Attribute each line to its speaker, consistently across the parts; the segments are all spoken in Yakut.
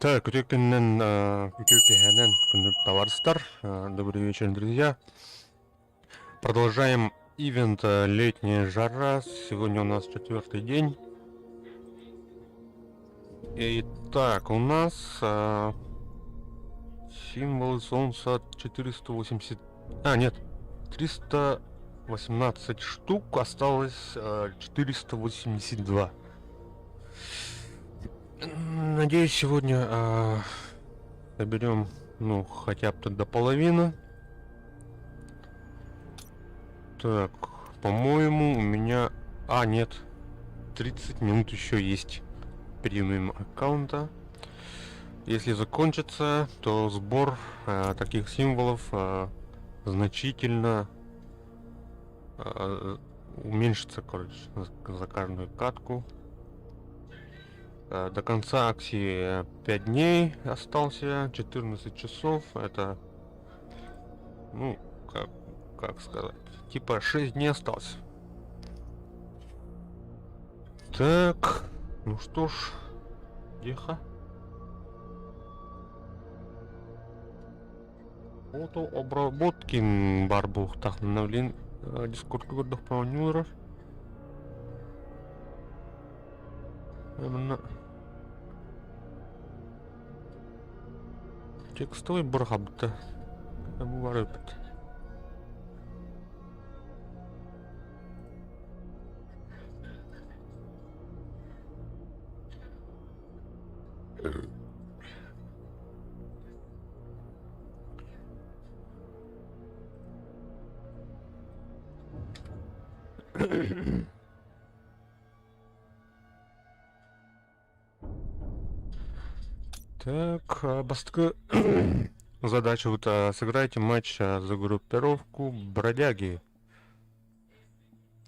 Speaker 1: Так, үтүө күнүнэн, үтүө киэһэнэн, күндү товарыстар. Добрый вечер, друзья. Продолжаем ивент «Летняя жара». Сегодня у нас четвертый день. Итак, у нас символ солнца 480... А, нет, 318 штук, осталось 482. Надеюсь, сегодня соберем, ну, хотя бы до половины. Так, по-моему, у меня... А, нет, 30 минут еще есть премиум аккаунта. Если закончится, то сбор таких символов значительно уменьшится, короче, за каждую катку. До конца акции 5 дней остался, 14 часов. Это, ну, как сказать, типа 6 дней осталось. Так, ну что ж, тихо. Фотообработкин баар буолуохтаах, блин, Дискордка көрдөхпүнэ оонньуулар. Манна текстовый бырахабыта. Бу бар эбит. Так, бастакы задача вот сыграйте матч за группировку Бродяги.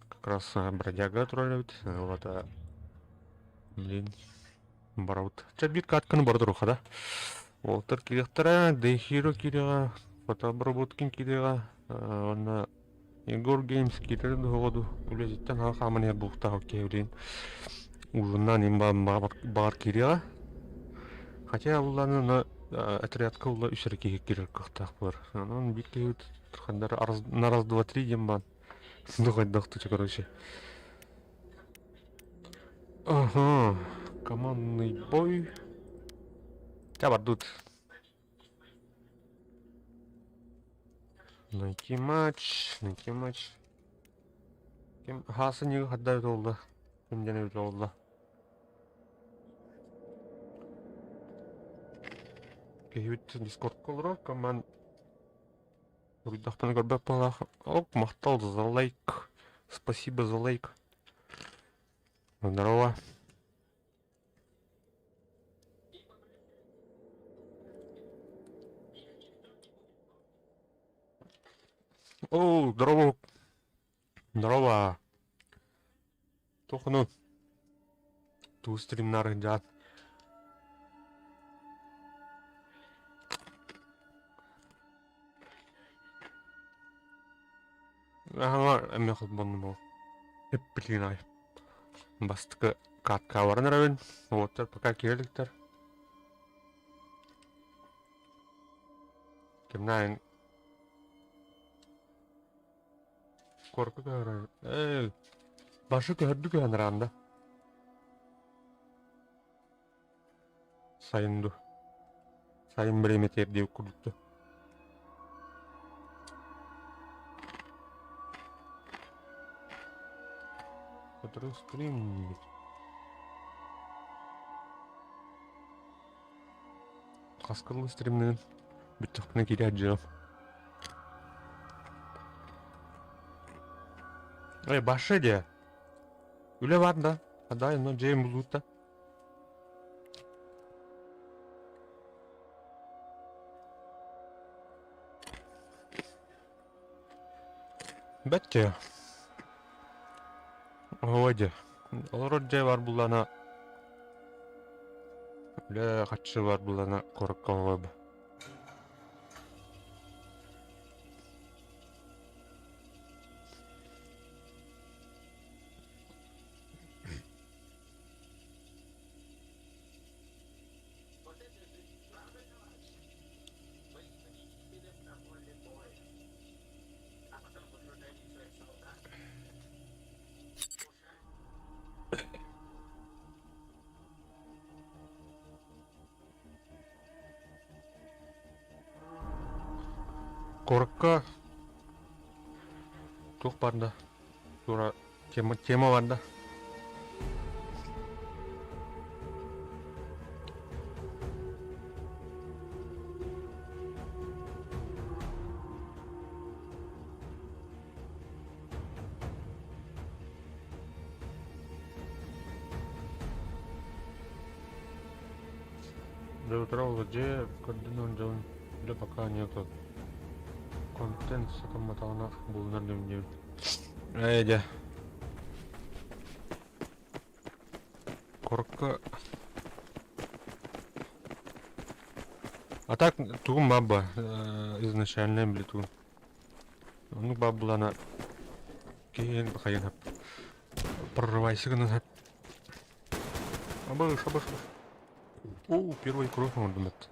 Speaker 1: Как раз Бродяга троллит. Вот, блин, барабыт. Чэ, биир катканы бардыруха, да? Уолтар кириэхтэрэ, Дейхиро кириэҕэ, фотообработкин кириэҕэ, уонна Егор Геймс киирэр дуоҕу үлэтиттэн хаһан хааман иһэр буолуохтаах киһи ужиннаан им баҕар киириэҕэ. Хотя уллааны на отрядка улла үс эрэ киһи киирэр кыахтаах буолар. Онон биир киһибит ханнары на раз два три диэн баан. Ну хайдах короче. Ага, командный бой. Ча бардут. Найти матч, найти матч. Ким хаасынньыгы хадда буолла? Ким диэн эбит буолла? Киһибит Дискордка олорор, команд Уруйдахпына көрбөт буоллаах. Оп, махтал за лайк. Спасибо за лайк. Здорово. О, здорово. Здорово. Тухну. Ту стримнар дьаат. Аһаҥа эмиэ холбоннум ол. Эппилиин ай. Бастакы катка баран эрэбин. Уоттар пока киирэ иликтэр. Кимнээҕин Корку көһөрөр. Ээ, башы көһөрдү көһөн араанда. Сайын ду. Сайын время тердиэ курдукту. Который стрим. Хаскылы стримнын. Бүттэхпинэ киирэ дьиэм. Эй, башы де. Үлэ бар да. Адай, но дьиэм булуутта. Бэттэ. Ой дьэ. Олорор дьиэ бар буллана үлэ хаччы бар буллана куоракка оҕо Куоракка туох баар да туора тема, тема бар да. До утра дьэ көрдөнөн дьон үлэ пока нету. Контент сатамматаҕына булунар диэбит. Ээ дьэ. Куоракка А так тугум баба изначально били тугун. Оннук баар булана киһи хайын прорывайся гынан Абыш, абыш, абыш. О, первый кровь оҥордум эт.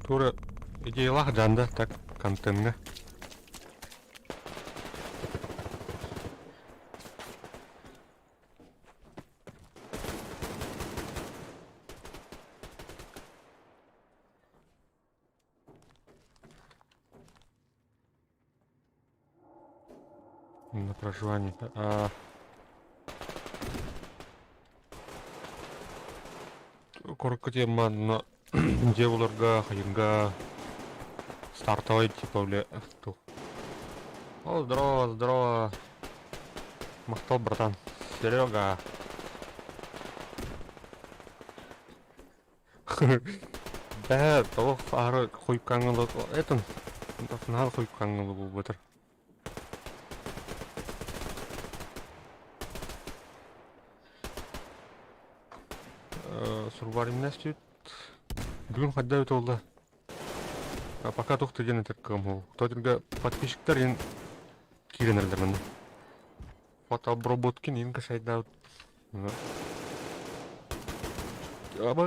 Speaker 1: Тура идеялаах жанда так контентҥа. На проживание. А... Куоракка тиэмэ дьиэ буларга, хайыҥга стартовай типа бля О, здорово, здорово. Махтал, братан. Серега. Бээ, тоҕо аһары хойуккаҥҥа этин наһаа хойуккаҥҥа буолбатар. Сурбариннас түт бүгүн хайда эбит буолла? Пока туох да диэн этэр кыам ол. Тоҕо подписчиктар иһин киирэн эрэллэр манна. Фотообработкин иһин кашайдаабыт. Аба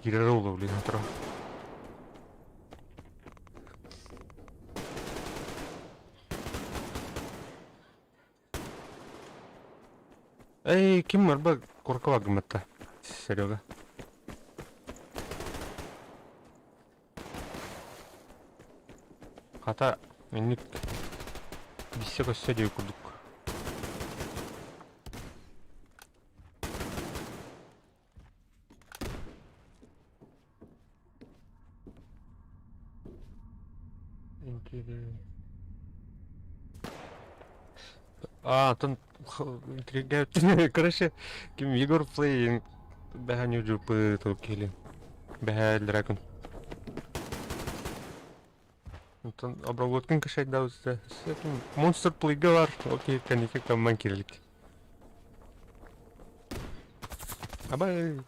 Speaker 1: киирэр уолу блин утро. Эй, ким арба куркова гымматта? Серега. Хата, инник биссе көссө диye курдук. А, атын Короче, ким Егор Плей бэһэн үдүппы тыл киһили. Бэһэ дракон. Онтон обработкин кашайдаабыта. Монстр Плейга бар. Окей, кэнники комман кирилик. Абай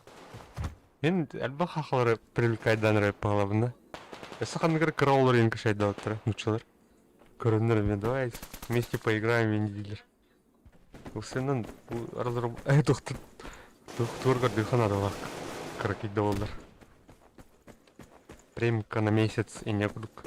Speaker 1: Мин элбэх хахалары привлекайдан эрэ паалабына. Өссө ханныгар кыра оҕолор иһин кашайдаабыттара нууччалар. Көрөннөр эмиэ давай вместе поиграем иин дииллэр. Ылсыынан бу разраб туохтур туох көрдүөххэ наадалаах кыракый да буоллар. Премка на месяц инньэ курдук.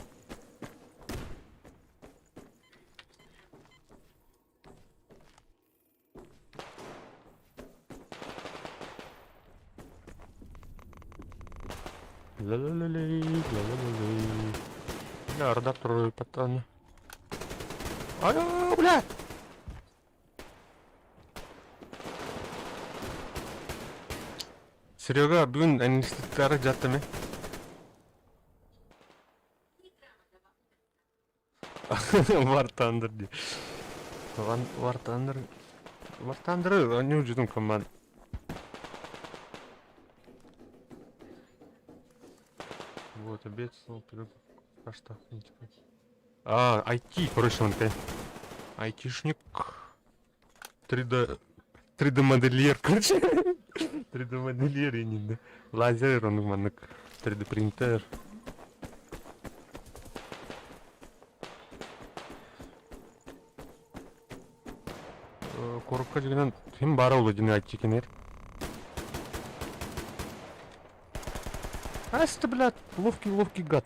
Speaker 1: Ла-ла-ла-лей, ла-ла-ла-лей. Бля, радар турар паттааны. Ай, бля! Серега, бүгүн институттары жаттым э. War Thunder дии. War Thunder War Thunder оонньуу дьүтүн команд. Вот, обед стол, что? А, IT, короче, он ты. Айтишник. 3D 3D модельер, короче. 3D модельер иннинэ. Лазер оннук маннык 3D принтер. Куоракка дьиҥинэн ким баара ол дьиҥэ IT кинээр. Ась ты, блядь, ловкий, ловкий гад.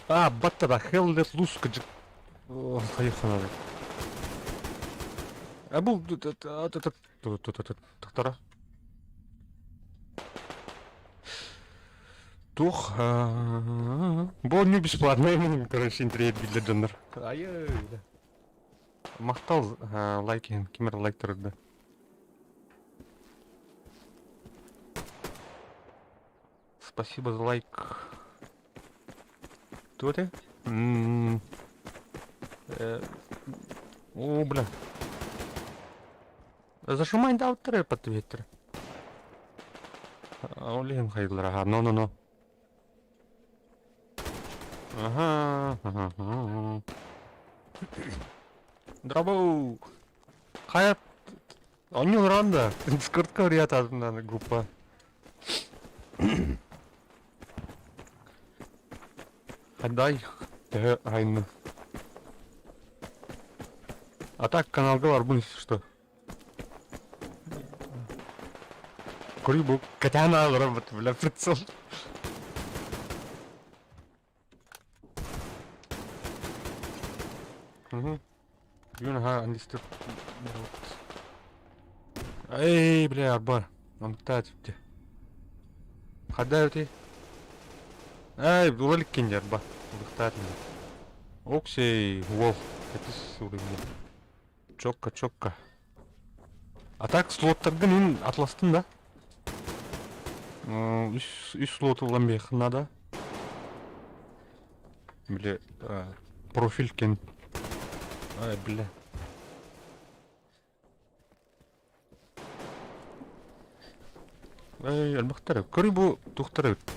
Speaker 1: А, баттада, Hell Let Loose кыдьык хайыхханады. А бу тахтара. Туох бу оонньуу бесплатный, короче, интэриэт биллэр дьоннор. Айы. Махтал лайк иһин, ким эрэ лайк турда. Спасибо за лайк. Кто ты? М-м-м. О, бля. Зажимай да подветер. Олин хайдылар, ага, но-но-но. Ага, ага, ага. Дробоу! Хайа, Онньуу да, Дискордка уруйаатаатым группа. Дай, төһө айынным. А так каналга барбын если что. Көрүү бу кэтээн аалара бля прицел. Угу. Бүгүн аһаа андистыр Эй, бля, арба. Онтаа түптэ. Хадаа өтей. Эй, була иликкин дьэ арба. Улыктаат Оксей, уол. Этис уровень. Чокка, чокка. А так слоттаргын ин атластын да? Үс, үс слот ылан биэххин надо. Бile профиль кен. Ай, бля. Эй, элбэхтэр. Көрүй бу туохтар эбит.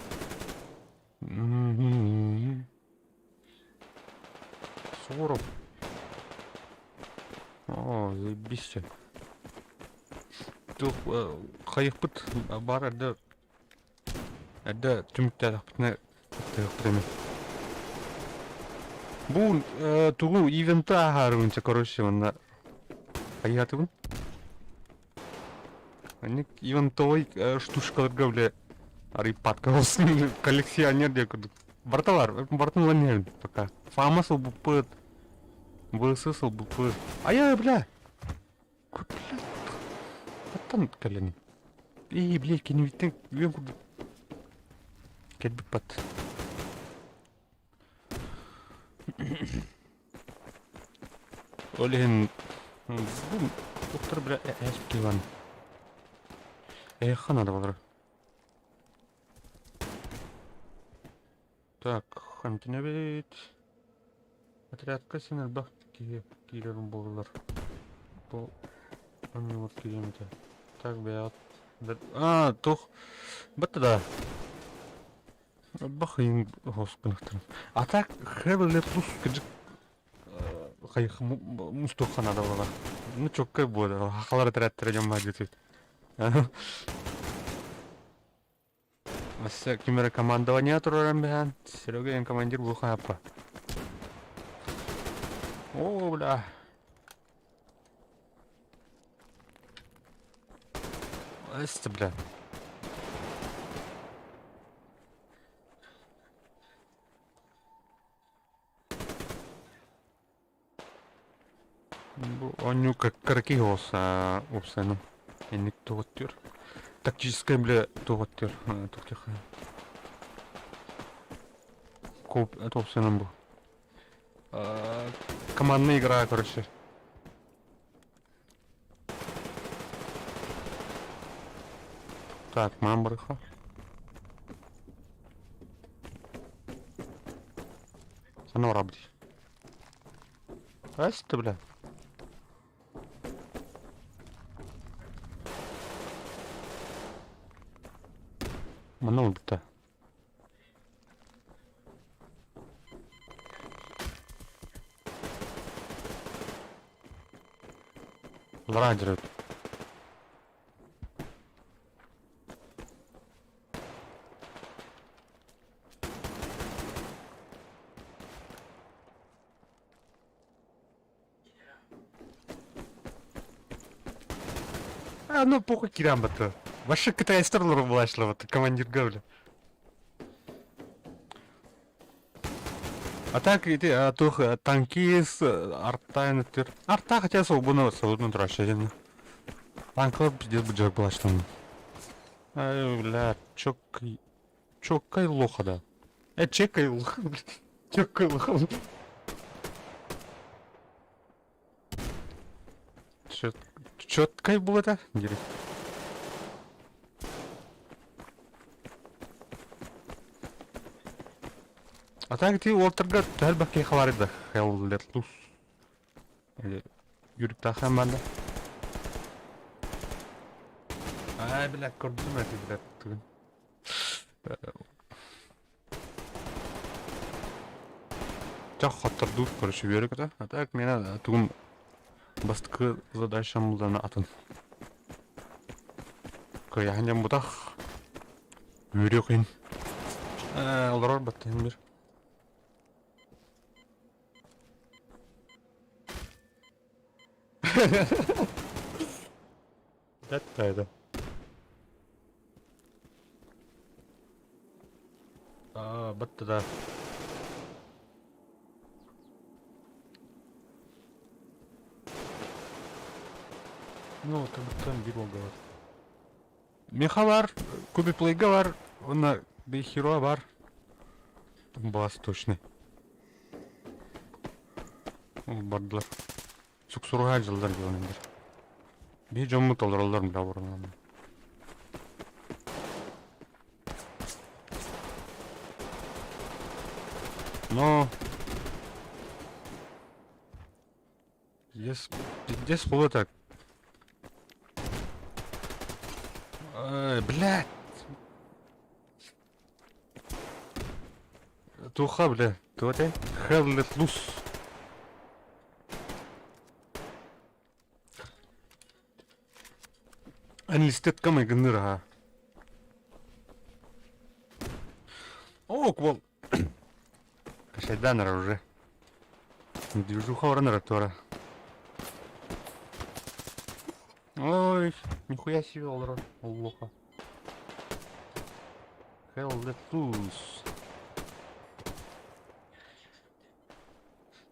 Speaker 1: Суворов. О, заебись. Туох хайыхпыт баар эрдэ эрдэ түмүктээтэхпитинэ кыттыахпыт эми. Бу тугу ивенты ааһаарыбын чэ короче манна хайыһатыбын. Маннык ивентовой штучкаларга бile арый патка болсун коллекционер диэн курдук. Барыта баар, барытын ылан иһэбин пока. Фамас ылбыппыт, ВСС ылбыппыт. Айа, бля! Бля, хаттан кэлэн. Ии, бля, кинибиттэн үөн курдук кэлбит бат. Ол иһин бу доктор бля ээспит Эхха надо было. Так, хантинэбит. Отрядка син элбэх киһи киирэрин буоллар. Бу оннугар киириэм этэ. Так, бэйэҕит А, туох бытта да. Элбэх ыйын хоскунахтарын. А так Хевле плюс кыдьык хайых мустуохха наада буолар. Ну чоккай буолар. Хахалар этэрээттэрэ дьон баар диэтибит. Өссө ким эрэ командование тураран бэһээн, Серега эн командир буолуохха аппа. О, бля. Эсте, бля. Бу оонньуу кыракый оҕус уопсайынан инник туоҕуттуур. Тактическай бля туоҕуттуур туохтуох Коп это уопсайынан бу. Командная игра, короче. Так, маам барыха. Ханна барабытый? Здрасте, бля. Манна ылбыта. Лрадер. А, ну похуй киирэн бата. Вообще китайстар олорор былаачылар командирга бля. А так ити туох танкист артаан өттүр. Арта хотя свободно свободно тураща Танклар пиздец быдьар былаштан. Ай, бля, чоккай. Чоккай лоха да. Э, чекай лоха, блядь. Чоккай лоха. Четкай был это? А так ты уолтарга төһө киһи бар да Hell let loose. Юриктахан банда. Ай, бля, көрдүм эти, бля, тугун. Чах хоттордуур, короче, үөрэ көтө. А так мена тугум бастакы задачам булдана атын. Кыйаһын бутах. Үөрүөх Олорор баттыһын бир. Это. А, батта да. Ну, там бир болду. Меха бар, Куби Плейга бар, уонна Бейхиро бар. Восточный. Бардылар. Суксуруһа дьыллар дьонундар. Биир дьоммут олороллор бля оборонан. Но Здесь, здесь было так. Эй, блядь! Туха, бля. Туоте? Hell let loose. Enlisted гынныр ha. О, квол. Кашайданара уже. Движуха оранара тура. Ой, нихуя себе олорор, оллоха. Hell let loose.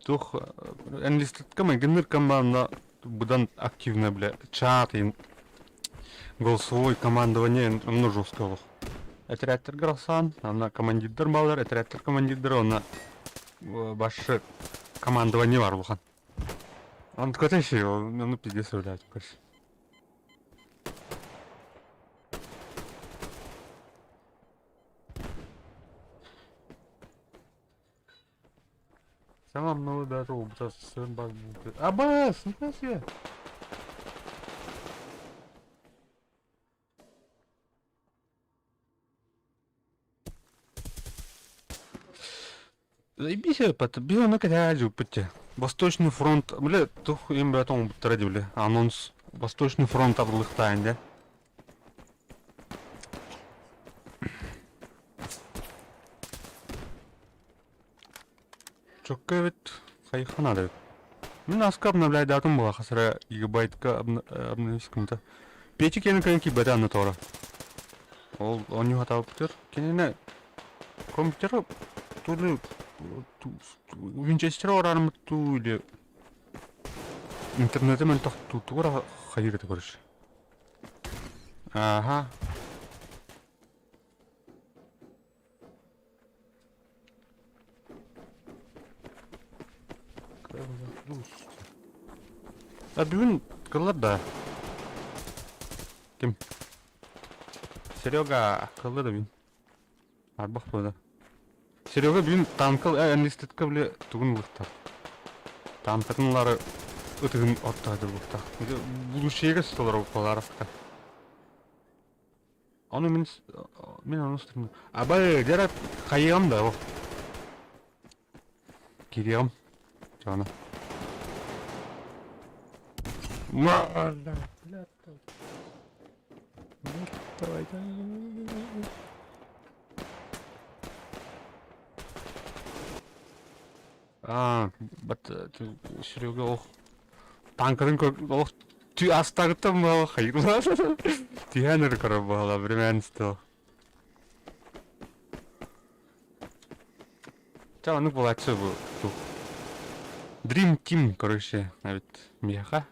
Speaker 1: Тух, enlisted гынныр команда быдан активно, бля, чат, голосовой командование, ну жестко олох. Этэрээттэр грасан, ана командирдар балар, этэрээттэр командирдара, онно башы командование бар улахан. Он такой еще, ну пиздец, блядь, короче. Самам новый даже Абас, нихуя себе. Заебись, био на пытте. Восточный фронт, бля, тух им братом бля, анонс. Восточный фронт арылыктаан да. Чокка эбит хайыхха наада эбит. Мин аска обновляйдаатым була хас эрэ гигабайтка обновить гыммыта. Печи киэнэ кэлэн киирбэтэ анна тоҕо. Ол оонньуу сатаабыппытыгар кинини компьютера то ли винчестера ораарыммыт дуу или интернети мөлтөх дуу тугу эрэ хайыыр этэ короче. Ааха. А бүгүн кыллар да. Ким? Серега кыллы да бүгүн. Арбах буолла. Серега бүгүн танкыл энлистетка бile тугун ылыктар. Танкатын ылары ытыгын оттоодур буктах. Будущеге сыталар уккаларафта. Ону мин мин ону стримну. Абай дьэ хайыам да ол. Кириэҕим. Чаана. Аа, бат Серега ох танкатын олох Түү астагыттан буола хайыылаа. Түһээн эрэ көрөр буола временство. Чэ оннук буолааччы бу туох Dream Team короче эбит миэхэ.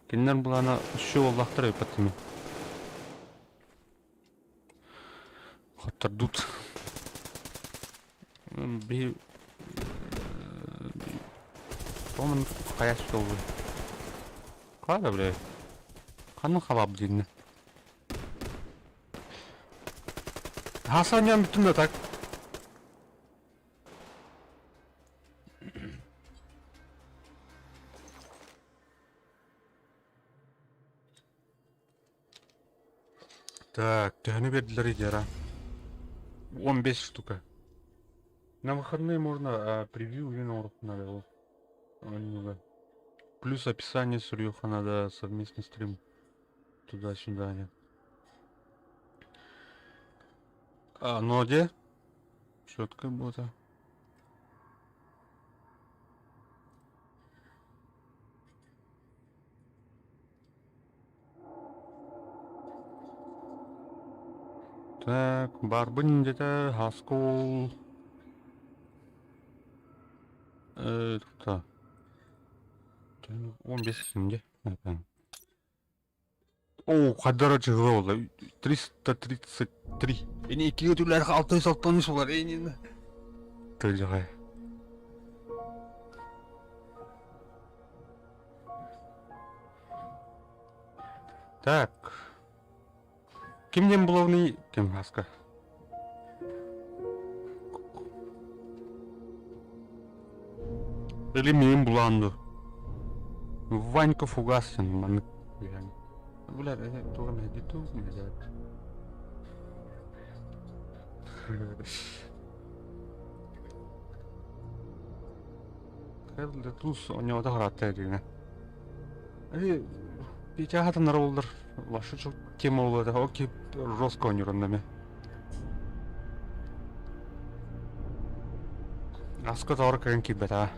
Speaker 1: Кинилэр былаана үчүгэй буоллахтар эбиппат дии. Хоттордут. Би Тоҕо хайа суолуй? Хаада бля. Ханна халаап дииннэ? Хасаньян бүтүн да так. Так, төһөнү биэрдилэр идеяра? 15 штука. На выходные можно превью уйун надо ол. Плюс описание суруйуохха надо, совместный стрим туда-сюда. Нет. А, ну где? Четко было. Так, барбын где-то Хаскул. Кто? 15 где? Оо, хадара чыгыла буолла. 333. Ини иккигэ түллэр 663 буолар. Инин. Тылдьаҕай. Так. Ким диэн булабыный? Ким Хаска? Или миин булаан дуу? Ванька Фугасин маннык Бля, туга мэһэйдии дуу, мэһэйдээбэт. Туус оонньоото хараатта этигинэ. Печатаннар буоллар ваша тема буолуо окей жестко оонньуур онно эмиэ. Аска тоҕо кыайан киирбэтэҕэ.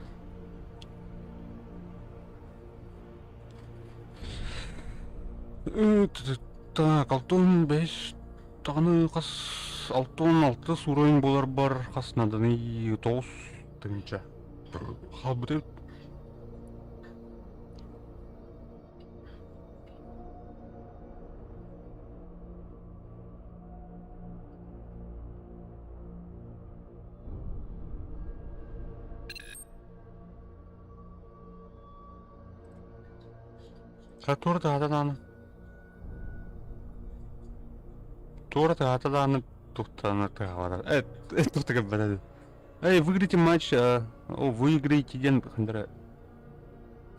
Speaker 1: Так, 65 даҕаны хас 66 уровень буоларбар хас наданый 9 тыһыынча хаалбыт эбит. Туора таһата даҕаны Туора таһата даҕаны туохтаана тыаһаабатар э туох да кэлбэтэ Эй, выиграйте матч, о, выиграете диэн хандара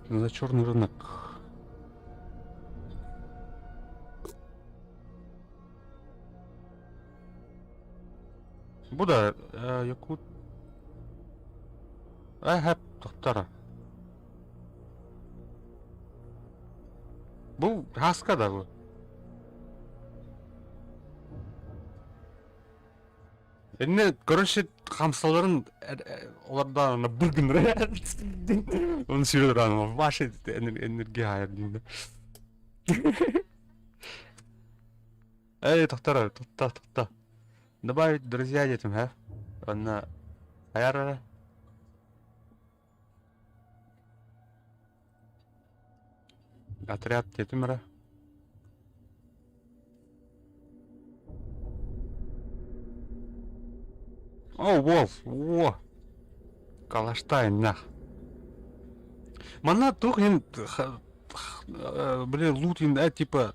Speaker 1: за черный рынок. Бу да Якут Эһэп тохтара. Бу хаска да бу. Инне короче хамсаларын олардан быр гыннар. Оны сүйрө туран ваша энергия хайар дейм. Эй, тохтор, тохто, тохто. Добавить друзья детям, ха? Онно хайар отряд детим эрэ. О, Волф, о! Калаштай нах. Манна туох иһин били лут иһин типа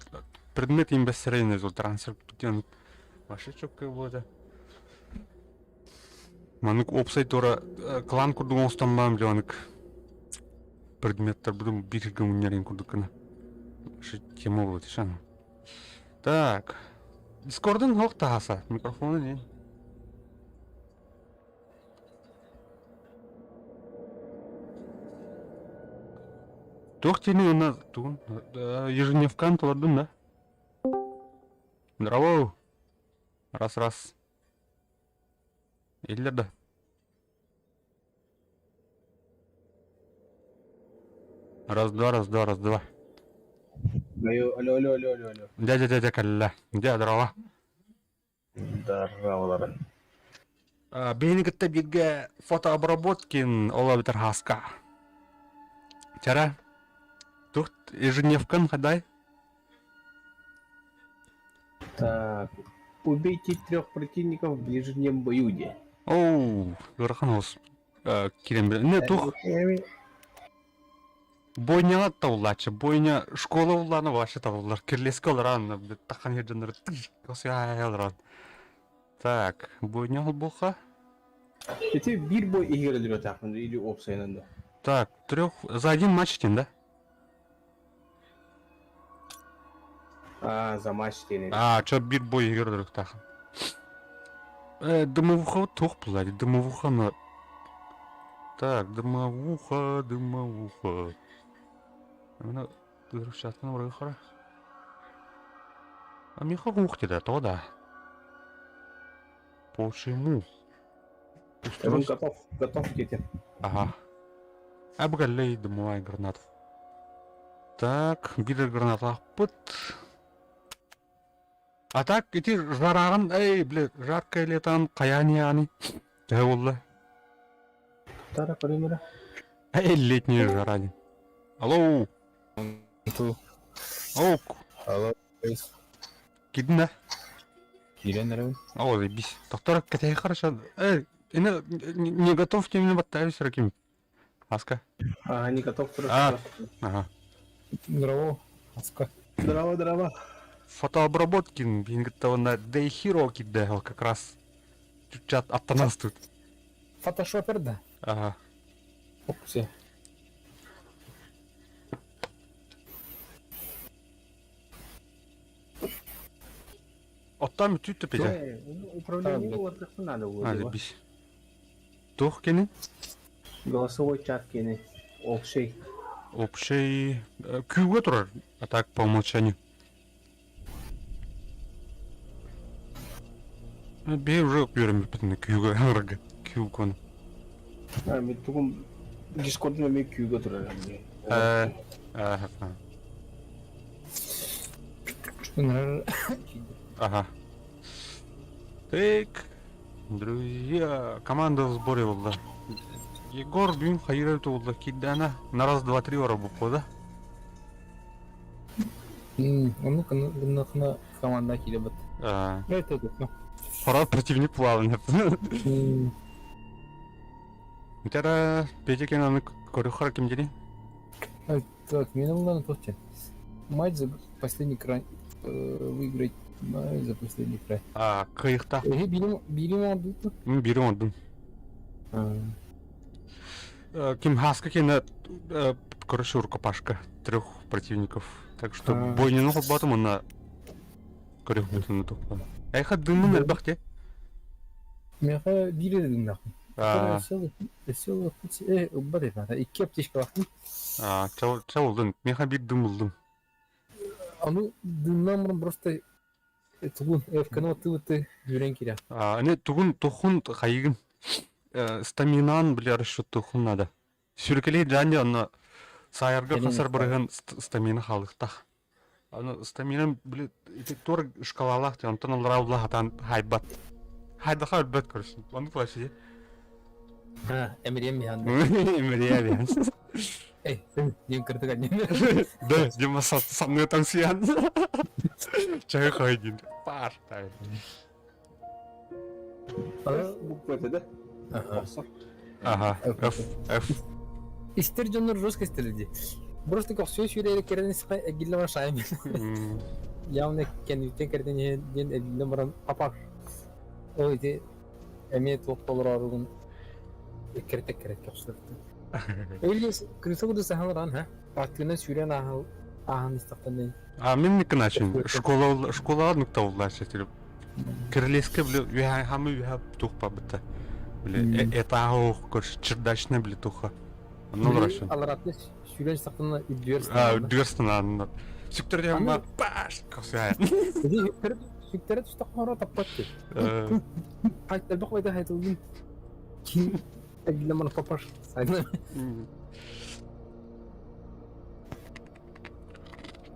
Speaker 1: предмет иһин бэссэрейне трансфер диэн вообще четкое было Маннык уопсай туора клан курдук оҥостон баран били маннык предметтарбытын биир сиргэ мунньар курдук гына тема буолуо этэ Так. Дискордун суох таһааса микрофону диэн. Туох диэни уонна тугун ежедневканы толордум да? Здорово! Раз-раз. Иһиллэр да? Раз-два, раз-два, раз-два.
Speaker 2: Алло, алло, алло, алло, алло, алло.
Speaker 1: Дядя, дядя, кэллэ. Дядя, здорово.
Speaker 2: Здорово,
Speaker 1: Биһини кытта бииргэ фотообработкин ол эбэтэр Һааска. Чара, тух ежедневкан хадай?
Speaker 2: Так, убейте трех противников в ближнем бою де.
Speaker 1: Оу, ыарахан оҕус киирэн билэ. Не, тух Бойняҕа табыллааччы. Бойня школа уллаана вообще табыллар. Кирлеске олорон, тахан хирдьаннары олорон. Так, бойня холбуха.
Speaker 2: Ити биир бой иһигэр өлөрүөтаахпын или уопсайынан да?
Speaker 1: Так, трех за один матч тин, да?
Speaker 2: А, за матч тин.
Speaker 1: А, чё биир бой иһигэр өлөрүөхтаахын. Э, дымовуха туох булла дымовуханы. Так, дымовуха, дымовуха. Мына ырышаттан барыхара. А Миха ух да, то да. Почему?
Speaker 2: Он готов, готов дети.
Speaker 1: Ага. Абгалей дымовая граната. Так, биир гранаталаахпыт. А так ити жараҕын, эй, бля, жаркое летан хайаан яаны? Төһө буолла?
Speaker 2: Тара көрүҥүрэ.
Speaker 1: Эй, летняя жара диэн. Алло. Оу.
Speaker 3: Алло.
Speaker 1: Кирдин да?
Speaker 3: Киирэн эрэбин.
Speaker 1: О, заебись. Доктор, кэтэһи хорошо. Эй, не, не готов тебе баттайбыз раким. Аска.
Speaker 2: Ага, не готов
Speaker 1: А, ага.
Speaker 3: Здорово, Аска.
Speaker 2: Здорово, здорово.
Speaker 1: Фотообработкин, бингтовна Дейхиро киддел как раз. Чат аттанас тут.
Speaker 3: Фотошопер, да?
Speaker 1: Ага.
Speaker 3: Опси.
Speaker 1: Оттан бүтүт төпеде.
Speaker 2: Управление уларытыахпын наада
Speaker 1: А,
Speaker 2: буолуо.
Speaker 1: заебись. Туох кини?
Speaker 2: Голосовой чат кини. Общий.
Speaker 1: Общий күүгэ турар, а так по умолчанию. Бээ уже үөрэммиппит күүгэ ырга күүгон.
Speaker 2: А, мен тугум Дискордун эмиэ күүгэ турар эмиэ.
Speaker 1: Э, Ага. Так, друзья, команда в сборе была. Егор бүгүн хайыр буолла киирдээнэ на раз два три оробукку да
Speaker 3: Оннук гыннахына команда киирэ Это
Speaker 1: Пора противник плавно. Тара Петя аны көрүхар ким дени?
Speaker 3: Так, мне надо тот Матч за последний край выиграть матч за последний край.
Speaker 1: А, кыйыкта.
Speaker 3: Эһи билим билим ондут.
Speaker 1: Бирим ондун. Ким Хаска кена короче рукопашка трех противников. Так что бойнину холбатым онна көрөх бүтүнү туппан. Эха дымын элбэх те.
Speaker 3: Меха биир дымнах. Өсөл э уббат эфата. Икки аптечка бахтым.
Speaker 1: А, чал чалдын. Меха бир дым булдум.
Speaker 3: Аны дымнан мурун просто тугун ФКны ты жүрен кирә.
Speaker 1: А, не тугун тухун хайыгын. Стаминан бля расчет тухун надо. Сүркелей жани аны саярга хасар барыгын стамина халыктах. Аны стамина бля ити тур шкалалах те онтон аллара улла хатан хайбат. Хайдаха өлбөт көрсүн. Оны класси.
Speaker 3: А, эмирем михан.
Speaker 1: Эмирем михан.
Speaker 3: Эй, дем кыртык анне.
Speaker 1: Да, Дима со мной там сиян. Чай хайдин. Пар.
Speaker 2: Буква это, да?
Speaker 3: Ага.
Speaker 1: Ага, F, F.
Speaker 3: Истер дьоннор жестко истерди. Просто кохсуя сүүрээри кэрэн эгиллэ баран шайым. Явно кэнниттэн кэрдэн диэн эгиллэ баран папа. Ол ити эмиэ туох толороругун эккирэтэ эккирэт көхсүлэртэн. Или крыса курдук саһан ха? Актыынан сүүрэн ааһан ааһан истэхтэнин.
Speaker 1: А мен никыначин школа школа нукта уллаачы тилип. Кириллийскэ бile үһэ хамы үһэ тухпа бытта. Бile этаһу көрш чердачная бile туха. Ну рашын.
Speaker 3: Аларатны сүүрэн истэхтэнэ үрдүгэр
Speaker 1: А, үрдүгэр станаанна. Сүктэр диэн баш косая.
Speaker 3: Сүктэрэ түстэх хоро таппат ти. Хайта бах байда хайтылдым. Кин эгиле папаш. Сайна.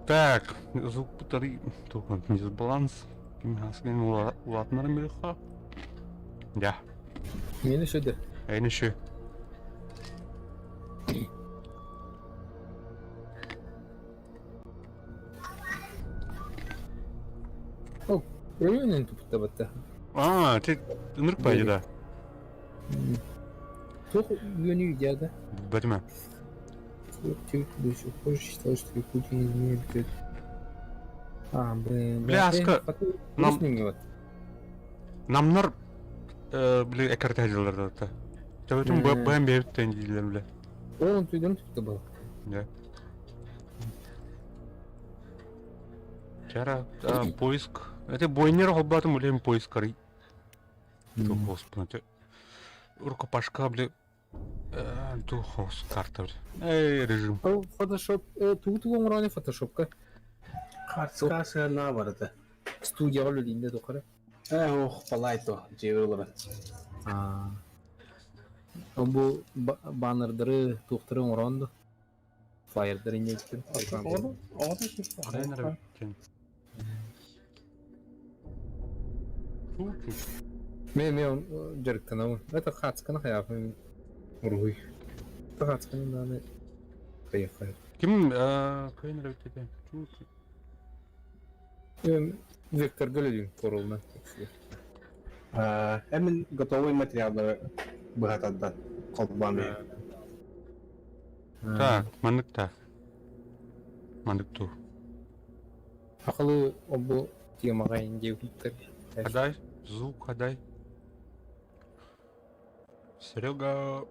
Speaker 1: Так, звук батареи только дисбаланс. Ким хасген улатнар миха. Я.
Speaker 3: Мені сөді.
Speaker 1: Эйни шү.
Speaker 3: Ол өлүөнэн тупуттабатта.
Speaker 1: Аа, ти ынырык байы да.
Speaker 3: Туох үөнүй дьаада?
Speaker 1: Билбэтим.
Speaker 3: До сих пор считал, что Якутия не имеет. А, блин.
Speaker 1: Бля, аска нам
Speaker 3: Нам...
Speaker 1: намнар били экерте дьыллар да. Төбөтүн бэм бэбиттен дииллэр бile.
Speaker 3: Он түйден tuttu был.
Speaker 1: Да. Чара поиск. Это бойнер холбатым үлем поиск карый. Господи. Рукопашка, бля. Тухос карта, бля. Эй, режим.
Speaker 3: Ол фотошоп, тугу оҥорону фотошопка
Speaker 2: Хартска сыана барыта.
Speaker 3: студияҕа үлэлиинде тухары.
Speaker 2: Э, ох, палайто, дьиэбэр олорон.
Speaker 3: Аа. Ол бу баннердары туохтары оҥороон ду? Флайердары инньэттин.
Speaker 2: Оҕото, оҕото
Speaker 1: Арена
Speaker 3: Мэ мэ дьарыктанабын. Это хаацканы хайаапын уруһуй. Это хаацканы дааны хайахай.
Speaker 1: Ким кыйын эрэ
Speaker 3: Векторга үлэлиим королна.
Speaker 2: Эмин готовый материаллары быһатардан холбоон биһи.
Speaker 1: Так, маннык та. Маннык ту.
Speaker 3: Акылы обу темаға индеуиттер.
Speaker 1: Хадай, звук хадай. Серега.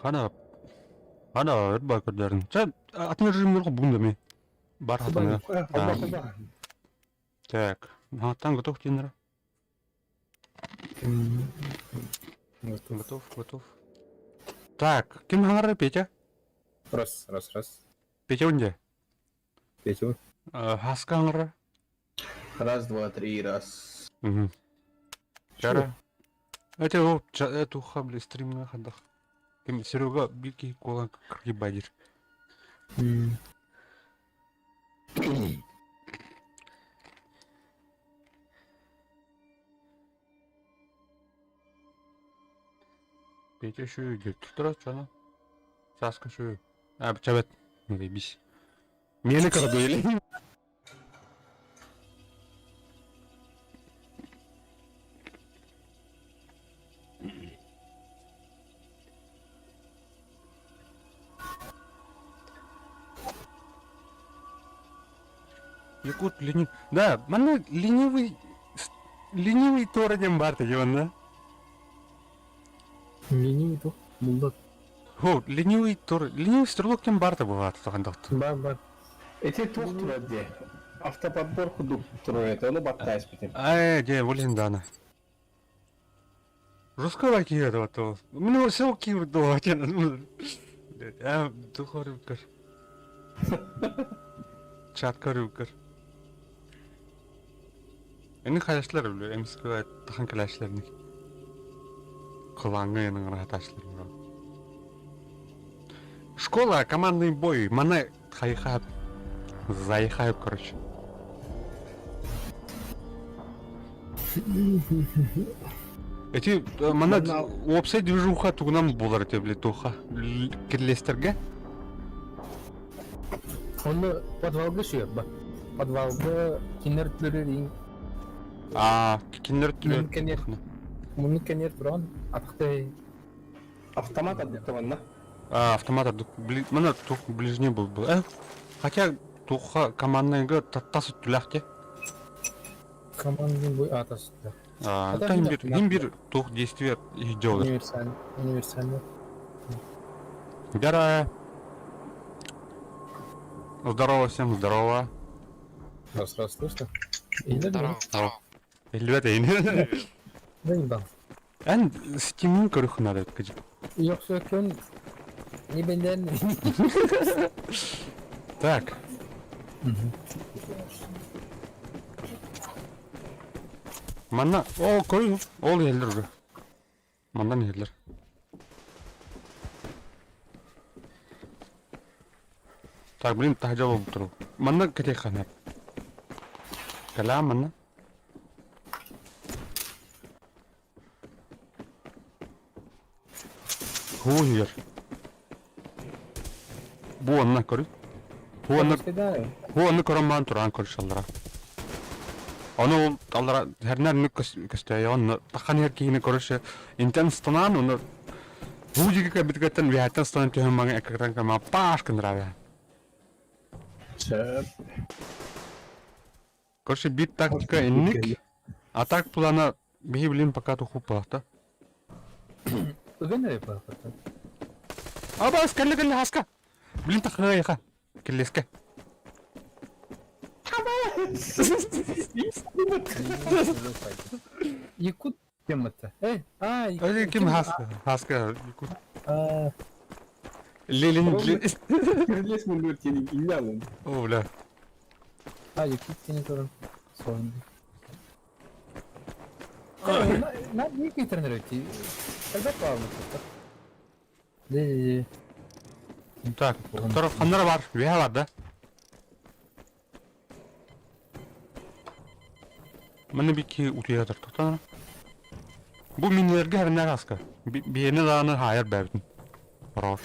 Speaker 1: Хана. Хана, өр көрдөрүн. Ча, атын режимдер бунда ми. Бар хатана.
Speaker 2: Холбоо,
Speaker 1: Так, там готов тенера. Готов, готов. Так, ким хаңара Петя?
Speaker 3: Раз, раз, раз.
Speaker 1: Петя унде?
Speaker 3: Петя.
Speaker 1: Хаска хаңара?
Speaker 2: Раз, два, три, раз.
Speaker 1: Угу. Чара. Это о, эту хабли стримна хадах. Ким Серега бики кола крибадир. Петя şu идет. Тура чана. Саска şu. А, чабет. Ну, заебись. Мені крадули. Якут ленив... Да, манна ленивый... Ленивый Тора диэн баар да?
Speaker 3: Ленивый то. Булдат.
Speaker 1: Хо, ленивый Тор... Ленивый стрелок диэн баар бывает хандахт.
Speaker 3: Бар, бар.
Speaker 2: Эти туох турар дии. Автоподбор курдук турар это, ону баттаа испитим.
Speaker 1: Ай, де, волин дана. Жестко лайки этого то. Ну, все кивр до, Я духарюкар. Чаткарюкар. Эни хашлар биле, МСК тахан калашлар ник. Кылаңы яныңра хаташлар. Школа, командный бой, мана хайхап. Заихаю, короче. Эти мана уопсай движуха тугунан болар эте биле туха. Кирлестерге.
Speaker 3: Онно подвалга шүйөр ба. Подвалга кинер түлөрөр
Speaker 1: А, киндер түлөр.
Speaker 3: Мун кенер. Муну кенер туран атыкты
Speaker 2: Автомат аддыктабанна.
Speaker 1: А, автомат мана тух ближний был был. Хотя туха командныйга тас түләхте.
Speaker 3: командный бой атасы.
Speaker 1: А,
Speaker 3: Это
Speaker 1: там
Speaker 3: не
Speaker 1: бир,
Speaker 3: так,
Speaker 1: хим бир тух действие идет.
Speaker 3: Универсальный. Универсальный.
Speaker 1: Гара. Здорово всем, здорово.
Speaker 3: Раз, раз, слышно? Или
Speaker 4: Здорово, здорово.
Speaker 1: Ребята, я
Speaker 3: Да не бал.
Speaker 1: Эн стимун көрүх надо кыжы.
Speaker 3: Yoksa көн не бенден.
Speaker 1: Так, манна о кой ол елдер уже. Мандан елдер. Так, блин, тахжа болып туру. Манна кете хана. Кала манна. Хуйер. Бу онна көрү. Бу онна бу онна көрөн маан туран көрүшаллара. Ону ол аллара хернер нүк көстөйө онно тахан her киһини көрүшө интен станан оны бу жиги кэбитгэттен виһаттан станан түһэн маҥа экран кама паш кынравя.
Speaker 2: Сөп.
Speaker 1: Короче, бит тактика инник. А так плана биһи билин пока тухуппалахта.
Speaker 3: Ыган эрэ паапата.
Speaker 1: Абас кэллэ кэллэ хаска. Блин тахыайха. Киллеске.
Speaker 3: Якут темата. Эй, а,
Speaker 1: Али ким хаска? Хаска якут.
Speaker 3: А,
Speaker 1: Лелин
Speaker 2: Кирлес мундур тени инялын.
Speaker 1: О, бля.
Speaker 3: а, якут тени тоже. Сон. На некий тренировки. Когда плавно просто. Да-да-да.
Speaker 1: Так, доктор ханнара бар, веха бар да. Маны бики утуятыр тоқтан. Бу минлерге хәрнәр аска. Биене дааны хайыр бәбитин. Хорош.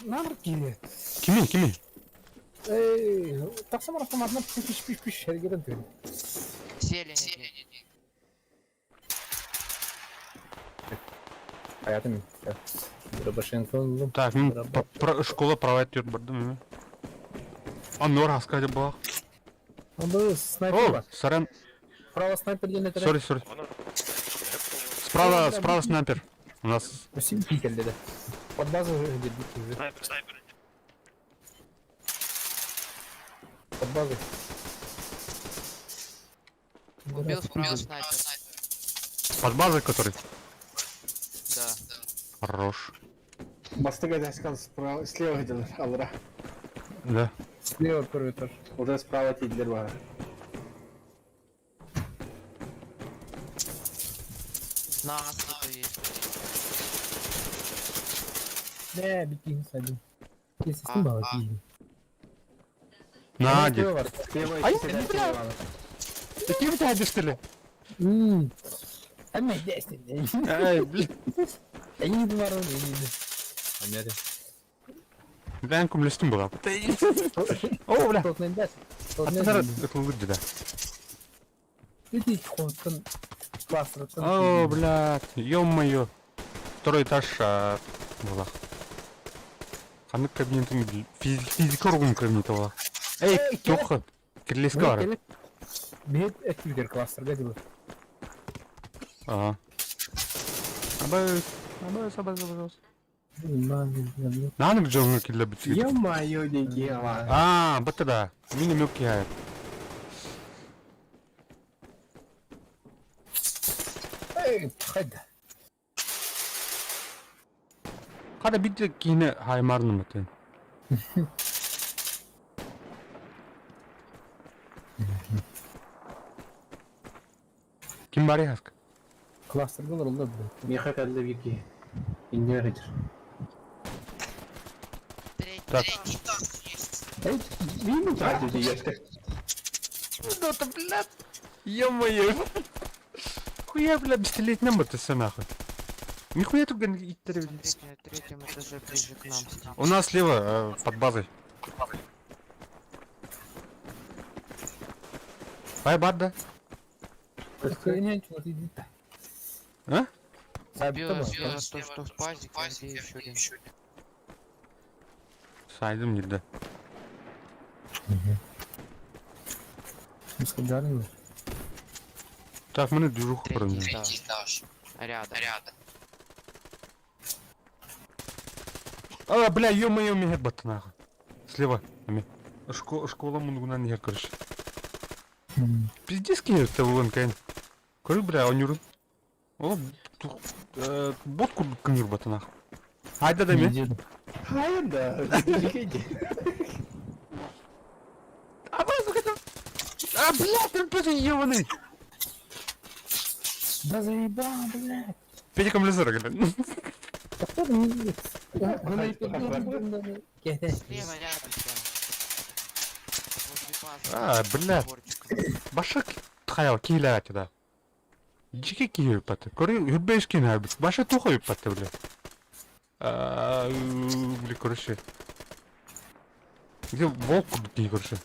Speaker 3: Намыр кире.
Speaker 1: Кими, кими?
Speaker 3: Эй, тақсам автоматына пиш пиш пиш шергерен түгел.
Speaker 4: Сели они.
Speaker 3: Аятым. Дробашенко.
Speaker 1: Так, мин школа права тет бардым. А нор аска деп бақ.
Speaker 3: Онда снайпер
Speaker 1: О,
Speaker 3: бар.
Speaker 1: сорян.
Speaker 3: Право снайпер ден это.
Speaker 1: Сори, сори. Справа, справа снайпер. У нас
Speaker 3: Спасибо, келді да. Под базу уже дебит уже.
Speaker 5: Снайпер, снайпер.
Speaker 3: Под базу.
Speaker 4: Убил справа снайпер.
Speaker 1: под базой, который.
Speaker 4: Да.
Speaker 1: Хорош.
Speaker 2: Бастыга дәскан справа, слева где алра.
Speaker 1: Да.
Speaker 3: Слева первый этаж.
Speaker 2: Уже справа тидлер бар.
Speaker 4: На нас кто есть.
Speaker 3: Не, бикин садим. Если
Speaker 4: А,
Speaker 3: снимала,
Speaker 4: а.
Speaker 3: киин.
Speaker 1: На, дед.
Speaker 2: Слева
Speaker 1: Ай,
Speaker 2: тидлер
Speaker 1: бля.
Speaker 2: бар.
Speaker 1: Такие у тебя что ли?
Speaker 3: Ммм. А мы здесь.
Speaker 1: Эй, блин.
Speaker 3: Они не не
Speaker 1: Бля, кум листим была. О, бля.
Speaker 3: Тот не даст. Тот не
Speaker 1: Аттар
Speaker 3: даст.
Speaker 1: кылгы да.
Speaker 3: Иди хотын. Класс.
Speaker 1: О, блядь, ё-моё. Второй этаж а, была. Ханнык кабинетин физика орган кабинеті була. Эй,
Speaker 3: Эй,
Speaker 1: тоқы. Кирлеске бар.
Speaker 3: Бет эткүдер кластерга дилы.
Speaker 1: Ага. Абай, абай, абай, абай. Нанык жоңы килле бит.
Speaker 2: Ё-моё, деньги, ала.
Speaker 1: А, бытты да. Мини мөк яй.
Speaker 3: Эй, хайда.
Speaker 1: Қада битте кийне хаймарны мытын. Ким бар яск?
Speaker 3: Кластерга олар
Speaker 2: Меха кәлді вики. Инне хәтер.
Speaker 4: Третий
Speaker 1: Так.
Speaker 4: этаж есть.
Speaker 2: Эй, мимо тратите, ешьте.
Speaker 1: Ну это, блядь. Ё-моё. Хуя, бля, пистолет нам это все нахуй. Нихуя тут
Speaker 4: На третьем этаже ближе к нам сидит.
Speaker 1: У нас слева, под базой. Ай, бат, да? А?
Speaker 4: Убил слева то, что в пазике, а где еще один.
Speaker 1: Сайдым нельзя. Так, мы на движуху
Speaker 4: Третий
Speaker 1: прыгнули.
Speaker 4: этаж. Рядом. Рядом.
Speaker 1: А, бля, ё-моё, меня бат нахуй. Слева, ами. Школа мунгуна не короче. Пиздец кинет это вон кайн. Короче, бля, он юрун. О, бот кунюр бат нахуй. Айда да ми.
Speaker 2: Хайыр да.
Speaker 1: А, бля, сука, там. А, бля, ты Петя ебаный.
Speaker 3: Да заебал, блядь.
Speaker 1: Петя комлизер, говорит.
Speaker 4: Слева рядом прям. Возле пазика.
Speaker 1: А, бля.
Speaker 4: Заборчика.
Speaker 1: Башак хайал киилээти да. Дьике киһи ыппаты. Көрү үрбэс киһи бит. Баша туха ыппаты бля. Бля, короче. Где волк курдук киһи короче.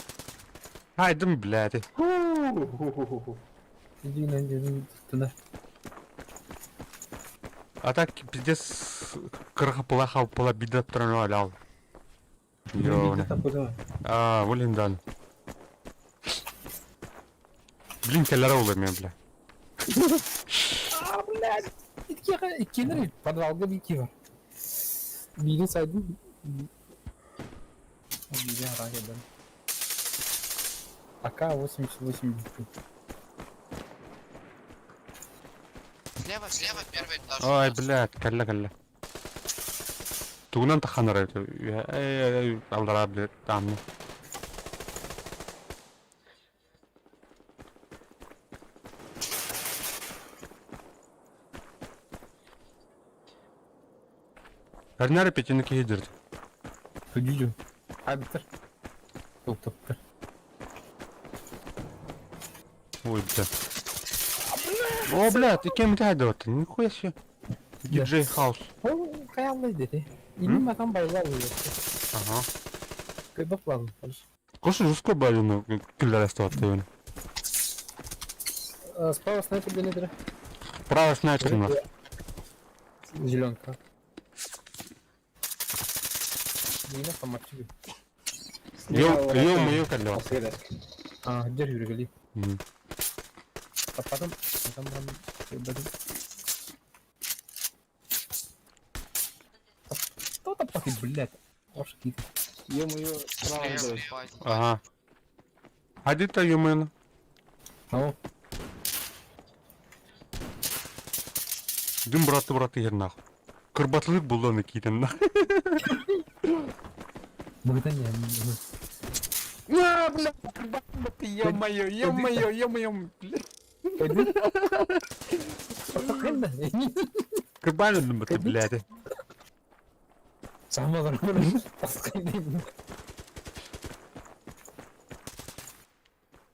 Speaker 1: Хайдым, блядь.
Speaker 3: Туда.
Speaker 1: А так пиздец кырха пыла бидат тұран алял. Ёбаный. А, блин, дан. Блин, кэллэрэ ол мен, бля.
Speaker 3: А, блядь! Иккиэннэр подвалга биир бар. Биирин сайдын. Биирин араа АК-88.
Speaker 4: Слева, слева первый этаж.
Speaker 1: Ой, блядь, кэллэ кэллэ. Тугунан таханар аллара, блядь, там. Эрнер петини киһи дирт.
Speaker 3: Хүдүдү. Абитер. Топтоптор.
Speaker 1: Ой, бля. О, бля, ты кем это Нихуя себе. Диджей Хаус.
Speaker 3: Ол хаяллай дети. Иним атам байлар
Speaker 1: Ага.
Speaker 3: Кыйбак ладно.
Speaker 1: Коша жестко балину киллер оставаться.
Speaker 3: Справа снайпер дэнедре.
Speaker 1: Право снайпер у нас.
Speaker 3: Зеленка. Мина помочи.
Speaker 1: Ё-моё, калло.
Speaker 3: А, держи, Юрий, А потом, потом там, Что там пахнет, блядь? Ошки.
Speaker 2: Ё-моё, справа
Speaker 4: Слева,
Speaker 2: дальше.
Speaker 4: пазик.
Speaker 1: Ага. А где-то ё-моё.
Speaker 3: Ну,
Speaker 1: Дым браты браты ер нахуй. Кырбатлык булды аны китен нахуй.
Speaker 3: мы-то не.
Speaker 1: На, бля, кырбатлык, ё-моё, ё-моё, ё-моё, бля.
Speaker 3: Пойду.
Speaker 1: Кырбаныдым ты, блядь.
Speaker 3: Сама нормально.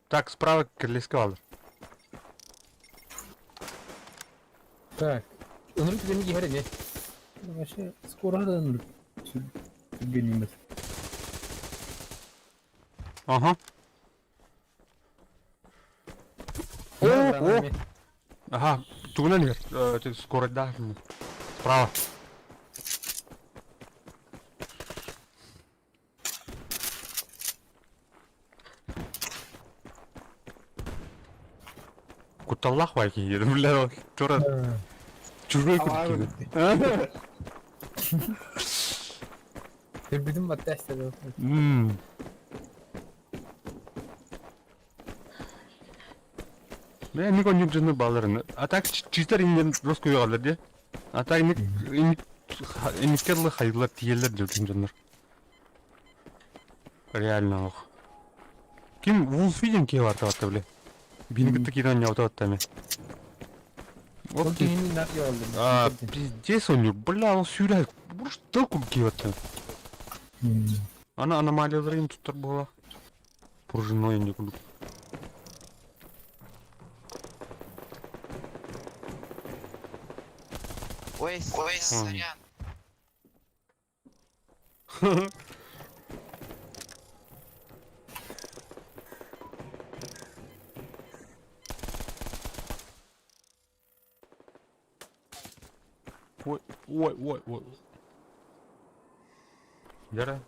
Speaker 1: Так, справа крылескалар.
Speaker 3: Так. Өнүрүк түгәни киһэр не? Вообще скоро да өнүрүк. Түгәнимет.
Speaker 1: Ага. О, о. Ага, тугунан ер. Скоро да. Справа. Куталлах вайки, бля, тура чужой кутки.
Speaker 3: Бүтүн баттастыр.
Speaker 1: Мм. Бля, нико не жыны баларын. А так чистер инен русскую ялар де. А так ник ник хайылар тиелер деп жындар. Реально ох. Ким Вулф виден ки бар табатта бля. Бини китти не атабатта ме.
Speaker 3: Ол кийин нак ялды.
Speaker 1: А, пиздец он, бля, ол сүйрә. Что күп кип Ана аномалияларын туттар була. Пружиной не кудук.
Speaker 4: Ой, ой, сорян.
Speaker 1: Ой, ой, ой, ой. Яра.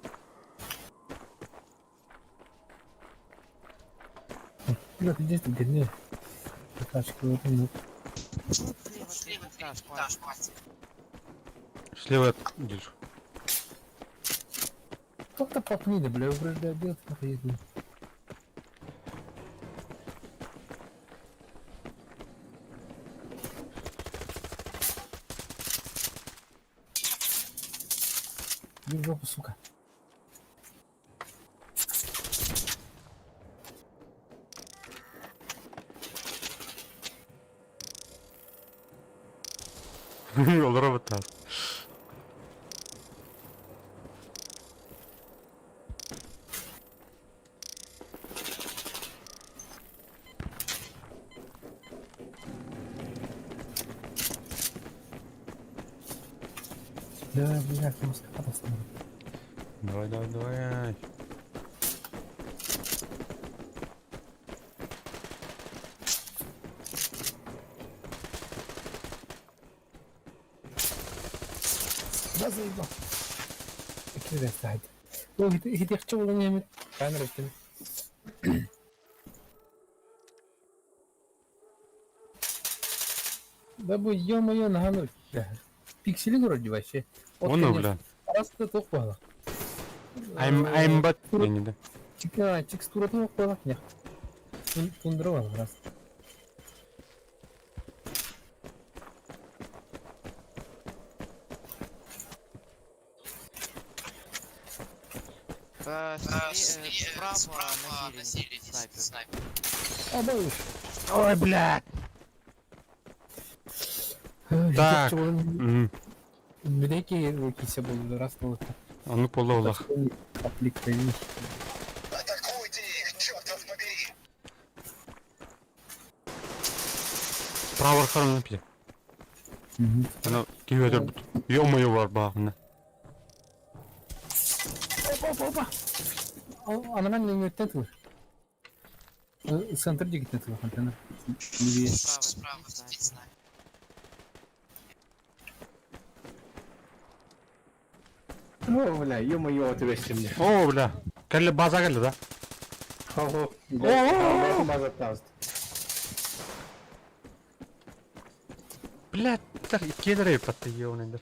Speaker 3: Бля, здесь гне. Тачка вот ну.
Speaker 4: Слева, слева, этаж, пазик.
Speaker 1: Слева держу.
Speaker 3: Как-то попни, бля, упреждаю делать, нахуй. Иди в жопу, сука.
Speaker 1: Ол робот.
Speaker 3: Да, бля, маска
Speaker 1: Давай, давай, давай.
Speaker 3: Да заебал. Киирэ саайт. Ол хитиэхчэ буолан иһэммит хаан эрэттим. Да бу ё-моё наһаа пиксели көрөр дии вообще.
Speaker 1: Ону бля.
Speaker 3: Араста туох буолла?
Speaker 1: I'm I'm but не да.
Speaker 3: Текстура туох буолла? Не. Тундра буолла раз.
Speaker 4: Справа на севере снайпер.
Speaker 3: А, да уж.
Speaker 1: Ой, блядь. Так.
Speaker 3: Бүтэки кисе булды раз булды.
Speaker 1: Аны пола олах.
Speaker 5: Атакуйте их, черт вас побери!
Speaker 1: Справа арқарынан пиде. Ана күйөдөр бут. Ё-моё бар бағына.
Speaker 3: Опа, опа, опа. Ананан нөңөттен тылыр. Центр дигиттен тылыр контейнер.
Speaker 4: Справа, справа снайпер.
Speaker 2: О, бля, ё-моё, ты мне.
Speaker 1: О, бля. Кэллэ база кэллэ да.
Speaker 2: Ого, бля, база таст.
Speaker 1: Бля, кедр патты ёбаный.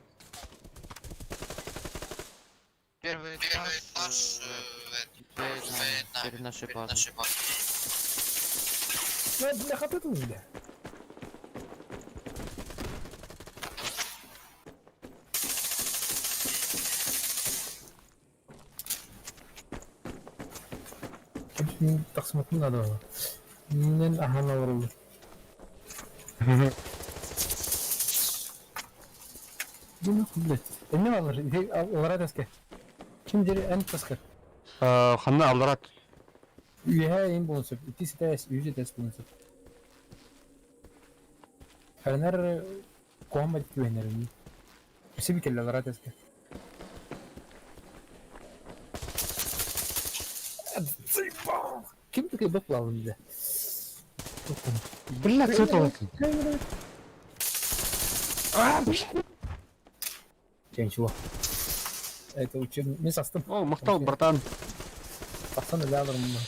Speaker 4: Первый этаж, перед нами, перед нашей базой.
Speaker 3: Бля, хаты тут, бля. Тахсыматын надо было. Мен ахан алырылды. Bunu блядь. Эмне алыр? Олара таске. Ким дери эн таскар.
Speaker 1: Ханна алларат.
Speaker 3: Үһэ им болсуп. Ити ситээс, үһэ тэс болсуп. Ханар кома түенерини. Сиби келле алара таске. Ким такой баплалын бля?
Speaker 1: Бля, кто это? А, бля.
Speaker 3: Ничего. Это учебник. Мен састым.
Speaker 1: О, мактал, братан.
Speaker 3: Тахсан эле алырмын.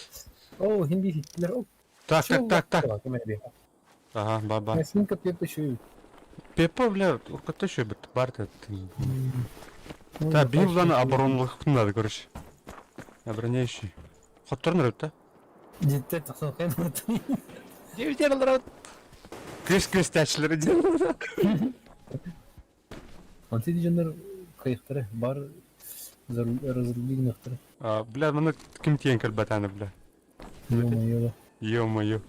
Speaker 3: О, хинди хиттилер. О,
Speaker 1: Так, так, так, так. Ага, ба-ба.
Speaker 3: Свинка Пеппа еще
Speaker 1: Пеппа, бля, уркатта еще бит бар Та бил оборонлык надо, короче. Обороняющий. Хотторн рөт, да?
Speaker 3: Дитте тахсан кайын
Speaker 1: Девять алырат. Күс күс тәчләре
Speaker 3: Анти дижендер кайыктары бар разрубигнахтары.
Speaker 1: А, бля, мына ким тиен кэлбэтаны, бля.
Speaker 3: Ё-моё.
Speaker 1: Ё-моё.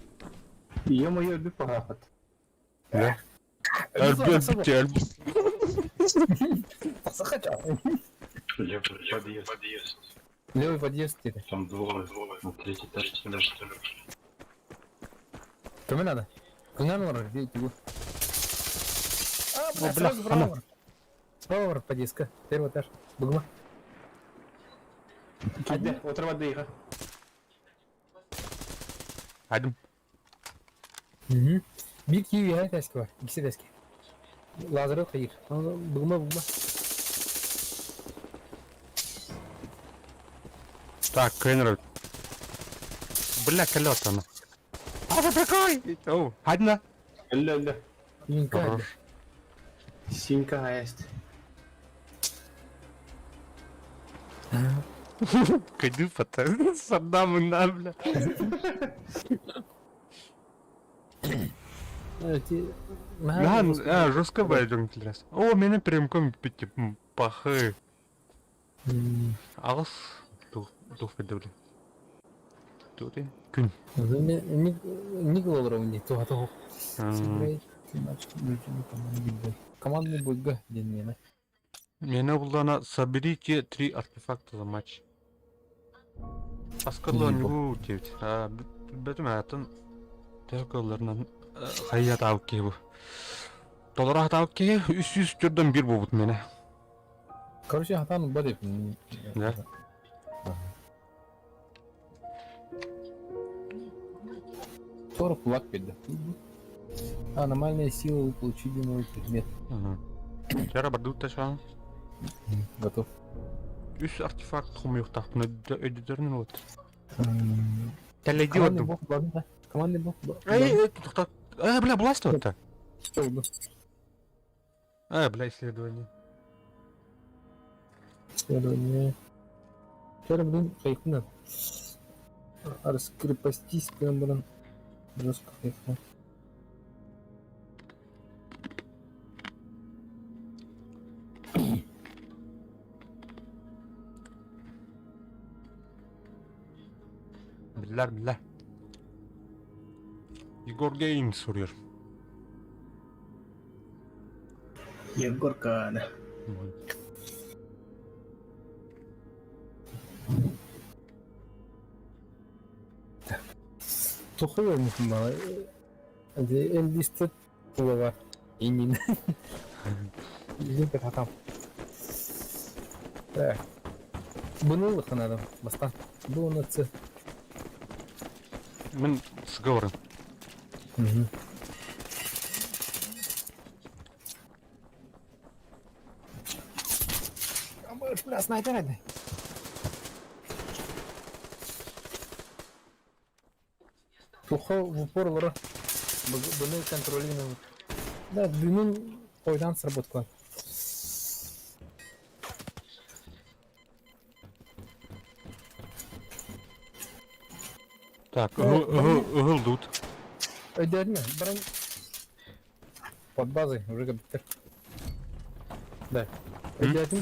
Speaker 2: Ё-моё, би пахат.
Speaker 1: Бля. Әлбет бит, әлбет.
Speaker 6: Левый подъезд.
Speaker 3: Левый подъезд где-то.
Speaker 6: Там двое. На третий этаж что ли.
Speaker 3: Кому надо? Куда надо? Где ты? А, бля,
Speaker 1: О, бля,
Speaker 3: сразу
Speaker 1: она.
Speaker 3: справа. Справа подъездка. Первый этаж. Бугма.
Speaker 2: Киде, отрыва дыха.
Speaker 1: Адым.
Speaker 3: Угу. Бир киви я тески бар. Икси тески. Лазеры кыйыр. Бугма бугма.
Speaker 1: Так, кайын Бля, кэллет она. А ты такой? О, одна.
Speaker 2: Өллө, өллө.
Speaker 3: Юнка.
Speaker 1: Хорош.
Speaker 2: Синька есть.
Speaker 1: Кайды фото. Саддам на, бля. Да, а, жестко байдың раз. О, меня прямком пить пахы. Алыс тух бля. Тут и күн.
Speaker 3: Никол ровни, то то. Командный бойга ден мені.
Speaker 1: Меня булдана соберите три артефакта за матч. Аскарлы него девять. А, бетім атын тәкөлләрнән хайят алып ки бу. Толора алып ки 300 түрдән бир бу бут мене.
Speaker 3: Короче, хатан ылбат эбиппин.
Speaker 1: Да?
Speaker 3: Тор кулак биэрдэ. Аномальная сила, вы получили новый предмет.
Speaker 1: Вчера бардут ташан.
Speaker 3: Готов.
Speaker 1: Үс артефакт хомуйуохтаахпын өйдөтөрүнэн вот. Тэлэйдии
Speaker 3: Командный
Speaker 1: олордум.
Speaker 3: бог ладно. Командный бог.
Speaker 1: Эй, эй, тохтот. Э, бля, власть вот-то.
Speaker 3: Что было?
Speaker 1: Э, бля, исследование.
Speaker 3: Исследование. Вчера, блин, кайфно. Раскрепостись прям, блин. Жестко кайфно.
Speaker 1: Биллэр, биллэр. Егор Гейм суруйар.
Speaker 2: Егор Каана.
Speaker 3: Тухуй мала. Элдисте тулава. Инин. Илин хатам. Так. Бұны лықын Бастан. Бұл оны ц.
Speaker 1: Мин сговорын.
Speaker 3: Бля, снайпер один. Тухо в упор лора. Бұны контролировать. Да, бүгін ойдан сработка.
Speaker 1: Так, ыгыл тут.
Speaker 3: Өйдерме, бронь. Под базой уже компьютер. Да. Өйдерме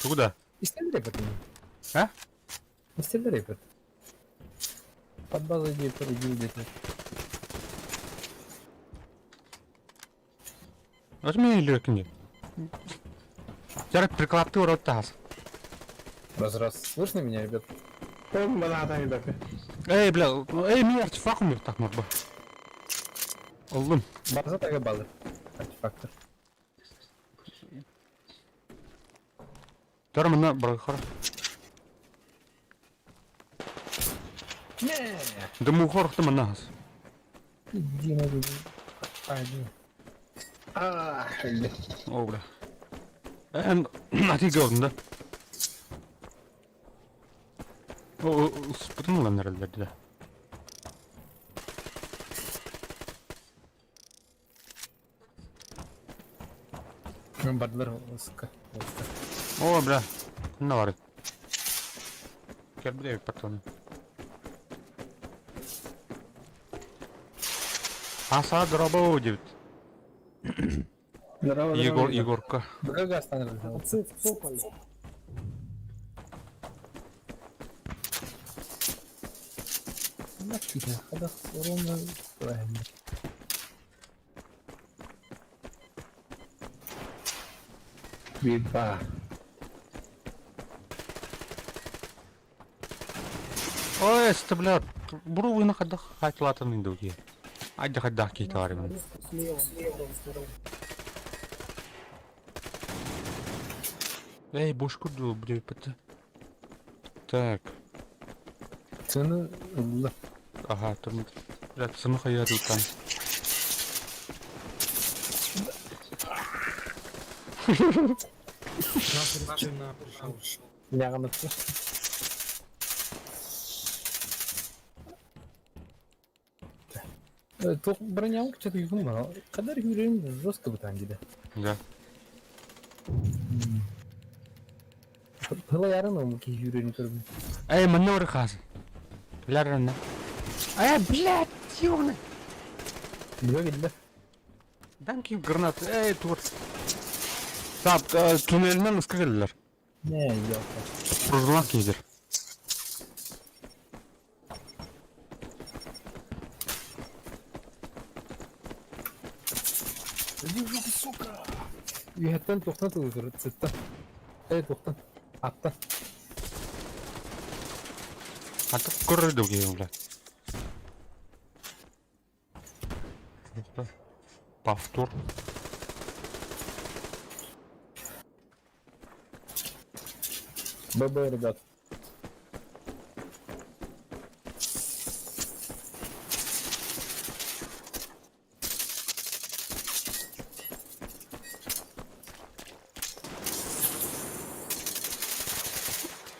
Speaker 1: Куда?
Speaker 3: Истердер репет.
Speaker 1: А?
Speaker 3: Истердер репет. Под базой иди, иди, иди.
Speaker 1: Возьми легкий. Ярик прикладты урод таз.
Speaker 3: Раз, раз. Слышно меня, ребят?
Speaker 1: Эй, бля, эй, мне артефакт умер так морба. Олдум.
Speaker 3: База так и база. Артефактор.
Speaker 1: Тормына барахара.
Speaker 3: Не.
Speaker 1: Дымухор ты манас.
Speaker 3: Иди на Один.
Speaker 2: А,
Speaker 1: О, бля. Эн, а ты говорил, да? О, спутнула, наверное, да.
Speaker 3: Бадлар, сука.
Speaker 1: О, бля. На вары. Кер патроны. Аса дробо девять.
Speaker 2: Здорово,
Speaker 1: Егор, Егорка.
Speaker 3: БГ останавливается.
Speaker 7: Отцы цокали.
Speaker 3: Ровно правильно.
Speaker 2: Битва.
Speaker 1: Ой, это, бля, буру на ходах хать латан индуки. Айда ходах китарим.
Speaker 7: Слева, слева, слева.
Speaker 1: Эй, бошку ду, бля, пт. Так,
Speaker 3: Цены.
Speaker 1: ага, там, бля, цену хаярю там.
Speaker 3: Лягнутся. Тух броня что-то югун Кадар юрин жестко бы там где.
Speaker 1: Да.
Speaker 3: Пыла ярын ки юрин көрбү.
Speaker 1: Эй, манор хаз. Бля, рана. Эй, блядь, ёбаный.
Speaker 3: Бля, видно.
Speaker 1: Дам ки гранат. Эй, тур. Так, туннельнен ыскыгыллар.
Speaker 3: Не, ёлка.
Speaker 1: Пружлак кидер.
Speaker 3: Сука. Үйәттен тоқтан туғызыр, цитта. Эй, тоқтан. Атта.
Speaker 1: А то көрді бля. Повтор.
Speaker 3: Bye-bye, ребят.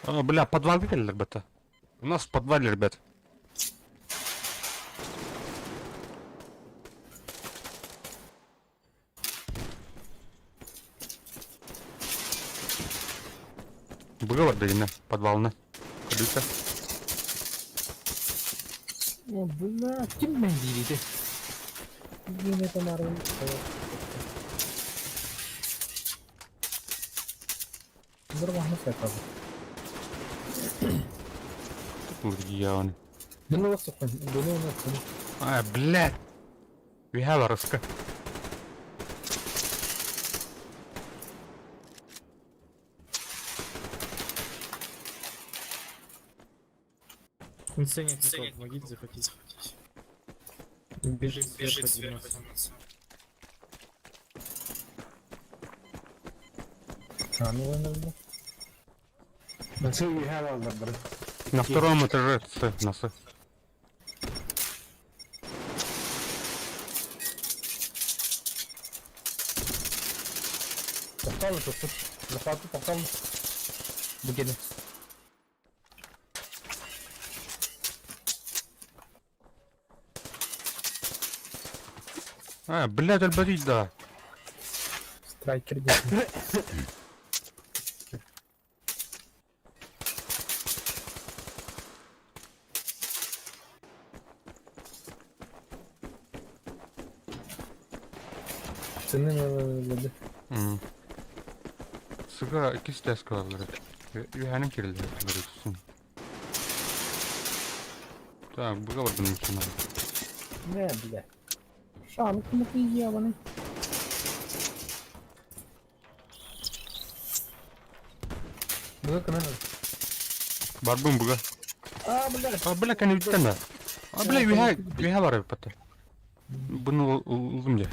Speaker 1: А, бля, подвал видели, ребята? У нас в подвале, ребят. Было длинно, подвалны. Кадыта.
Speaker 3: О, бля, ким мен диибити? Диэн этэн арай Нормально все
Speaker 1: Дьявол.
Speaker 3: Дыны сухын, дыны унасын.
Speaker 1: А, блядь. Вихала рыска.
Speaker 8: Не ценит никого, помогите захватить. Бежит, бежит сверху подниматься.
Speaker 3: А, ну ладно, ладно.
Speaker 1: На втором этаже С, на С.
Speaker 3: Тоқталды, тоқтал. Захватты, тоқталды. Бу кэлэ.
Speaker 1: А, блядь, альбарить, да.
Speaker 3: Страйкер диэн. Цены
Speaker 1: М. Сука, иккис сказал, Үһэнин кирилэр Так, быга бардым начинаю.
Speaker 3: Не, бля. Шанк, ну ты ебаный. Быга кынан.
Speaker 1: Барбым быга.
Speaker 3: А, бля.
Speaker 1: А, бля, кani бүттен да. А, бля, үһэ, үһэ бар бит. Буну улдум же.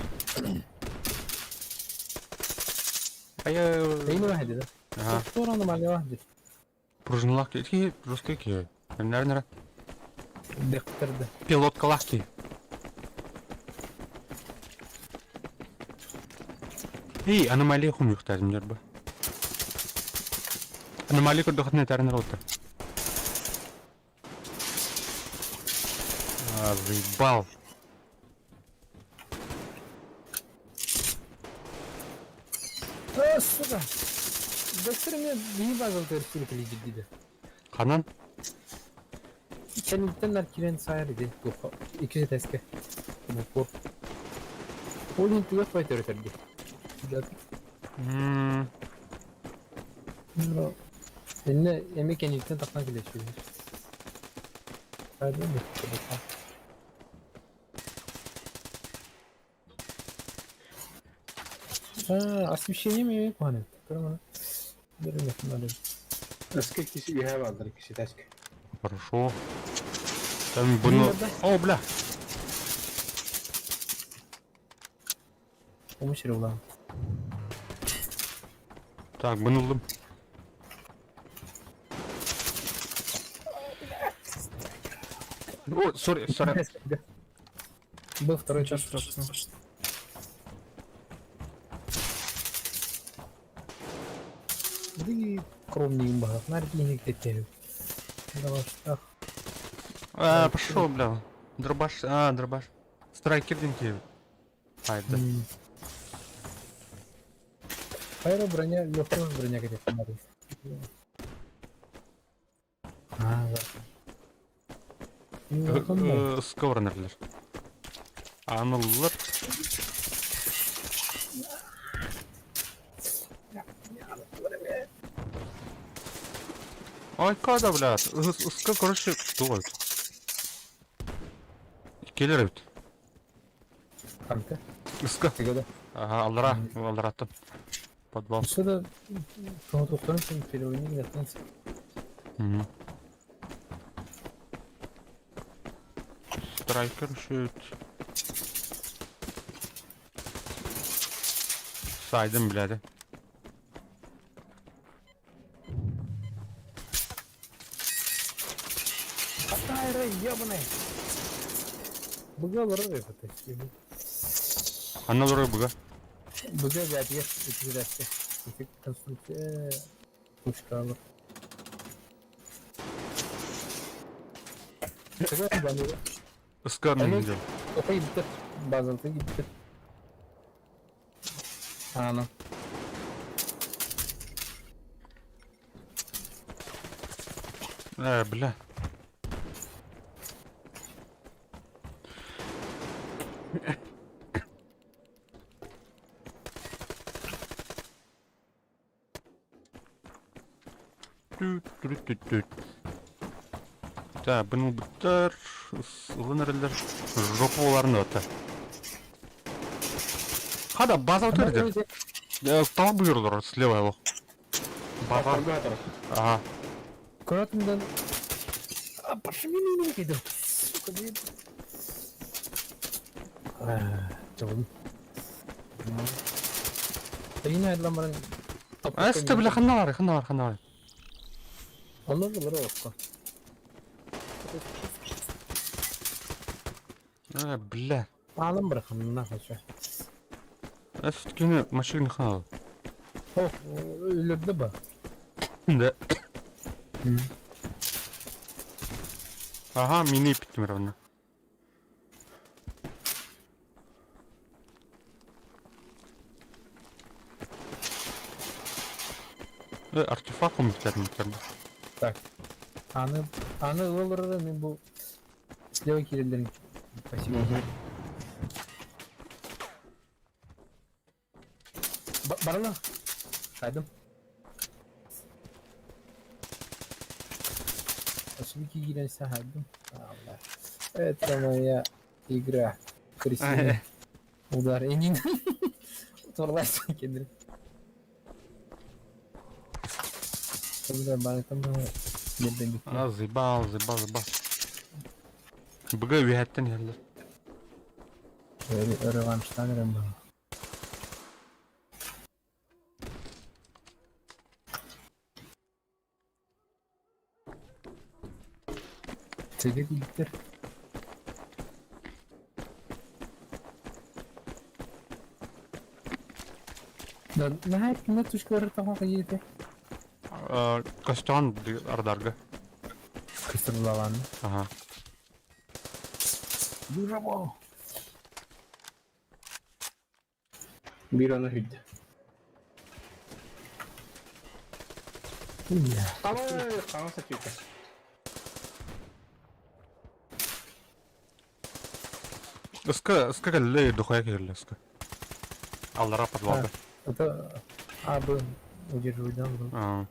Speaker 1: Ая.
Speaker 3: Эйни واحد ده.
Speaker 1: Ага.
Speaker 3: Тура нормальный واحد.
Speaker 1: Пружиналах ки, жесткий ки. Наверное,
Speaker 3: Дехтерде.
Speaker 1: пилотка лахки. Эй, аномалия хум юхтарым жербе. Аномалия көрдөхөтүнэ тарынар отыр. А, заебал.
Speaker 3: А, сука. Дехтер мне бии базал терсүр кили диде.
Speaker 1: Ханан?
Speaker 3: Кэнниттэн кирен сайар иди. Туха. Икки тэске. Бу Ол ин тугах бай төрөтөрдү.
Speaker 1: М,
Speaker 3: Инне эми кэнниттэн тахсан килечү. Хайда А, освещение ми куханы.
Speaker 1: Хорошо. Там буну... О, бля.
Speaker 3: Помощь улам.
Speaker 1: Так, бунулдум. О, сори, сори.
Speaker 3: Был второй
Speaker 8: Ничего
Speaker 3: час.
Speaker 8: страшного.
Speaker 3: Ды кровный имба. Наркиник тетел. Давай, ах.
Speaker 1: А, пошел, бля. Дробаш, а, дробаш. Страйкер динки. Ай, да.
Speaker 3: Хайра броня, легкая броня где-то. А, да. Ну, он
Speaker 1: Сковорнерлер. Аныллар. Ай, када, бля. Ыска, короче, тугай. Келер бит.
Speaker 3: Канка.
Speaker 1: Ыска.
Speaker 3: Тигада.
Speaker 1: Ага, аллара, аллараттан. Подвал.
Speaker 3: Что-то тоғыз переводник готовится.
Speaker 1: Мгм. Страйкер шут. Сайдым, блядь.
Speaker 3: Хатайра, ебаный! Быга олорор эбит.
Speaker 1: Ханна олорор быга?
Speaker 3: Быга бээтигэр итирээччи. Ити конструкция пушкалар.
Speaker 1: Ыскар миҥдэ.
Speaker 3: Охой бүттэ. Базалты бүттэ. Аана.
Speaker 1: Э, бля. Түт-түт-түт-түт. Так, бұны бұттар, ылын эрэллэр жопа оларын өтө. Хада база өтөр Тала бұйырылар слева его. База. Ага.
Speaker 3: Көрөтүндөн А, пошли меня киду. Сука, блин. Чабын. Тайна айдлан баран.
Speaker 1: Эсте бля ханна бар, ханна бар, ханна бар.
Speaker 3: Онно булар окко.
Speaker 1: Э, бля.
Speaker 3: Аалым бар ханна хочу.
Speaker 1: Эс кини машина ханна.
Speaker 3: О, өлөрдө ба.
Speaker 1: Да. Ага, мини питтим равно. Э, артефакт умутар.
Speaker 3: Так. Аны, аны ылыры мен бу слева кирелерин. Спасибо. Барла. Кайдым. Спасибо, кирен сахайдым. Allah. Это моя игра. Крысиный удар. Энин. Торлайсың кендiri.
Speaker 1: А, заебал, заебал, заебал. БГ үһәттен иһэллэр.
Speaker 3: Реванштан Цеге биликтер. Да, наһаа кимнер тушкалары таҕа кыйыты.
Speaker 1: Костян ардарга.
Speaker 3: Кыстырылалаан.
Speaker 1: Ага.
Speaker 3: Южабо.
Speaker 2: Биир аны хүдді. Қаңа сатүйті.
Speaker 1: Ыска, ыска кэллэ, духая кэллэ ыска. Аллара подвалга.
Speaker 3: Это А, Б удерживать, да? был?
Speaker 1: А.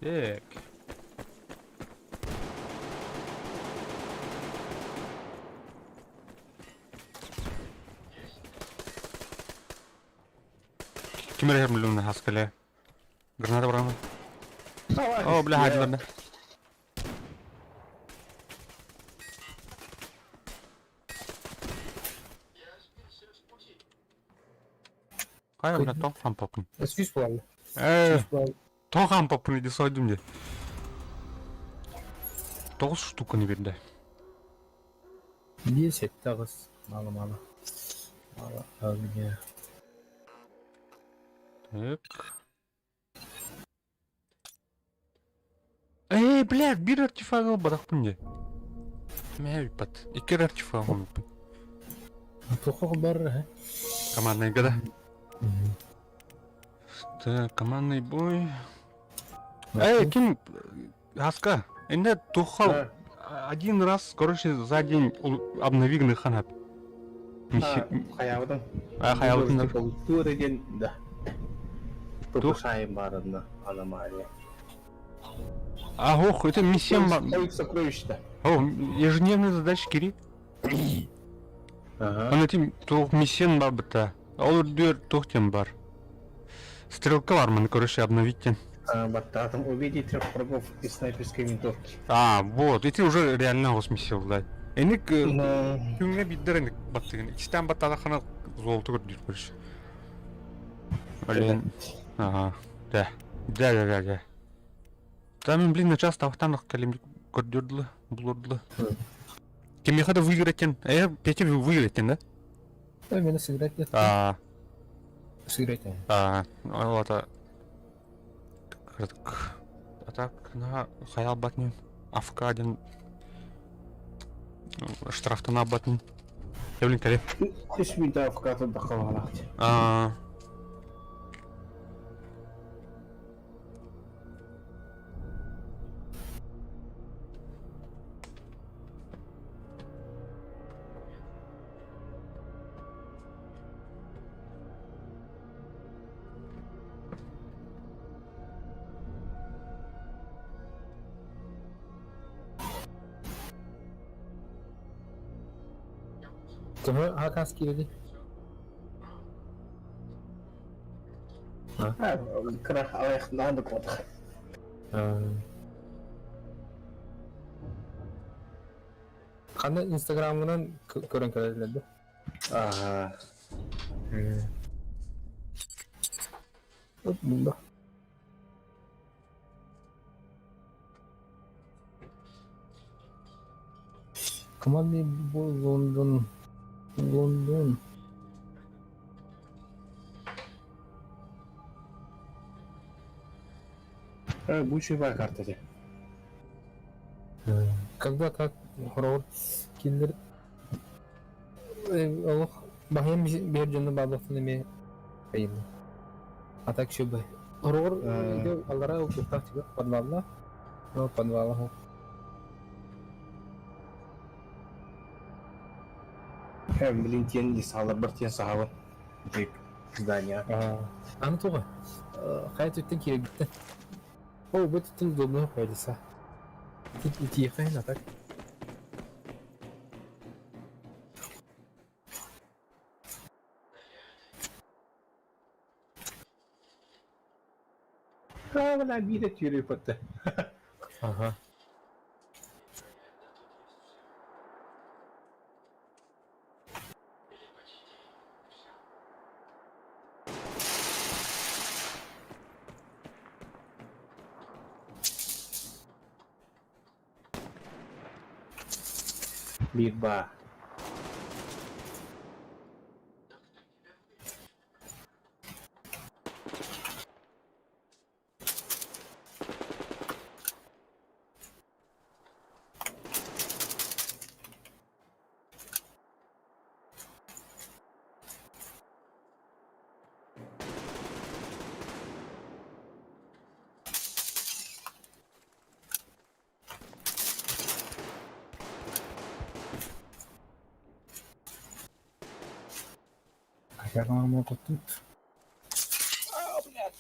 Speaker 1: Так. Ким эрэ миллион хаскале. Граната барамы. О, бля, хайдылар. Хайа, бля, тоқ попын.
Speaker 3: Сүүс буолла.
Speaker 1: Э,
Speaker 3: Сүүс буолла.
Speaker 1: тоқ попын иди сойдум де. Тоғыз штуканы берді.
Speaker 3: Десять тағыз. Мало, мало. Мало огня.
Speaker 1: Так. Эй, блядь, бир артефакт бадақпын де. Мә пат. Икер артефакт алмаппын.
Speaker 3: Тухох бар, ха?
Speaker 1: Командный года. Так, командный бой. Эй, ким Хаска, инде тухал один раз, короче, за день обнови ханап.
Speaker 2: Хаябытын.
Speaker 1: А, хаябытын.
Speaker 2: Тур деген, да. Тупушайым барына аномалия.
Speaker 1: А, ох, это миссия...
Speaker 2: Поиск сокровищ-то.
Speaker 1: О, ежедневные задачи кири.
Speaker 2: Ага.
Speaker 1: Он этим туох миссиян бар быта. Ол үрдүөр туох тем бар. Стрелка бар маны, короче, обновить тен.
Speaker 2: Баттаатым увидеть трех врагов из снайперской винтовки.
Speaker 1: А, вот, ити уже реально смысл, да. Эник күҥҥэ биирдэр эник баттыгын. Иккистээн баттаатаххына золото көрдүүр короче. Блин. Ага. Да. Да, да, да, да. Там, блин, на час тавтан кэлим көрдүрдүлэ, булурдула. Кимиэхэ да выиграть Петя выиграть, да?
Speaker 3: Да, меня сыграть нет.
Speaker 1: А,
Speaker 3: Сыграть.
Speaker 1: А, это А так, на хайал батнин. АФК один штрафтана батнин. Я, блин, кале.
Speaker 2: Үс минутта АФК турдахха
Speaker 1: А,
Speaker 3: Төһө хакас киирди?
Speaker 2: Кыра аҕыйах наада куотах.
Speaker 3: Ханна инстаграмынан көрөн кэлэллэр да?
Speaker 2: Ага.
Speaker 3: Оп, бunda. Командный бой Лондон. Лондон.
Speaker 2: Бучий бар карта де.
Speaker 3: Когда как хоррор киллер олох баһыйан биэр дьону баабахтан эмиэ айылла. А так еще бы. Хоррор аллара ылбыттаах тигэ подвалла. Но подвала.
Speaker 2: Блин, тиэн лисалар бар тиэн сахабын. Здание.
Speaker 3: Аны туға. Хайа түттен киирбиттен. О, бу түттен удобно қойдыса. Тихо, а так.
Speaker 2: А, бля, биир тюрю патта.
Speaker 3: Ага.
Speaker 2: Биир ба.
Speaker 3: Я могу тут. А, блядь.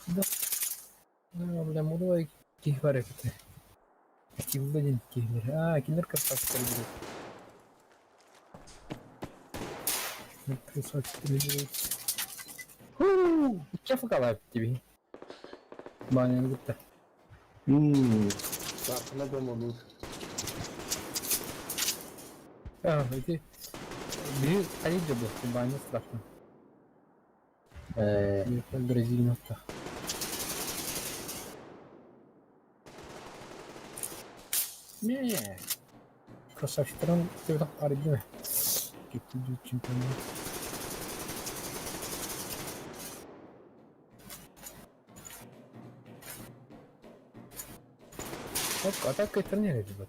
Speaker 3: Да. Да, бля, мудой кихвар это. Килден кихлер. А, кинер красавчик берет. Красавчик берет. Кеф калап тебе. Баня гутта.
Speaker 2: Сарпына дома
Speaker 3: А, эти... Бери, они был, баня страшно. Бразилия.
Speaker 2: Не.
Speaker 3: Красавчик, он ты там аргина. Чемпионат. Оп, а так это не ребят.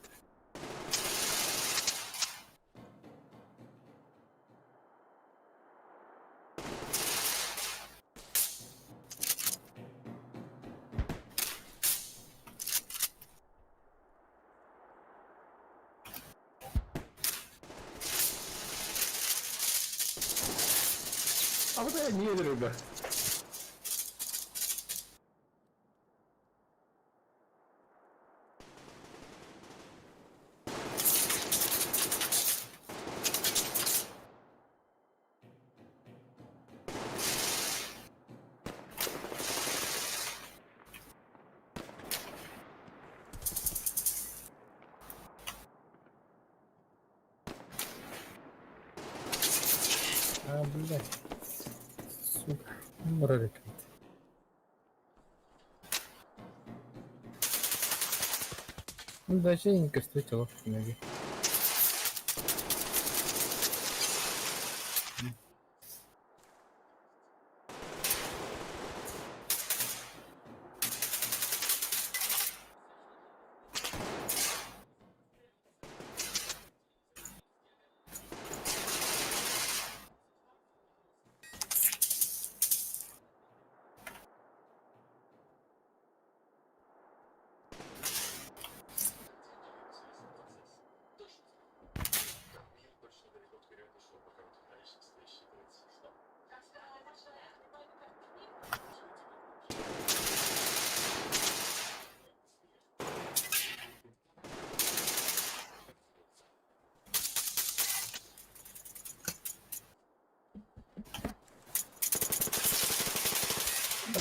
Speaker 2: А вот это не рыба.
Speaker 3: Блядь. Сука. Мурар эбит. Ну, даже не көстүбүт олох кинигэ.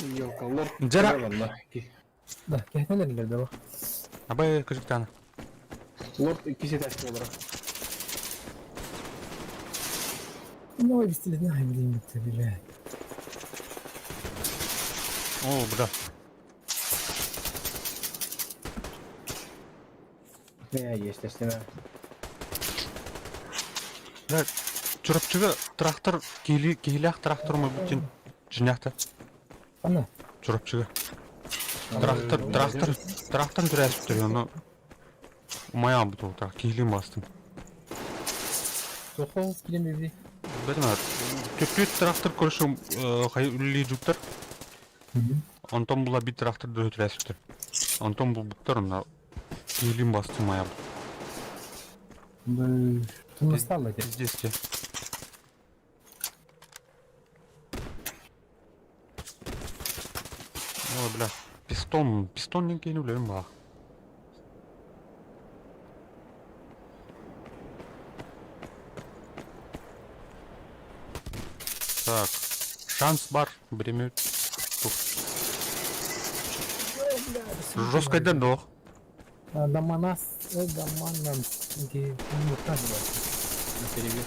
Speaker 2: Елка, лорд.
Speaker 1: Дьара.
Speaker 3: Да, киһитэн эрэллэр да
Speaker 1: Абай кыжыктаана.
Speaker 2: Лорд иккис этажка олорор.
Speaker 3: Ну, действительно, блин, это, блядь.
Speaker 1: О, бля.
Speaker 2: Не, есть, естественно.
Speaker 1: Бля, Чурапчыга трактор киһили киһилээх трактор мөбүтүн дьиҥнээхтэ.
Speaker 3: Ана.
Speaker 1: Чурапчыга. Трактор трактор трактор түрээсиптэр ону умайан бутуутаа киһилиин бастым.
Speaker 3: Сохол килем биби.
Speaker 1: Бэтимэ түптүүт трактор көрүшүм хайы үлэлии дьуктар. Онтон була бит трактор түрээсиптэр. Онтон булбуттар онно киһилиин бастым умайан.
Speaker 3: Тумусталла те.
Speaker 1: Пиздец те. Ой, бля. Пистон, пистон не кинули, ба. Так, шанс бар, время. Жестко дох.
Speaker 3: Даманас, Даманас, где ну как называется? На перевес.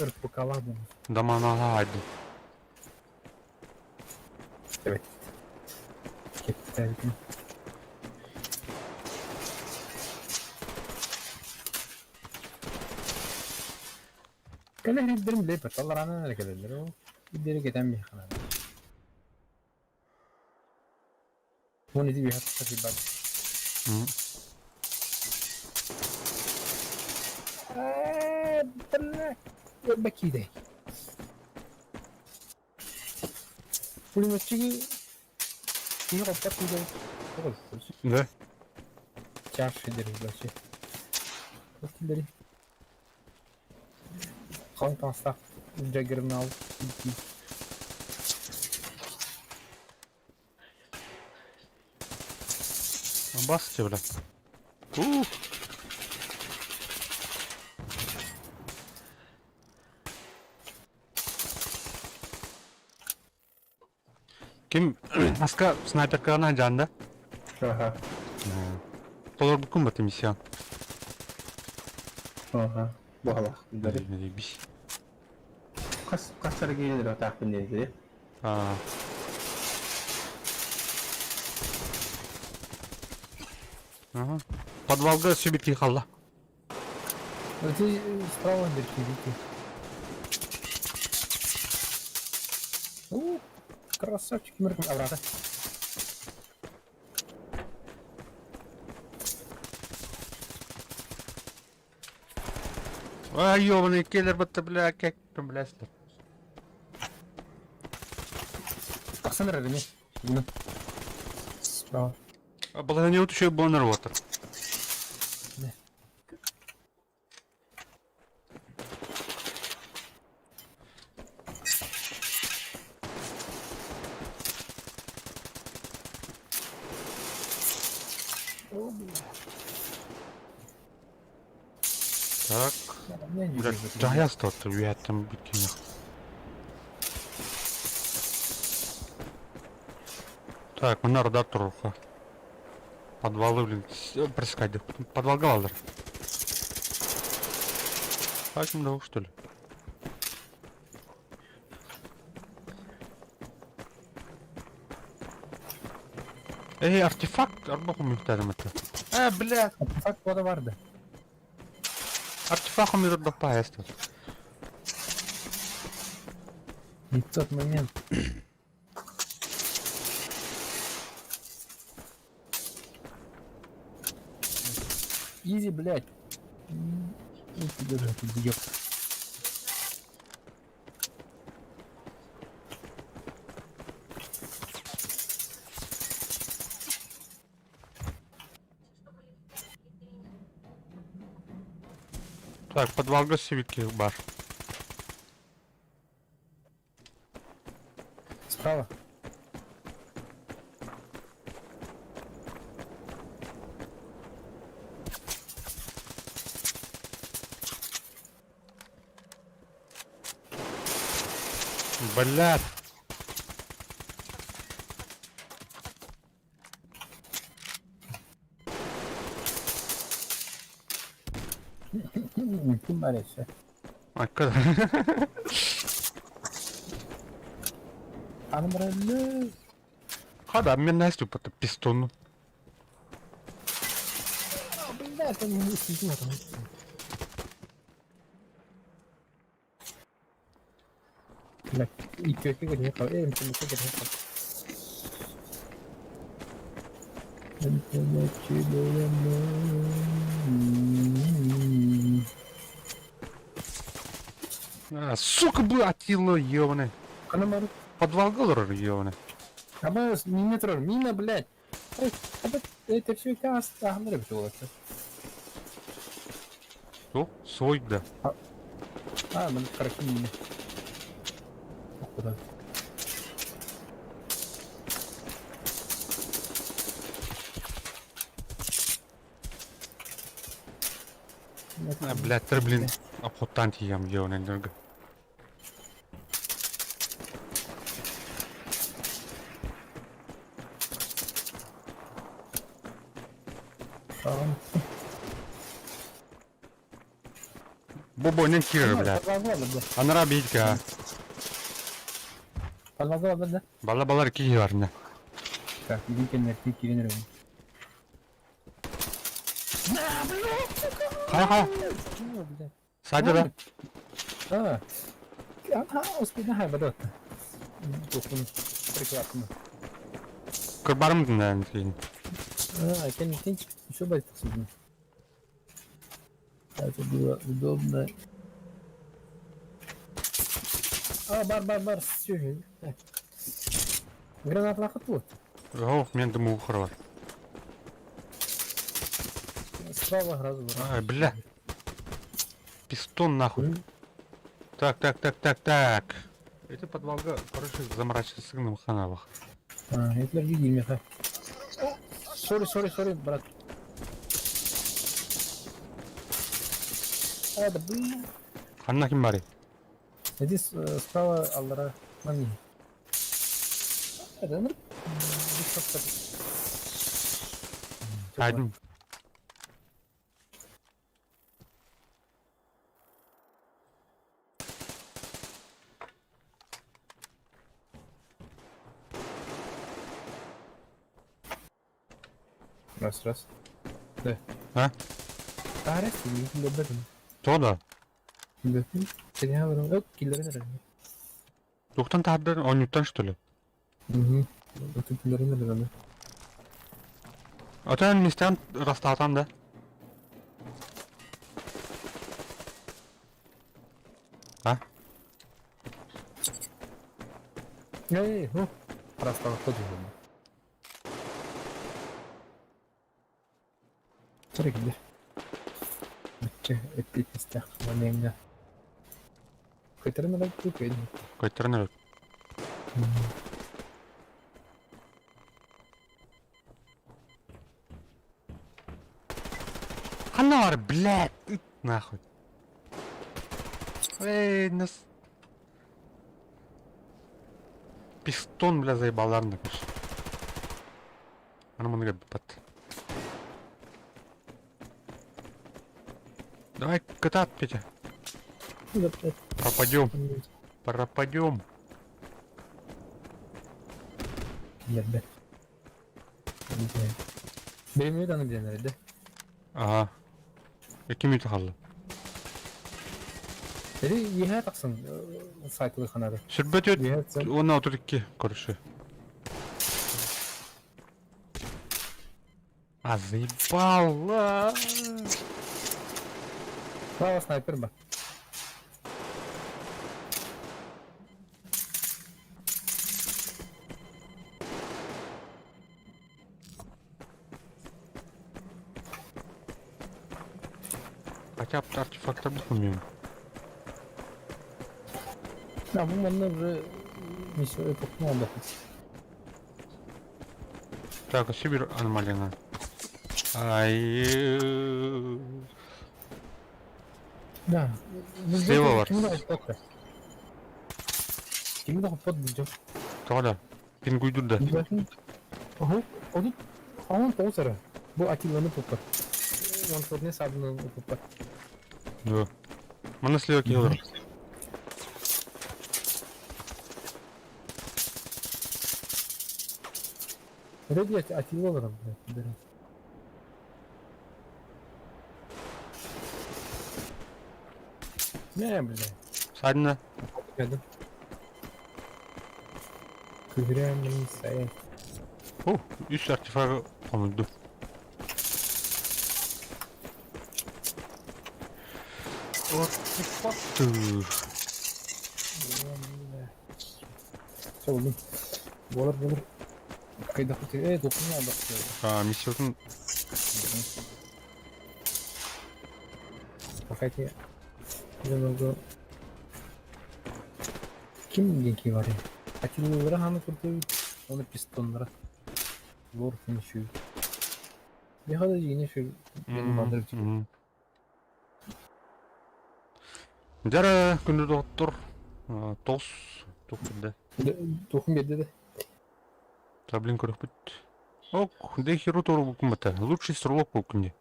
Speaker 3: РПК ладно.
Speaker 1: Даманагади.
Speaker 3: Давайте. Китай. Кэлэ иһирдэрим билэ батталлараанан эрэ кэлэллэр ол биирдэрэ кэтэн миэхэ Уон ити үөһэ тахса сылдьар. Бакидай. Пулеметчиги киһи хоппот күүдэбит.
Speaker 1: Да.
Speaker 3: Чаш дери вообще. Дери. Халыҥ таҥастаах Джаггернаут
Speaker 1: Бас бля. Ух. Ким аска снайперканы жанда?
Speaker 2: Ага.
Speaker 1: Толорбуккун баты миссия.
Speaker 2: Ага. Буһалах.
Speaker 1: Бис.
Speaker 2: Хас хас саргыйын отаахпын диэн
Speaker 1: А. Ага. Подвалга сүбүт халла.
Speaker 3: Ты справа дырки, видите. У, красавчик, мирком обратно.
Speaker 1: Ай, ёбаный келлер батта, бля, как там, бля,
Speaker 3: Тахсан эрэр эмиэ. Справа.
Speaker 1: Балаһыанньа үчүгэй буолан эрэ Так. Бля, дьаһайа сытар үөһэттэн бүткүнэх. Так, мына радар туруха. Подвалы, блин, прискать. Подвалга алдар. Так, да, что ли? Эй, артефакт арба хомуйуктаатым это. Э, блядь.
Speaker 3: Артефакт вода бар да.
Speaker 1: Артефакт хомуйдор тут.
Speaker 3: Не тот момент. Изи, блядь. Ну, ты держи, ты ёб.
Speaker 1: Так, подвалга сивики бар.
Speaker 3: Справа.
Speaker 1: Блядь.
Speaker 3: Ким бар еще?
Speaker 1: А, когда?
Speaker 3: Аны брали.
Speaker 1: Хада, мне Настю по пистону.
Speaker 3: А, блядь, они не сидят. Блядь, и тётя говорит, эй, ты не
Speaker 1: А, сука, бля, Атила, ёбаный. Подвал голор, ёбаный.
Speaker 3: Аба мина трор, мина, блядь. Эй, аба, это все кас, ахмыр бит
Speaker 1: Что? Свой, да.
Speaker 3: А, мен короче мина. Куда?
Speaker 1: А, блядь, ты, блин, обход ям, ёбаный, дорого. Бобо, не кирер, блядь. Анара битка. Бала балар ки бар не.
Speaker 3: Так, иди кирен
Speaker 1: Хай хай. Садя да.
Speaker 3: А. Ага, успей на бадот. Тухун прекрасно.
Speaker 1: Кырбарым да кейін.
Speaker 3: А, кен кен еще бать судно. Это было удобно. А, бар, бар, бар, все. Гранат лахат вот.
Speaker 1: О, мен дыму бар.
Speaker 3: Справа сразу.
Speaker 1: Ай, бля. Пистон нахуй. Так, так, так, так, так. Это подвалга, короче, заморачиваться ханавах.
Speaker 3: А, это видели меня. Сори, сори, сори, брат. А, да блин.
Speaker 1: Ханна ким бари?
Speaker 3: Здесь справа Аллара. Мани. Это, ну,
Speaker 1: Один.
Speaker 3: Раз, раз. Да.
Speaker 1: А? То да. Тухтан тардыр, онюттан что ли?
Speaker 3: Угу.
Speaker 1: Отан местан растатан да. А?
Speaker 3: Эй, ну, просто ходим. Смотри, где. Че, эпитестях, маненга. Көтөрөн алып көйдү.
Speaker 1: Көтөрөн Ханар, блядь, нахуй. Эй, нас... Пистон, бля, заебалар, Аны мыныга бат. Давай, катат, Петя. Пропадем. Пропадем.
Speaker 3: Нет, да. Биримиэт аны диэн эрдэ.
Speaker 1: Ага. 2 минута хаалла.
Speaker 3: Эри үөһээ тахсан сайтылы ханары.
Speaker 1: Сүрбэ түөрт уонна 32 короче. А заебала!
Speaker 3: Справа снайпер ба.
Speaker 1: Хотя бы артефактор умеем.
Speaker 3: А бу манна уже миссия эпохну отдохнуть.
Speaker 1: Так, Сибирь аномалина. Ай.
Speaker 3: Да.
Speaker 1: Слева бар.
Speaker 3: Кими да хоппот бүлдüm.
Speaker 1: Тоҕо да? Пингуйдур да.
Speaker 3: Оһу, отут хаон тоҕус эрэ. Бу Атилланы туппар. Ваншотный сабынан туппар.
Speaker 1: Да. Манна слева киһи олорор.
Speaker 3: Вроде Атилла олорор, блядь, пидорас. Не, блядь.
Speaker 1: Садина.
Speaker 3: Рядом. Ковыряем сайт.
Speaker 1: О, үс артефакт хомуйду. Артефакты.
Speaker 3: Все, блин. Болар, болар. Кайда хоть... Эй, духуна
Speaker 1: А, миссиятын
Speaker 3: Пока я немного... Ким деньги вари? Атиллалара ханы куртуй, оны пистоннара. Лор финшүй. Меха да жине шу мен мандыр
Speaker 1: Дьэ күндү доҕоттор, тоҕус туох да.
Speaker 3: Тухум берди да.
Speaker 1: Таблин көрөхпүт. Ок, дехеру тору букумата. Лучший стрелок букунде.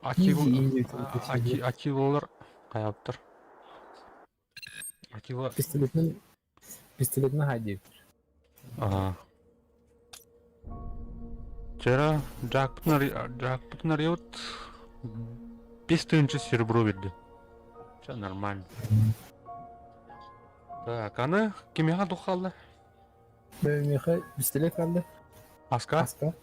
Speaker 1: Атилалар каяптыр. Атила.
Speaker 3: Пистолетин пистолетин хайди.
Speaker 1: Ага. Вчера Джакпот нарьет 5000 серебро берди. Все нормально. Так, аны кимиэхэ туох хаалла?
Speaker 3: Миэхэ пистолет хаалла.
Speaker 1: Аска?
Speaker 3: Аска.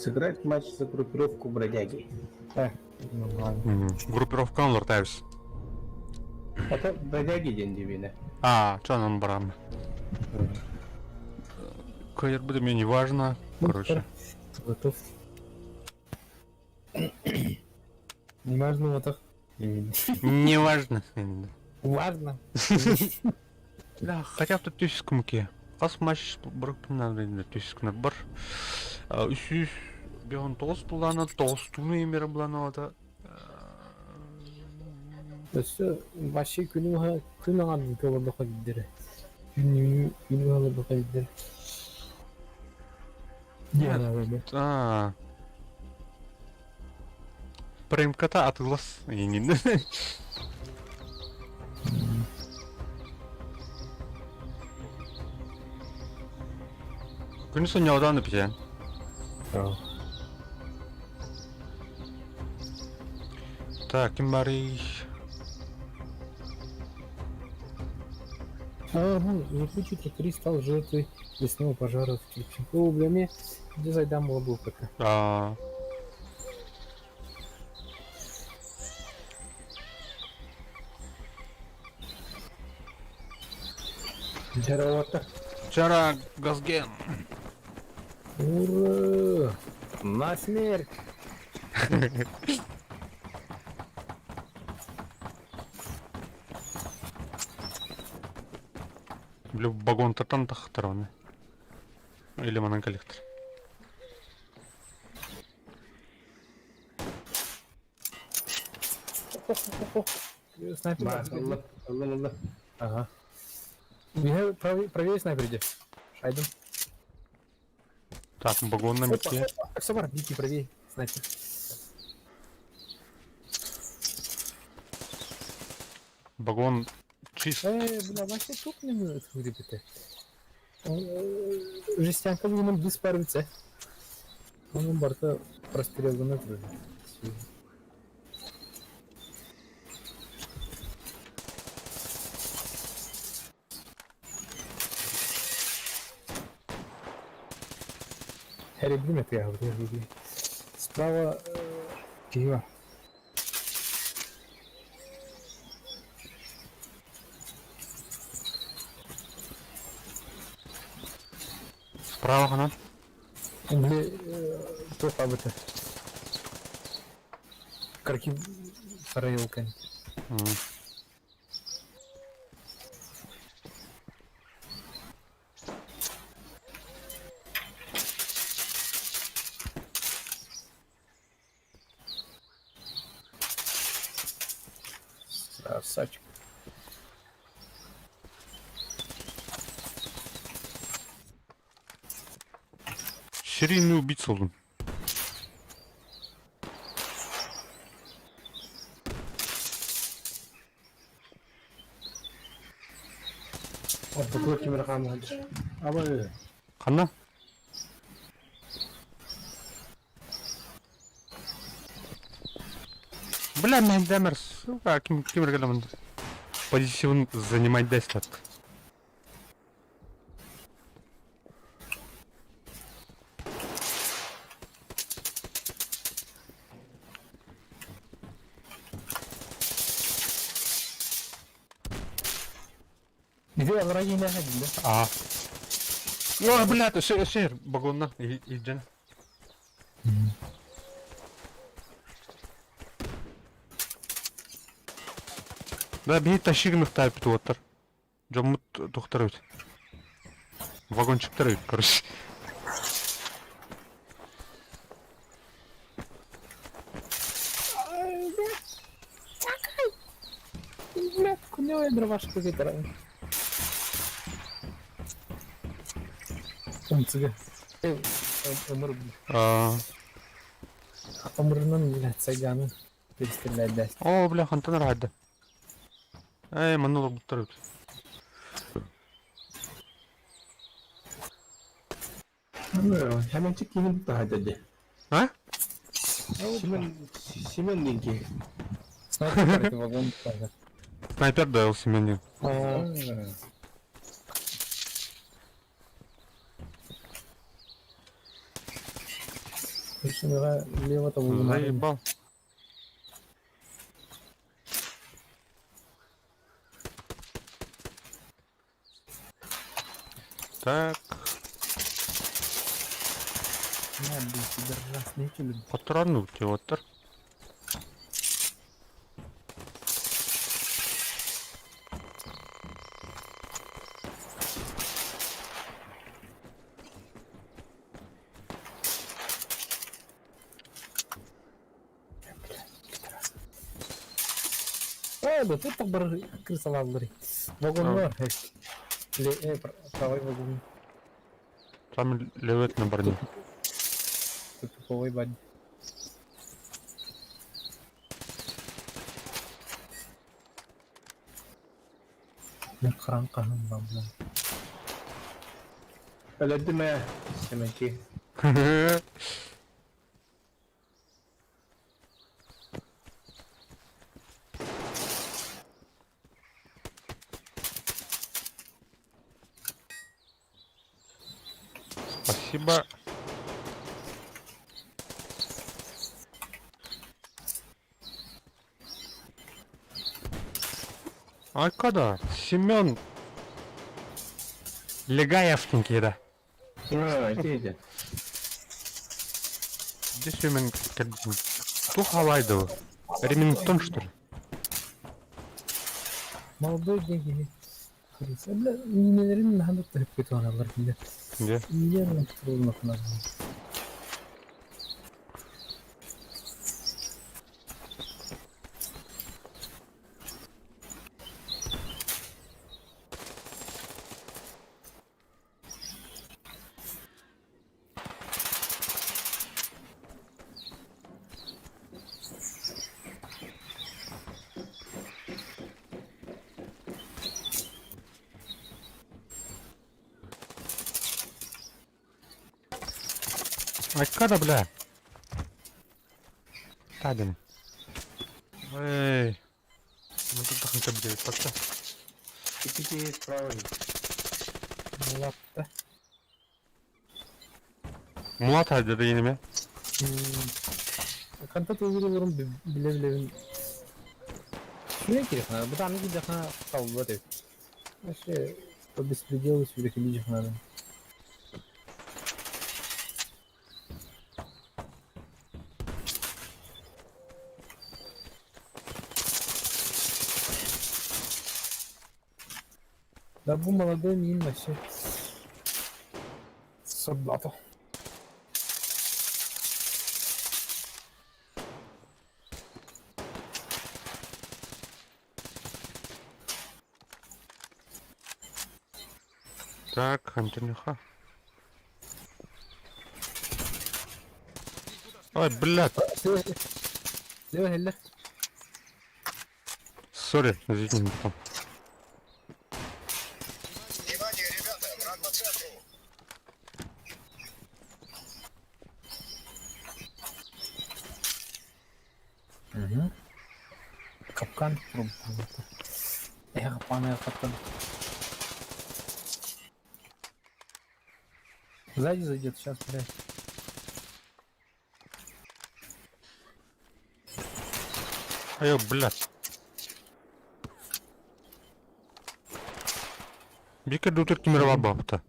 Speaker 2: Сыграть матч за группировку бродяги.
Speaker 3: Так, нормально.
Speaker 1: Группировка олортайбыз.
Speaker 2: А то бродяги день дивина.
Speaker 1: А, что нам барам? Кайыр мне не важно. Короче.
Speaker 3: Готов. Не важно вот так.
Speaker 1: Не важно.
Speaker 3: Важно.
Speaker 1: Да, хотя бы түс муке. Хас матч барып түс бар. Үс беон тоғыз буланы, тоғыз туны емері буланы ода.
Speaker 3: Өссө вообще күнү күн аңан олордохо дидер. Күн күнү олордохо дидер.
Speaker 1: А. Премката атылас. Күнү сонньоодоон эпитэн. Так, ким барый?
Speaker 3: А, ну, летучий тракторист стал жертвой лесного пожара в Кирпиче. О, бля, мне где зайдам был пока.
Speaker 1: А.
Speaker 2: Здорово.
Speaker 1: Вчера Газген.
Speaker 3: Ура! На смерть!
Speaker 1: Бля, вагон татан тахтараны. Или манан коллектор.
Speaker 3: Снайпер.
Speaker 2: Алла, алла, алла.
Speaker 3: Ага. Правее, правее снайпер иди. Шайден.
Speaker 1: Так, вагон на метке.
Speaker 3: Все, бар, дикий правее, снайпер.
Speaker 1: Вагон чист.
Speaker 3: Э, бля, вообще тут не ребята. Жестянка бүгүнүн быс бар битсе. Onun барыта прострелгана турар. Эрийдим этэ Справа киһи бар.
Speaker 1: Справа ханан?
Speaker 3: Били туох абыта. Карки сарайылкан.
Speaker 2: Красавчик.
Speaker 1: Серийный убийца olun.
Speaker 2: Ортокуга ким эрэ хаамыһан Абы
Speaker 1: Ханна? Бля, Мендемер, сука, ким ким эргэлэмин. Позицию занимать дэстат.
Speaker 3: Ити алара киинэхэ биллэ.
Speaker 1: А. Ой, бля, ты шер, шер, багонна, илдьэн. Да, биһи тащигнахтар бит уоттар. Дьоммут тухтар эбит. Вагончиктар эбит, короче.
Speaker 3: Бля, куньо дровашка кетер. Умцыга. Өмір
Speaker 1: А,
Speaker 3: Омурунан блядь, сайганы перестрелять
Speaker 1: О, бля, хантан рады. Эй, манна буттар эбит.
Speaker 2: Хэмэнчик киһин таһа дии.
Speaker 1: А?
Speaker 2: Семен Семен диэн
Speaker 3: Снайпер это вагон тоже.
Speaker 1: Снайпер дал Семен.
Speaker 3: Лево того
Speaker 1: Заебал. Так,
Speaker 3: На, блин, пидорас, не люблю.
Speaker 1: патроны теотер.
Speaker 3: Э, да тут так бар крысалалары. Вагон бар. Ле, правый вагон.
Speaker 1: Там левет на броню.
Speaker 3: Тут туповой бань. Мен қыран қаным бамла.
Speaker 2: Өлөрдүм ээ Семенчик.
Speaker 1: Спасибо. А когда? Семен Легаевский, да.
Speaker 2: А, ити ити.
Speaker 1: Где Семен Кальдин? Тухалайдова. Ремингтон, что ли?
Speaker 3: Молодой деньги. Крыса. Бля, нелерин наханды тұрып кетіп аналар бile.
Speaker 1: Где?
Speaker 3: Нелерин тұрып
Speaker 1: Айка да, бля! Тадин. Эй! Ну тут тахынча блядь, пока.
Speaker 2: Икки справа.
Speaker 3: Мулатта.
Speaker 1: Мулат хайдады иниме.
Speaker 3: Ханта тугуруларын биле билебин. Сүрэн кириэххэ бу даҕаны киирдэххэ саллыбат эбит. Вообще по беспределу сүрэхилии надо. Да бу молодой миин вообще сордоото.
Speaker 1: Так, Антониха. Ой, блядь.
Speaker 3: Слева хеллер.
Speaker 1: Сори, извините, потом.
Speaker 5: Внимание, ребята, враг по центру!
Speaker 3: Угу. Капкан Эх, пана капкан. Сзади зайдет, сейчас, блядь.
Speaker 1: Ай, блядь. Бика дутер кимерва бабта.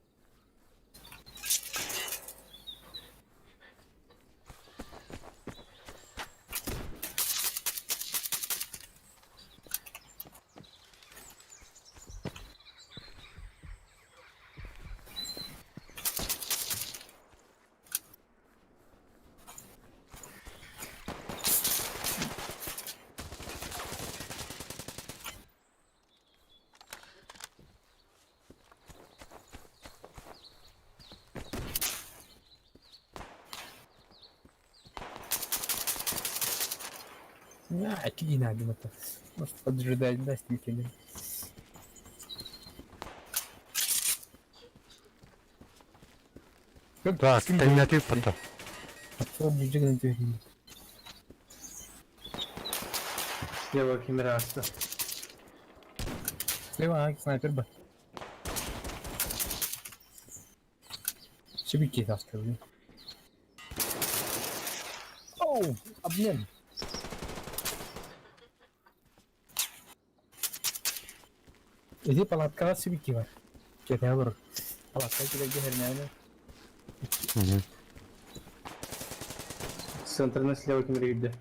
Speaker 3: На, не надо это. Может поджидать, да, с ним
Speaker 1: Так, тайнатив потом.
Speaker 2: Слева камера аста.
Speaker 3: Слева снайпер бы. Чебики оставили. Оу, обмен. Иди палаткаҕа сибики бар. Кэтэ олорор. Палатка килэргэ хэрнээнэ.
Speaker 1: Угу.
Speaker 2: Центрная слева камера где?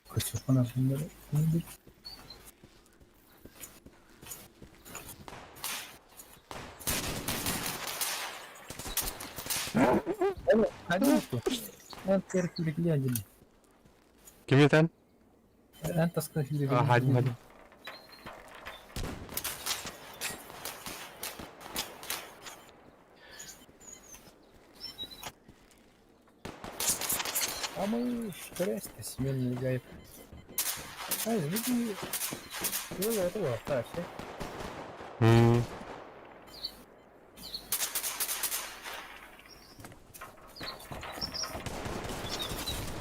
Speaker 3: Көтүөххүн
Speaker 1: Ким этэн?
Speaker 3: Эн таска
Speaker 1: Хадим, хадим.
Speaker 3: А мы стресс-то Семен не играет. А, извини. Ну, этого, так, все.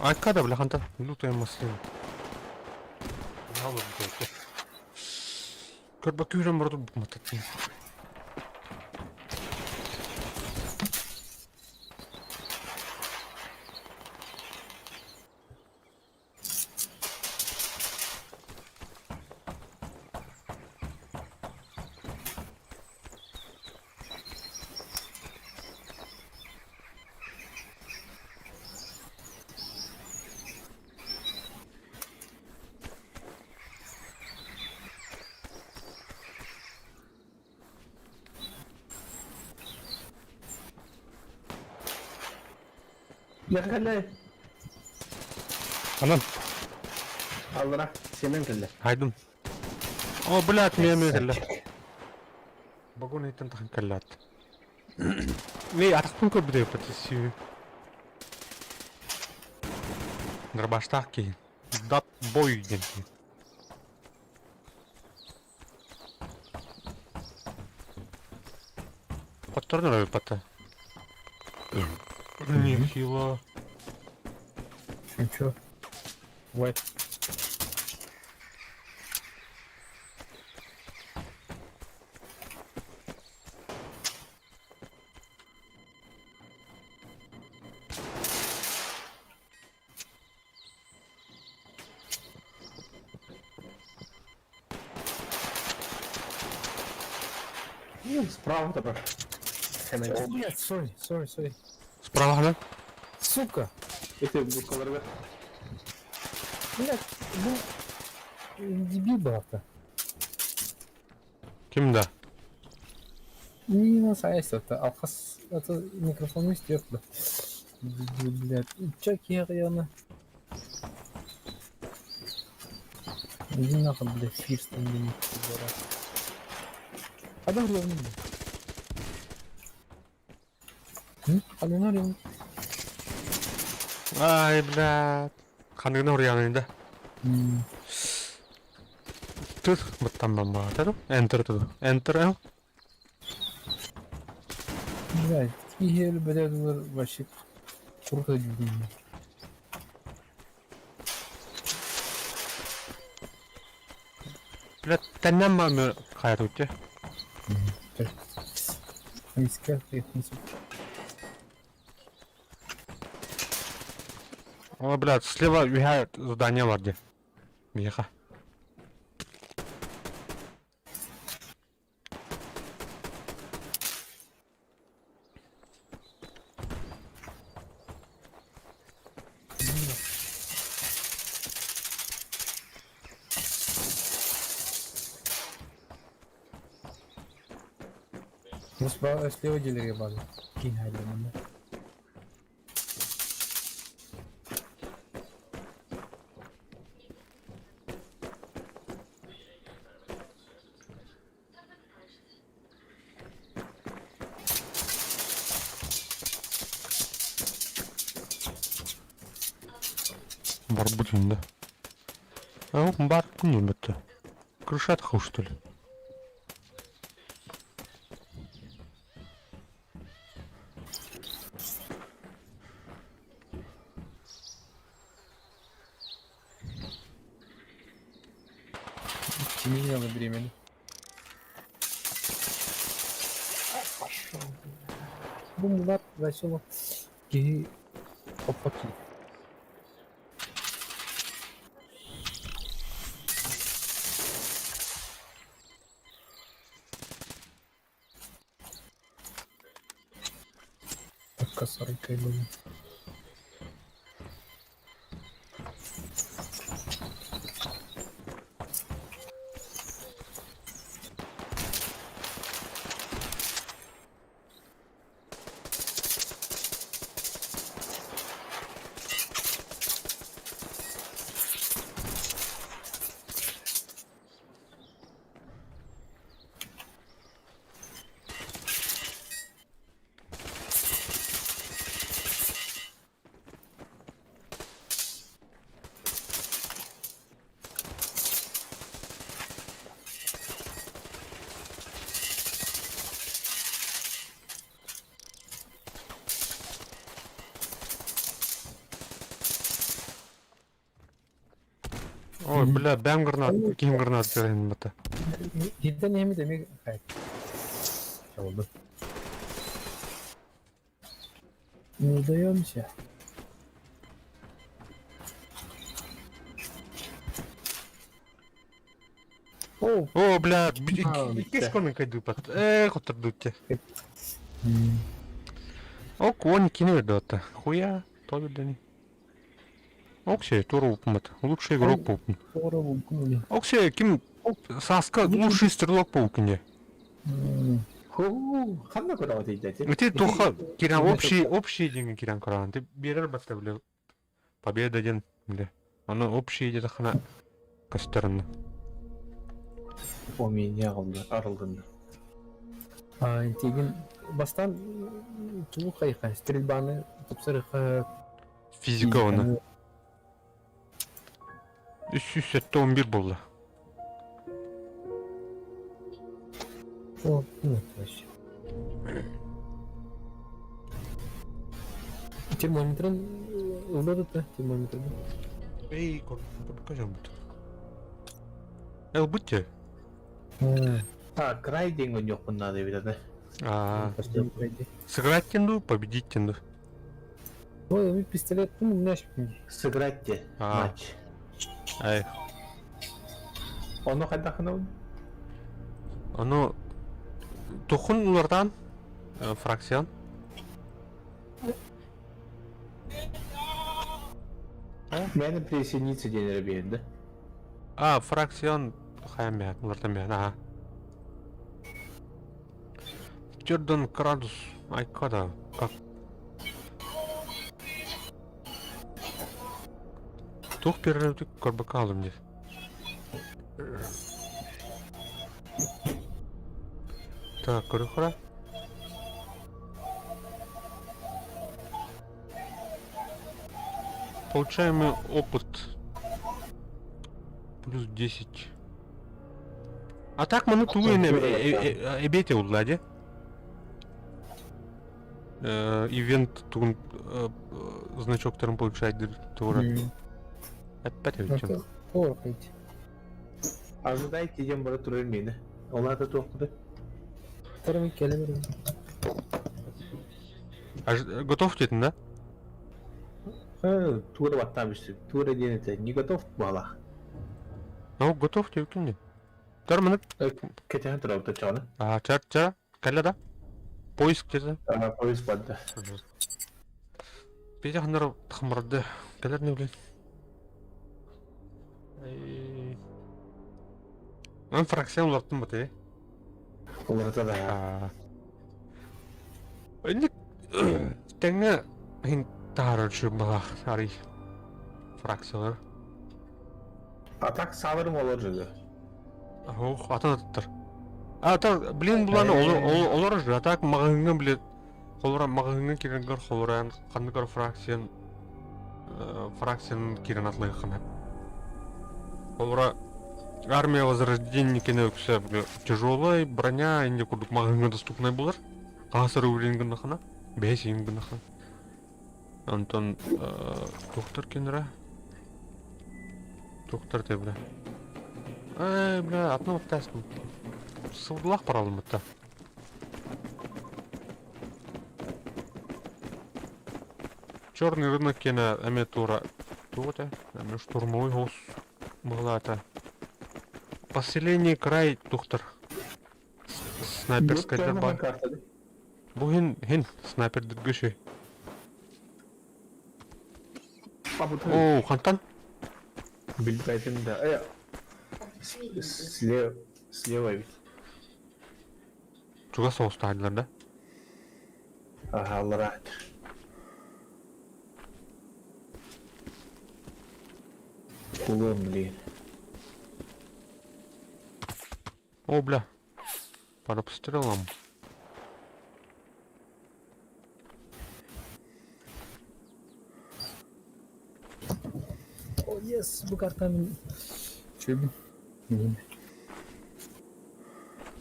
Speaker 1: Айка да бля хантан. Лютая маслина. Көрбө күүрэн барду бумататын.
Speaker 2: Кэллэ.
Speaker 1: Анан,
Speaker 2: Аллара, Семен кэллэ.
Speaker 1: хайдым. О, блядь, мен кэллэ. Багон итен тахан кэллат. Не, атахпын көрбүдэ патисси. Дробаштах ки. Дат бой ден. Хотторон эрэ бата. Нехило.
Speaker 3: Ничего. What?
Speaker 2: Ну, справа тебе.
Speaker 3: Блять, sorry, sorry, sorry.
Speaker 1: Справа гля.
Speaker 3: Сука!
Speaker 2: Это букаларга.
Speaker 3: Блять, ну... Дебил был-то.
Speaker 1: Ким да?
Speaker 3: Не насайся, это алхас... Это микрофон не стерпно. Блять, чак я Иди нахуй, блядь, фирст, блин, А да, блин. М?
Speaker 1: Ай, блядь. Ханныгына уруйаныйда. Тут баттаммаммаатару. Enter туду. Enter эл.
Speaker 3: Блядь, киһи өлбөтө вообще круто дии.
Speaker 1: Блядь, тэннэн маамы хайатучча.
Speaker 3: Искать их не
Speaker 1: О, блядь, слева үһэ здание бар дии. Миэхэ.
Speaker 3: Ну, справа, слева дилерге база. Кинь хайдамында.
Speaker 1: Барбут да. А бар не бітті. Крыша что ли?
Speaker 3: Меняло времени. Пошел. Бум, весело. Киһи оппот. Так, сорокай было.
Speaker 1: Ой, бля, бэм гранат, ким гранат берен бата.
Speaker 3: Хидден эми демек хай. Oldu. Не сдаемся. О,
Speaker 1: О, бля,
Speaker 2: А,
Speaker 1: икки школьный кайду пат. Э, хотырдутте. Ок, он кине дота. Хуя, то видани. Оксе, туру упмат. Лучший игрок паукин.
Speaker 3: скоро булкунули.
Speaker 1: Оксе, ким Саска лучший стрелок паукине.
Speaker 2: Ху, ханна куда вот идете?
Speaker 1: Ити туха киран общий общий деньги киран коран. Ты берер батта бля. Победа один, бля. Оно общий где-то хана костерна.
Speaker 2: У меня арылдын.
Speaker 3: А, тегин бастан туу хайха стрельбаны тупсырыха
Speaker 1: Физика она. 311 болды.
Speaker 3: О, ну, вообще. Термометрын ылла да термометрын.
Speaker 1: Эй, көрбөккө Ылбыт дьэ.
Speaker 2: А, край диэн гонньуохпун наада эбит аны.
Speaker 1: А, сыграть тенду, победить тенду.
Speaker 3: Ой, пистолет, ну, знаешь,
Speaker 2: Сыграть те матч.
Speaker 1: Ай.
Speaker 2: Ону хайдах гынабын?
Speaker 1: Ону тухун улартан фракцион.
Speaker 2: Мээнэ присоединиться диэн эрэ биэрдэ.
Speaker 1: А, фракцион хайан бэһэн, улартан бэһэн, аха. Джордан Крадус, айкада, как? Туох перерывдик көрбөккө хаалым дии. Так, көрүөххэ. Получаемый опыт плюс 10. А так маны тугу эбете улла де? Ивент тугун значоктарын получать тура. Опять ведь.
Speaker 2: Ожидайте диэн бара турар миэнэ. Ол аата туохпутуй?
Speaker 3: Второй кэлэн
Speaker 1: Готов диэтин да?
Speaker 2: Тура баттаан бүстүм. Тура диэн этэ. Не готов буолах.
Speaker 1: Ну, готов диэбиккин дии. Төр маны.
Speaker 2: Кэтэһэн турабыт оччоҕуна.
Speaker 1: Аа, чар, чар. Кэллэ да? Поиск диэтэ.
Speaker 2: Аа, поиск барда.
Speaker 1: Петя ханнар тахмарды. Кэлэр не блин. Эн фракция уларттым баты.
Speaker 2: Уларыта да.
Speaker 1: Инник тэҥҥэ иһин таһаарар балах арый фракциялар.
Speaker 2: А так сааларым олор жыгы.
Speaker 1: Ох, атын аттар. А так, блин, буланы олор же, а так маҕаһыыҥҥа блин, холура маҕаһыыҥҥа киирэн холураан ханнык фракциян фракциянын киирэн атлыаххына. Холура армия возрождения кene үксэ тяжелая броня инде курдук маҕаһыыҥҥа доступнай булар. Хаасыр уровень гыннахына, бэс иин гыннахына. Онтон тухтар кинера Тухтар те бля. Эй, бля, атны оттасын. Сылдылах паралымытта. Черный рынок кене эме тура туота, эме штурмовой хос быһылаата. Поселение край тухтар. Снайперская бар. Бу хин хин снайпердиргэ ши. Оо, хантан?
Speaker 2: Билбэтим да. Э, слева, слева ведь.
Speaker 1: Чугас соҕустаһаллар да?
Speaker 2: Ага, аллараа. Кулон, блин.
Speaker 1: О, бля. Под обстрелом.
Speaker 3: О, yes, бу картаны чөбүн.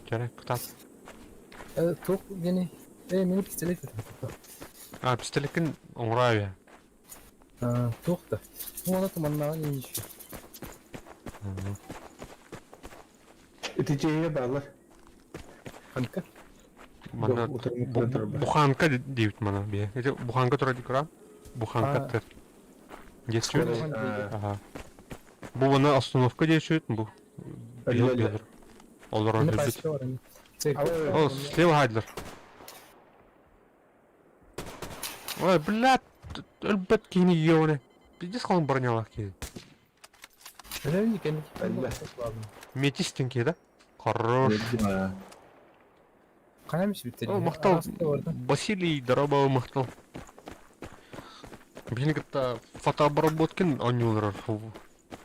Speaker 1: Чэрэ, кытаат.
Speaker 3: Туох диэни? Э, мини пистолет этим.
Speaker 1: А, пистолеккин оҥороо
Speaker 3: Туох да. Ну, аны туманнаҕын еще.
Speaker 2: Ити дьиэгэ бааллар.
Speaker 3: Ханка?
Speaker 1: Манна буханка диэбит мана бие. Ити буханка турар дии Буханка тыр. Диэччүт. Аха. Бу мана остановка диэччүт бу. Олорон өлбүт. О, слева хаайдылар. Ой, блядь, өлбөт киһини ёбаный. Пиздец халыҥ бронялаах киһи. Метис киһи да? Хорош. О, махтал. Василий, дороба, махтал. Биһини кытта фотообработкин оонньуулар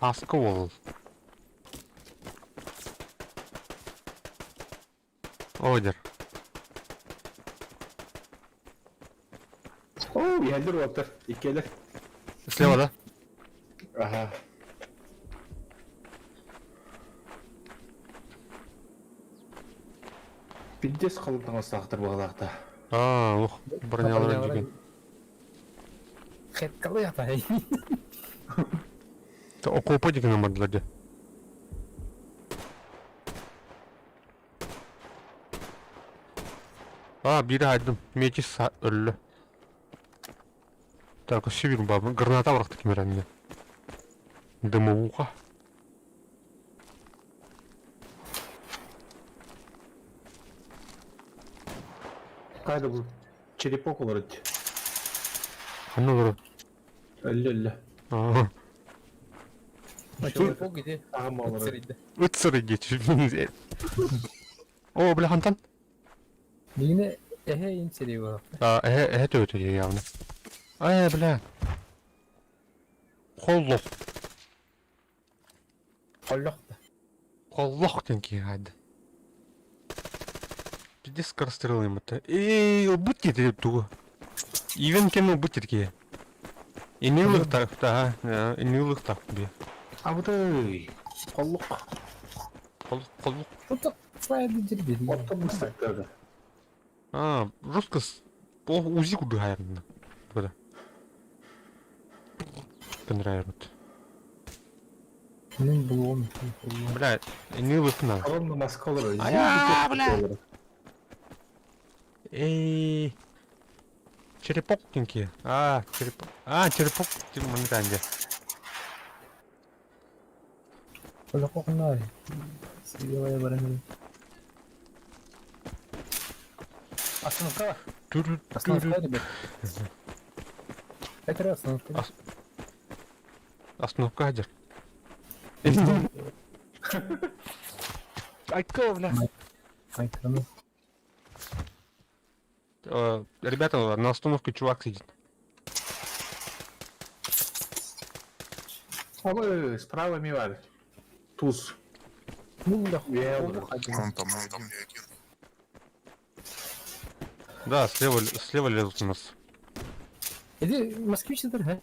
Speaker 1: Аска уол. Одер.
Speaker 2: О, иһэллэр уолаттар, иккиэлэр.
Speaker 1: Слева, да?
Speaker 2: Ага. Пиздец халыҥ таҥастаахтар быһалаахта.
Speaker 1: Аа, ох, бронялар дьигин.
Speaker 3: Хэткалый атай.
Speaker 1: Окуопа дигэн бардылар дьэ. А, биири хаайдым. Метис өллө. Так, өссө биир баабын. Граната бырахта ким эрэ анньа. Дымовуха.
Speaker 2: Қайда бұл черепок олар еді.
Speaker 1: Ханна олорор?
Speaker 2: Өллө өллө.
Speaker 1: Аа.
Speaker 3: Черепок где?
Speaker 2: Ағам олар еді.
Speaker 1: Ыт сыры диэчи. О, бля, хантан?
Speaker 3: Билигин эһэ ин сири бар.
Speaker 1: А, эһэ, эһэ төбөтө дии явно. Э, бля. Холлох.
Speaker 3: Холлох да.
Speaker 1: Холлох диэн киһи хаайда. Пиздец скорострел это. Эй, ылбыт диэтэ тугу. Ивен кем ылбыт диэт киһи. Ини ылыхтаах, да, ини ылыхтаах би.
Speaker 2: Абытай. Холлох.
Speaker 1: Холлох, холлох.
Speaker 3: Тут файлы дербedi.
Speaker 2: Оттон быстыктады.
Speaker 1: А, жестко с... О, УЗИ куда Куда? Понравится.
Speaker 3: Мин булуом.
Speaker 1: Бля, не лыхна.
Speaker 2: Колонна Москва
Speaker 1: А, бля. Эй. Черепок тинки. А, черепок. А, черепок тин манганде.
Speaker 3: Холлох Силовая баран. Остановка. Остановка, ребят. Это остановка.
Speaker 1: Остановка один. Айка, бля.
Speaker 3: Айканы.
Speaker 1: Ребята, на остановке чувак сидит.
Speaker 2: Абы, справа мивар. Туз.
Speaker 3: Ну, бля,
Speaker 2: Я
Speaker 5: Он там, он там не один.
Speaker 1: Да, слева, слева лезут у нас.
Speaker 3: Иди, москвич это, ха?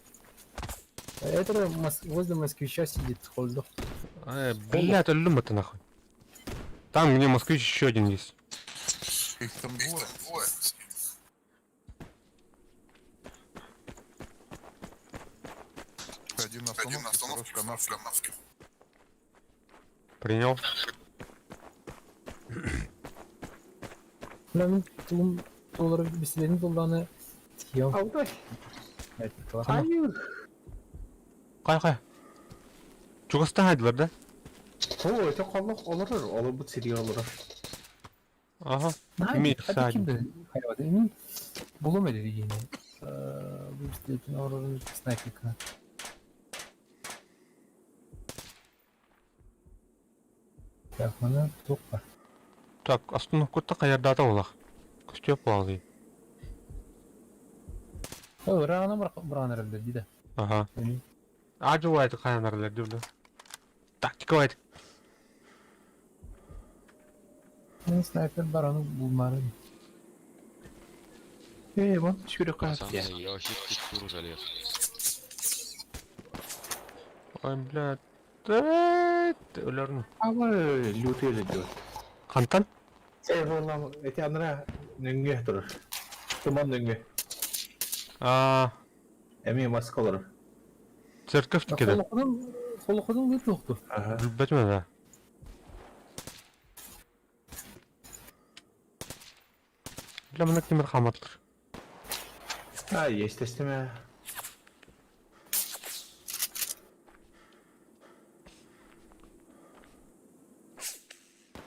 Speaker 3: Это возле москвича сидит холдо.
Speaker 1: Бля, это люм это нахуй. Там, где москвич, еще один есть.
Speaker 5: Их там двое. двое. Один на остановке, второй в канавке.
Speaker 1: Принял.
Speaker 3: Бля, мин тулум доллар беселерин долланы тием.
Speaker 2: Абытай.
Speaker 3: Аю.
Speaker 1: Кай, кай. Чугастан хайдылар, да?
Speaker 2: О, это холлох олар. Олар бут сири олар.
Speaker 1: Ага. Ми
Speaker 3: сзади. Мин булум эди дигени. Бу беселерин орорун снайперка. Так, мана тук бар.
Speaker 1: Так, остановка каярдата олах. Көстөп буолал
Speaker 3: О, рана брана ребят, дида.
Speaker 1: Ага. Ажылайды каянарлар деп. Тактика айт.
Speaker 3: Мен снайпер бар, аны булмары.
Speaker 2: Эй, вон, сюрек
Speaker 9: Пацаны, я вообще в текстуру залез.
Speaker 1: Ой, бля. Өлөрүн.
Speaker 2: Абы, лютый идет.
Speaker 1: Хантан?
Speaker 2: Эй, вон, эти анра нүңге турur. Туман нүңге.
Speaker 1: А,
Speaker 2: Эми Москва
Speaker 1: церковь тикеде.
Speaker 3: Холоходун холоходун гыт жокту.
Speaker 2: Ага.
Speaker 1: Билбетим да. Бля, мына кимер хаматлар.
Speaker 2: А, естественно.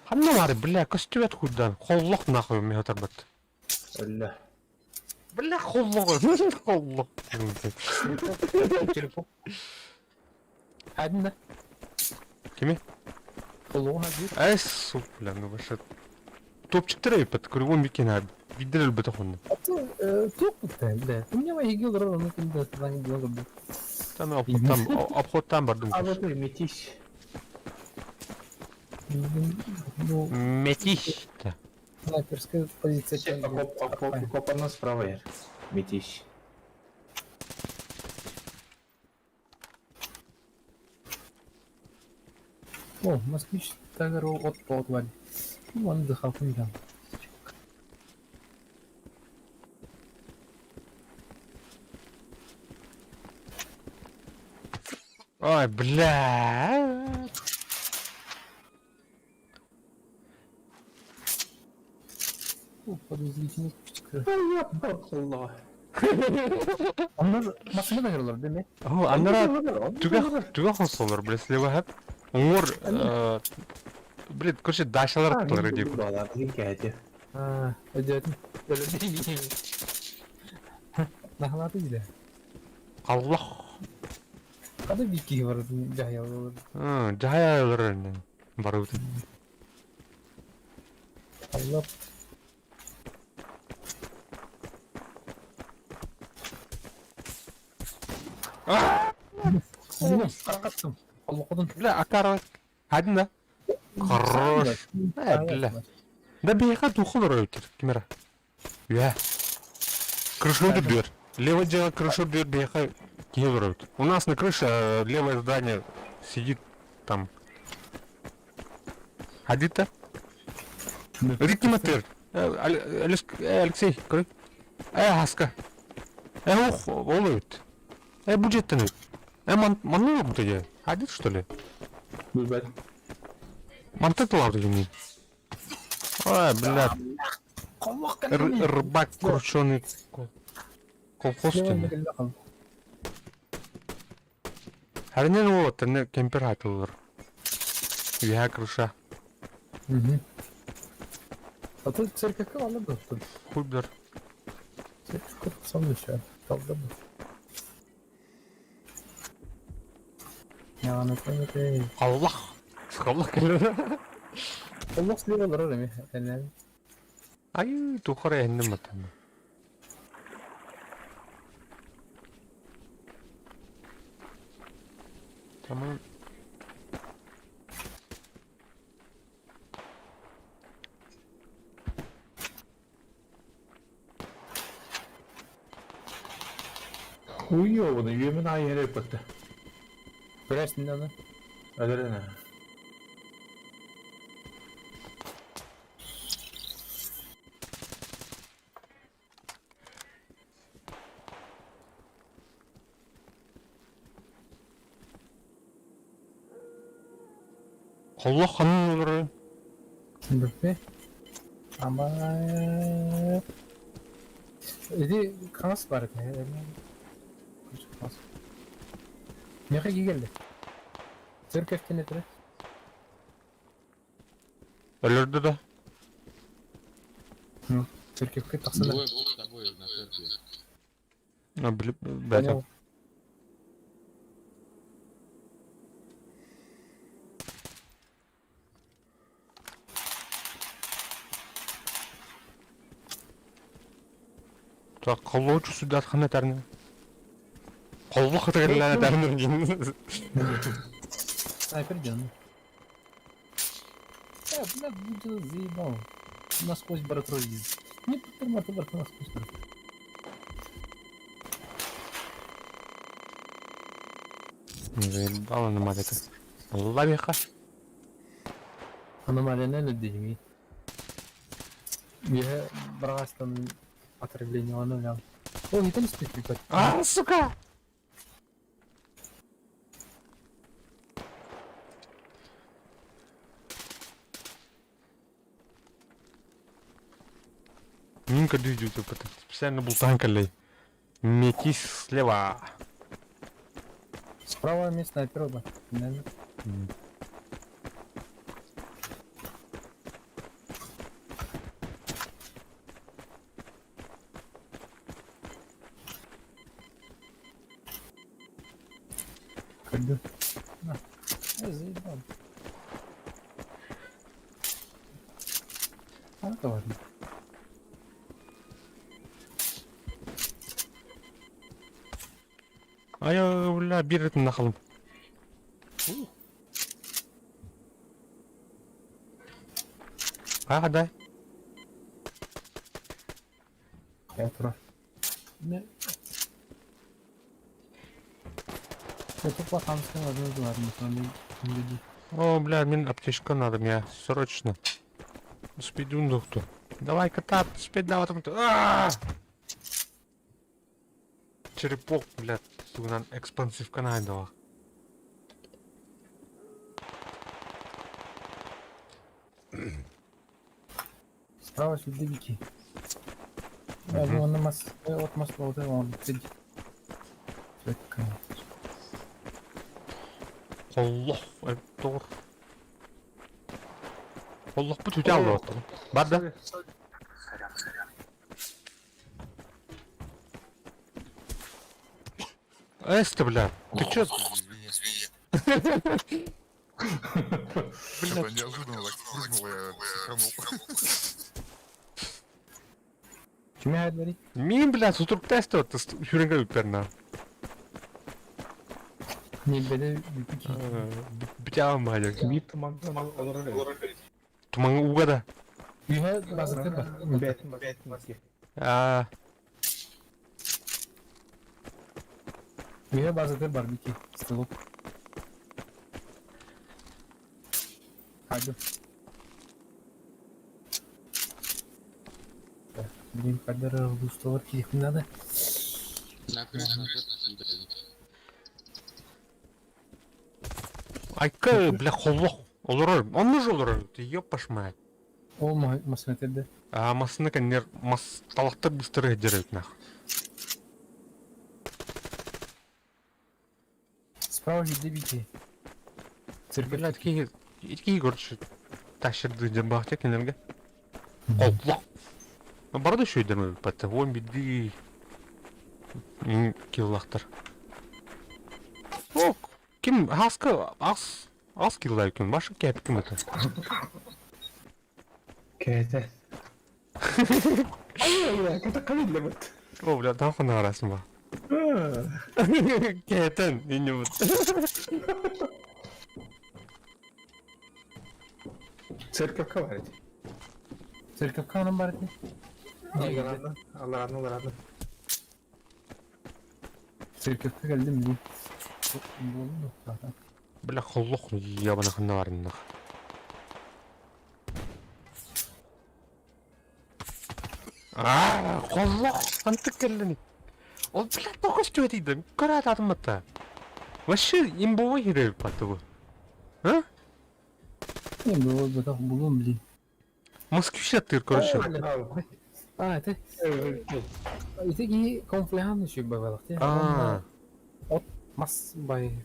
Speaker 1: Ханна бар, бля, көстүбөт хуйдан. Холлох нахуй мен отарбат.
Speaker 2: Өллө.
Speaker 1: Бля, холлох, холлох.
Speaker 3: Телефон. Один да.
Speaker 1: Кими?
Speaker 3: Холоҕун один.
Speaker 1: Ай, сук, бля, ну вообще. Топчиктер эпет, көргөн бикен ад. Бидер элбете хонну.
Speaker 3: Тук бутта, да. У меня мои гилдер, ну кында там дело.
Speaker 1: Там обходтан, обходтан бардым.
Speaker 2: Абытай, метись.
Speaker 3: Ну,
Speaker 1: Метиш.
Speaker 3: снайперская позиция.
Speaker 2: Окоп, окоп, окопанна справа ер. Метись.
Speaker 3: О, москвич тагыр от отвали. Ну, он дыхалкын там.
Speaker 1: Ой, бля.
Speaker 3: Подозрительный кучка.
Speaker 2: Аллах.
Speaker 3: Onlar masını da görüyorlar değil mi?
Speaker 1: О, анара түгэх түгэх холсолор, бля, слева хэп. Уҥуор, блин, короче, дачалар аттылар диэку.
Speaker 3: А, өдөөтүн. Өлө değil. Нахалаты диле.
Speaker 1: Аллах.
Speaker 3: Хада бики бар жаһайалар.
Speaker 1: Жаһайалар барыбыт.
Speaker 3: Аллах. Каркаттым. Аллах
Speaker 1: Бля, акара. Хадин да? Хорош. Э, бля. Да биһиэхэ туохха олорор эбиттэр, ким эрэ. Үһэ. Крыша үрдүгэр. Левое дело крыша үрдүгэр биһиэхэ киһи олорор эбит. У нас на крыше левое здание сидит там. Хадита? Рикки Матер. Алексей, көрүй. Э, Хаска. Э, ух, ол эбит. Э, бу дьиэттэн эбит. Э, манна олорбута дии. Хадит, что ли?
Speaker 2: Билбэт.
Speaker 1: Манта тылаабыт дии. Ой, блядь. Рыбак крученый колхоз диэн. Харинен уолаттарны кемпер хатыллар. Үөһэ крыша.
Speaker 3: А тут церковь ала да тут.
Speaker 1: Хуй билэр.
Speaker 3: Церковь сам еще. Правда был. Я на это.
Speaker 1: Аллах! Аллах кэлэр.
Speaker 3: Аллах слева олорор эми. Элен.
Speaker 1: Ай, тухара эһинним матан. Tamam.
Speaker 10: Уёбаный, үөмэн аайы эрэ ыппатта.
Speaker 3: Көрөсүн аны.
Speaker 10: Өлөрөнө.
Speaker 1: Аллах ханын олорор.
Speaker 3: Бүппе. Ама Иди хаҥас бар этэ. Миэхэ кигэллэ. Церковьтен этэрэ.
Speaker 1: Өлөрдө да.
Speaker 3: Церковька тахсана.
Speaker 9: Двое с тобой на церкви.
Speaker 1: А, били, бэтэ.
Speaker 3: Понял.
Speaker 1: Так, коллоочу судат хана тарны. Коллох кытыгырлана тарны диэн.
Speaker 3: Снайпер дьон. Э, бля, будет заебал. Насквозь брат ролит. Не подтормата, брат, насквозь брат.
Speaker 1: Заебала аномалията. Лавиха.
Speaker 3: Аномалия не Я брастан отравление он О, не там спит, ребят.
Speaker 1: А, сука! Минка дүйдүү специально бултаан кэллэй. Метис слева.
Speaker 3: Справа мне снайпер оба. Наверное. Когда? На. Ай, заебал. А, это важно.
Speaker 1: Ай, бля, биир нахалым. А, дай.
Speaker 3: Я тура. Не. Это плоханская ладно, ладно, с люди.
Speaker 1: О, бля, мин аптечка надо мне, срочно. Спидун доктор. Давай, кота, спид давай там. А! Черепок, блядь, тугунан экспансив канайдала.
Speaker 3: Справа сюда вики. Вон на мас, от мас вот он.
Speaker 1: Оллох, тоҕор. Оллохпут үтэ алло. Бар да? Эсте, бля, ты чё?
Speaker 5: Извини. Что-то неожиданно так прыгнул, я психанул.
Speaker 3: Кимэ двери?
Speaker 1: Мин, бля, сутурук тест вот, хүренге үпперна.
Speaker 3: Не беде бүпүки.
Speaker 1: Бүтәм баҗа.
Speaker 10: Биир туманга олорор эбит.
Speaker 1: Туман уга да.
Speaker 3: Үйэ базыты бар.
Speaker 10: Бэт бэт
Speaker 1: А,
Speaker 3: Үйэ базыты бар бики. Стрелок. Хады. Блин, кадр густовар киих надо.
Speaker 9: На крышу, на крышу.
Speaker 1: айка, бля, холлох. Олорор, он же олорор. Ты ёпаш мать.
Speaker 3: Ол масына
Speaker 1: А масына кэннер мас талахтар быстро дерет нах.
Speaker 3: Справа виде бики. Церковь.
Speaker 1: Бля, такие такие короче тащыр ден бахтя кенерге. Аллах. Барды еще идем патта. Вон биди. Киллахтар. О, ким хаска ас ас киллар ким башы кәп ким это.
Speaker 10: Кээтэ. Ай, ката калиллебит.
Speaker 1: О, бля, там хана арасың ба. Кәтен, не вот.
Speaker 10: Церковь говорит.
Speaker 3: Церковь канам бар ити.
Speaker 10: Алларанна, алларанна, алларанна.
Speaker 3: Церковька келдим бу. Болду zaten.
Speaker 1: Бля, холлох ябана хана барыннах. Аа, холлох антык келлени. Ол бля токос чөтидим. Көрө атыммата. Вообще имбовый хире патты бу. А?
Speaker 3: Не бу бу булум блин.
Speaker 1: Москвича тыр короче.
Speaker 3: А, это это ки комфлехан еще бывало.
Speaker 1: Аа,
Speaker 3: Мас бай.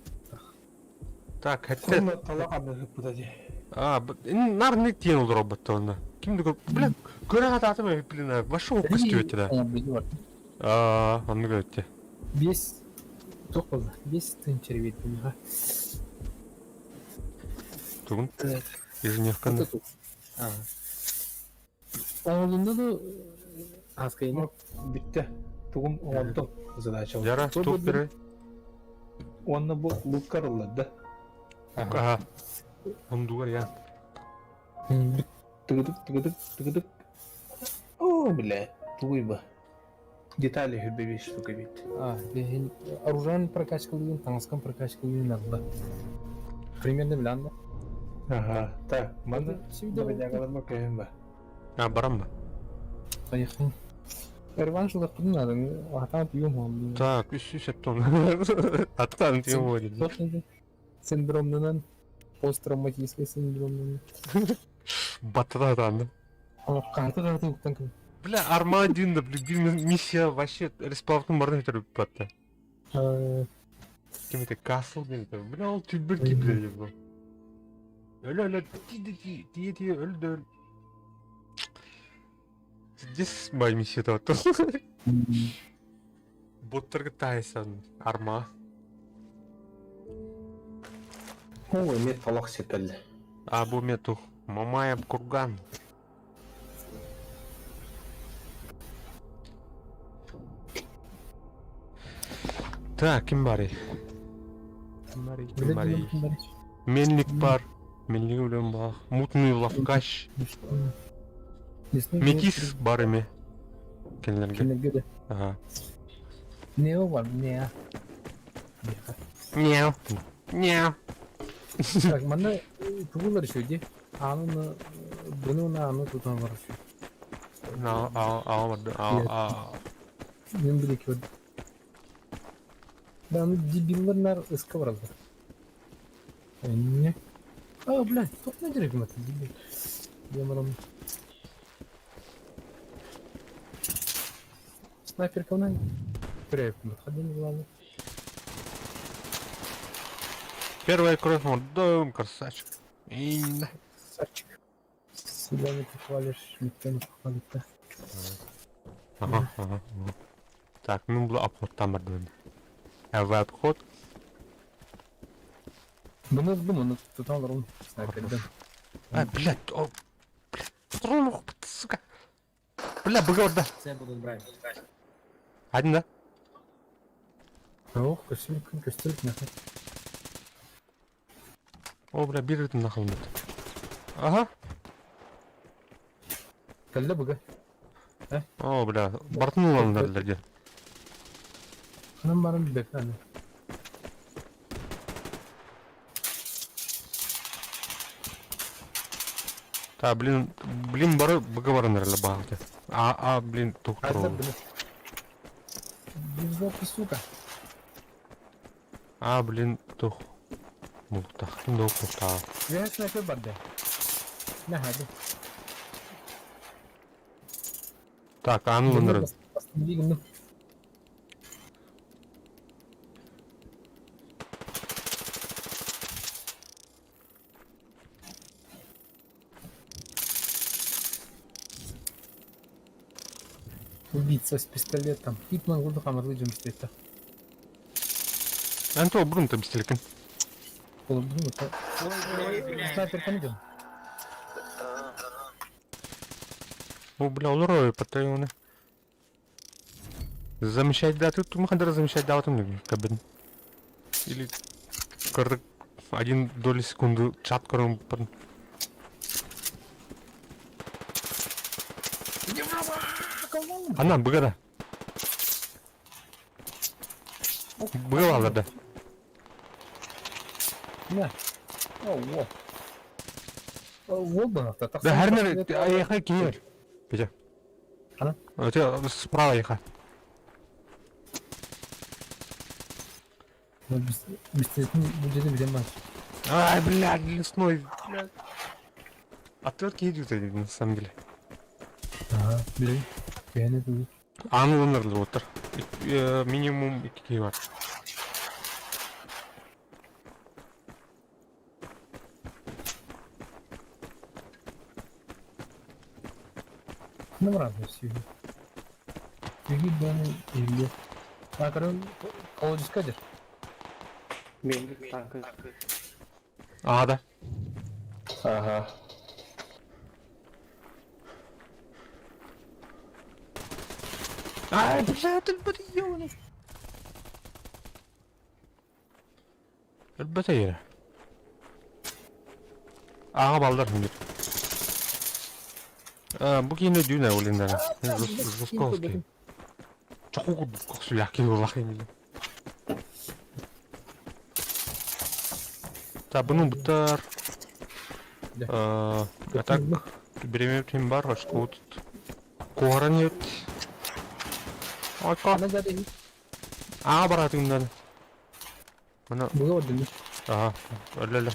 Speaker 1: так, хотя
Speaker 10: Сонно талак абы путади.
Speaker 1: А, нар не тен ол робот онна. Кимди көр, бля, көрө атым блин, вообще окус чөтиде.
Speaker 3: Да.
Speaker 1: Аа, аны көрөттө.
Speaker 3: Бес тоқ болды. Бес тынчыр бет.
Speaker 1: Тугун. Ежедневканы.
Speaker 3: А. Оңолунда да аскайны.
Speaker 10: Битте. Тугум оңонтон задача.
Speaker 1: Яра, тук бере.
Speaker 10: Онна бу лук карыллады.
Speaker 1: Ага. Ондугар я.
Speaker 10: Тыгыдык, тыгыдык, тыгыдык. О, бля, тугуйба. Детали хүрбе беш штука бит.
Speaker 3: А, бен оружие прокачкалыйын, таҥаскан прокачкалыйын надо. Примерно билан да.
Speaker 10: Ага, так, манда
Speaker 3: Всегда
Speaker 10: бирнягаларма көһүн ба.
Speaker 1: А, барам ба.
Speaker 3: Поехали. Реванш лапын надо, атан пьем он.
Speaker 1: Так, үс үс эптон. Аттан тем водит.
Speaker 3: Синдромнан, посттравматический синдром.
Speaker 1: Батадан.
Speaker 3: Карта карта уктан.
Speaker 1: Бля, Арма 1 да, блин, миссия вообще респавтын барын өтөрүп батта. Ким это Касл деген это. Бля, ол түбір киблер бу. Өлө өлө ти ти ти ти өлдө өл. Здесь моя миссия то. Боттарга тайсан арма.
Speaker 2: Ой, мен талақ секілді.
Speaker 1: А бу мету Мамаев курган. Так, ким барый? Ким барый? Ким барый? Мельник бар. Мельник үлем бар. Мутный лавкач. Метис бар эме. Кенлерге.
Speaker 3: Кенлерге.
Speaker 1: Ага.
Speaker 3: Нео бар, неа.
Speaker 1: Няу. Няу.
Speaker 3: Так, манна тугулар еще ди. Аны буну на аны тутан бар еще.
Speaker 1: А, а, а, а, а.
Speaker 3: Мен биле көр. Да, ну дебиллар нар ыска баралар. Не. А, блядь, тоқ не керек мата дебил. Диэн баран. Снайперканан көрөөппүн. Хадин буланы.
Speaker 1: Первая кровь, дом, красавчик. Инна.
Speaker 3: Красавчик. Себя не похвалишь, никто не похвалит, да?
Speaker 1: Ага, ага, ага. Так, ну был обход там бардын. ЛВ обход.
Speaker 3: Bunu bunu тутан алар снайперден.
Speaker 1: А, блядь, о, блядь, патрон, сука. Бля, быгор, да.
Speaker 8: Все будут брать.
Speaker 1: Один, да?
Speaker 3: Ох, көстүлүк көстүлүк нахуй.
Speaker 1: О, бля, биир ритм нахал Ага.
Speaker 3: Кэллэ быга.
Speaker 1: О, бля, бартын уланнар дии.
Speaker 3: Ханан баран билбэппин аны.
Speaker 1: Та, блин, блин, бары быга баран эрэлэ баҕалты. А, а, блин,
Speaker 3: Ханна
Speaker 1: туктур.
Speaker 3: били. Без сука.
Speaker 1: А, блин, тух. Мултах, ну, мултах.
Speaker 3: Үөһэ снайпер барда. Наһаа
Speaker 1: Так, аны уланнар.
Speaker 3: Останови Убийца с пистолетом. Хитман курдук амарлы жумуш дейт.
Speaker 1: Эн то бурун та бистелекин.
Speaker 3: Снайпер ким
Speaker 1: О, бля, олорор патреоны. Замещать да, тут мы замещать да, там кабин. Или кырык один доли секунды чат көрөн барын. Ана быгада. Быга да.
Speaker 3: На. О, во. О, во,
Speaker 1: Да, хәрнер, ехай киер. Петя.
Speaker 3: Ана?
Speaker 1: У тебя справа ехай. Ай, блядь, лесной. Блядь. Отвертки идут они, на самом деле.
Speaker 3: Ага, блин. Я не знаю.
Speaker 1: Анланыр отыр. Минимум 2 бар.
Speaker 3: Ну, разные все. Беги, баны, или... А, короче, колодец кадер.
Speaker 2: Мен танк.
Speaker 1: А, да.
Speaker 10: Ага.
Speaker 1: Ай, блядь, өлбөт ёбаный. Өлбөт эйре. Ага балдар химдир. Бу кийине дүйнө олиндар. Русковский. Чокуу коксуляки улах эмиле. Та бұның бұттар. А так биреме тим бар, очко тут. Куаран нет. Айка.
Speaker 3: Ана жады.
Speaker 1: А баратыңдан. Мына,
Speaker 3: Буга орден.
Speaker 1: ага, өлөлө.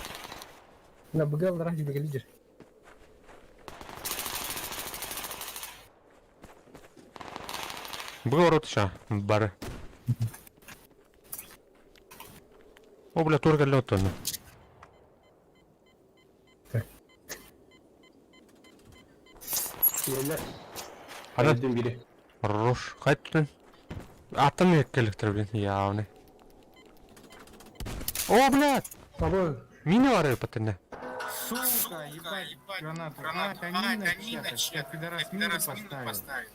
Speaker 3: На буга алдар жибе лидер.
Speaker 1: Бу оротша бары. О, бля, турга лётон.
Speaker 2: Еле.
Speaker 1: Ана
Speaker 2: Айдын бири.
Speaker 1: Рош, кайттын. Аттан эккеликтер, блин, явный. О, блядь!
Speaker 2: Абы.
Speaker 1: Мина бар патына.
Speaker 8: Сука, ебать, гранату. А, это мина чья-то. Пидорас мину поставил.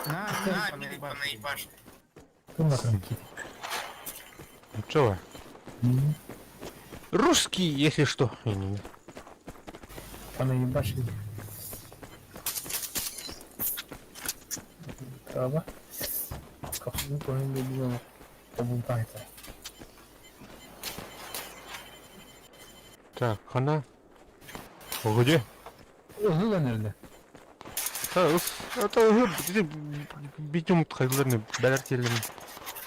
Speaker 8: На, мину понаебашил.
Speaker 3: Ким бар
Speaker 1: Чё вы? Русский, если что. Не-не-не.
Speaker 3: Понаебашили. Право. Кафе көңүл бөлүнө обултайта.
Speaker 1: Так, хана. О, где?
Speaker 3: Узул энерде.
Speaker 1: Это битюм хайдларны бәләр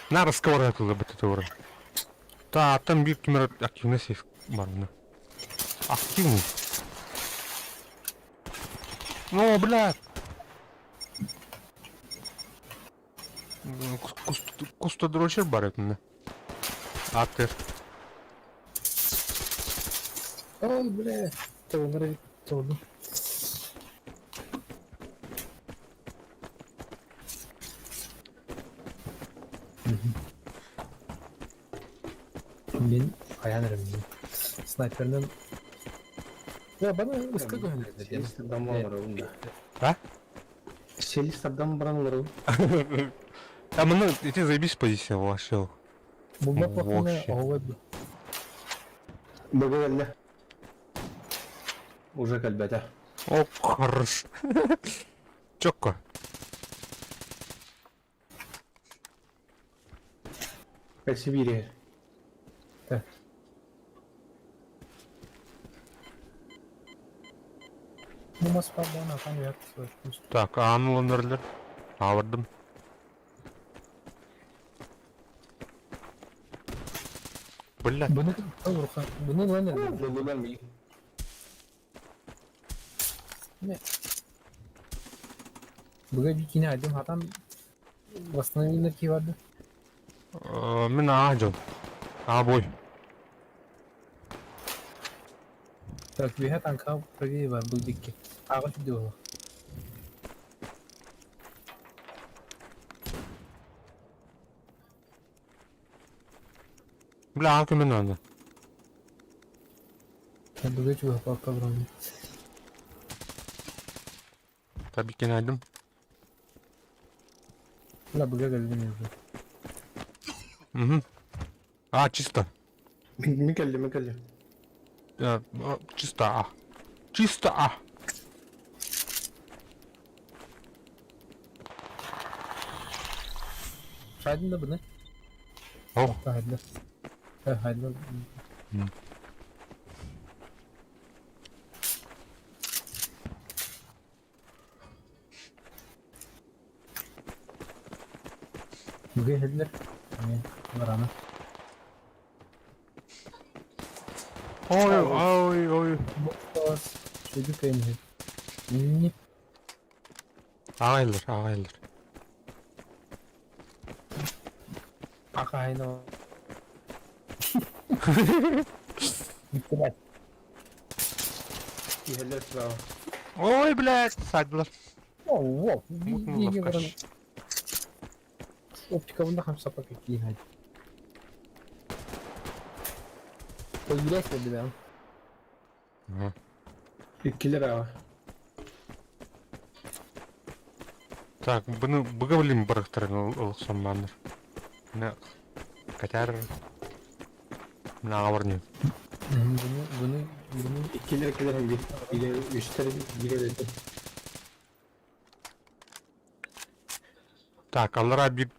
Speaker 1: На разговор это бит это Та там бир кимер активность бар мына. Активный. О, бля! Куста дрочер бар этинне. Аттыр.
Speaker 3: Ой, бля. Тылыныр тылын. Мин хайан эрэммин. Снайпернен Я бана ыска көһүннэрдэ диэн.
Speaker 2: Селистардан баран да.
Speaker 1: А?
Speaker 2: Селистардан баран олору.
Speaker 1: А ну эти заебись позиция вообще.
Speaker 3: Булбат вакытына
Speaker 1: Вообще.
Speaker 3: оҕуга бу.
Speaker 2: Бөгөллө. Уже кэлбэтэ.
Speaker 1: О, хорош. Четко.
Speaker 2: Сибири.
Speaker 3: Так. Ну, Москва буона хан уят.
Speaker 1: Так, ааныланарлар. Авырдым. Бля.
Speaker 3: Буну руха. Буну лан
Speaker 2: Лулулар ми.
Speaker 3: Буга бикини айдым хатан восстановили ки барды.
Speaker 1: Мин аа жол. Аа бой.
Speaker 3: Так, биһэ танка правее бар бу дикки. Ага сүдө боло.
Speaker 1: Бля, аа көмөн аны.
Speaker 3: Буга чуга папа брон.
Speaker 1: Tabii ki айдым.
Speaker 3: Ла буга geldim уже.
Speaker 1: Угу. А, чисто.
Speaker 2: Ми кэлли, ми кэлли.
Speaker 1: Чисто А. Чисто А.
Speaker 3: Шайдын да буну.
Speaker 1: О,
Speaker 3: Хайда. Хайда. Буга хедлер. Барана.
Speaker 1: Ой, ой, ой.
Speaker 3: Бос. Шүдү кемhi. Не
Speaker 1: Ағайлар, ағайлар.
Speaker 3: Акайно. Блять.
Speaker 2: Иһэллэр справа.
Speaker 1: Ой, блядь, садылар.
Speaker 3: О, во.
Speaker 1: Мутный
Speaker 3: Не
Speaker 1: лавкаш.
Speaker 3: Оптика вон хам сапа какие хай. Появляйся для
Speaker 1: Ага.
Speaker 2: Иккилер ава.
Speaker 1: Так, бұны бұға білейм барықтарын ұлықсам маныр. Мына Катяр. Мына ағабар не.
Speaker 3: Bunu bunu bunu
Speaker 2: Иккилер иккилер hem bir. Бире үстер бире өтө.
Speaker 1: Так, аллара bir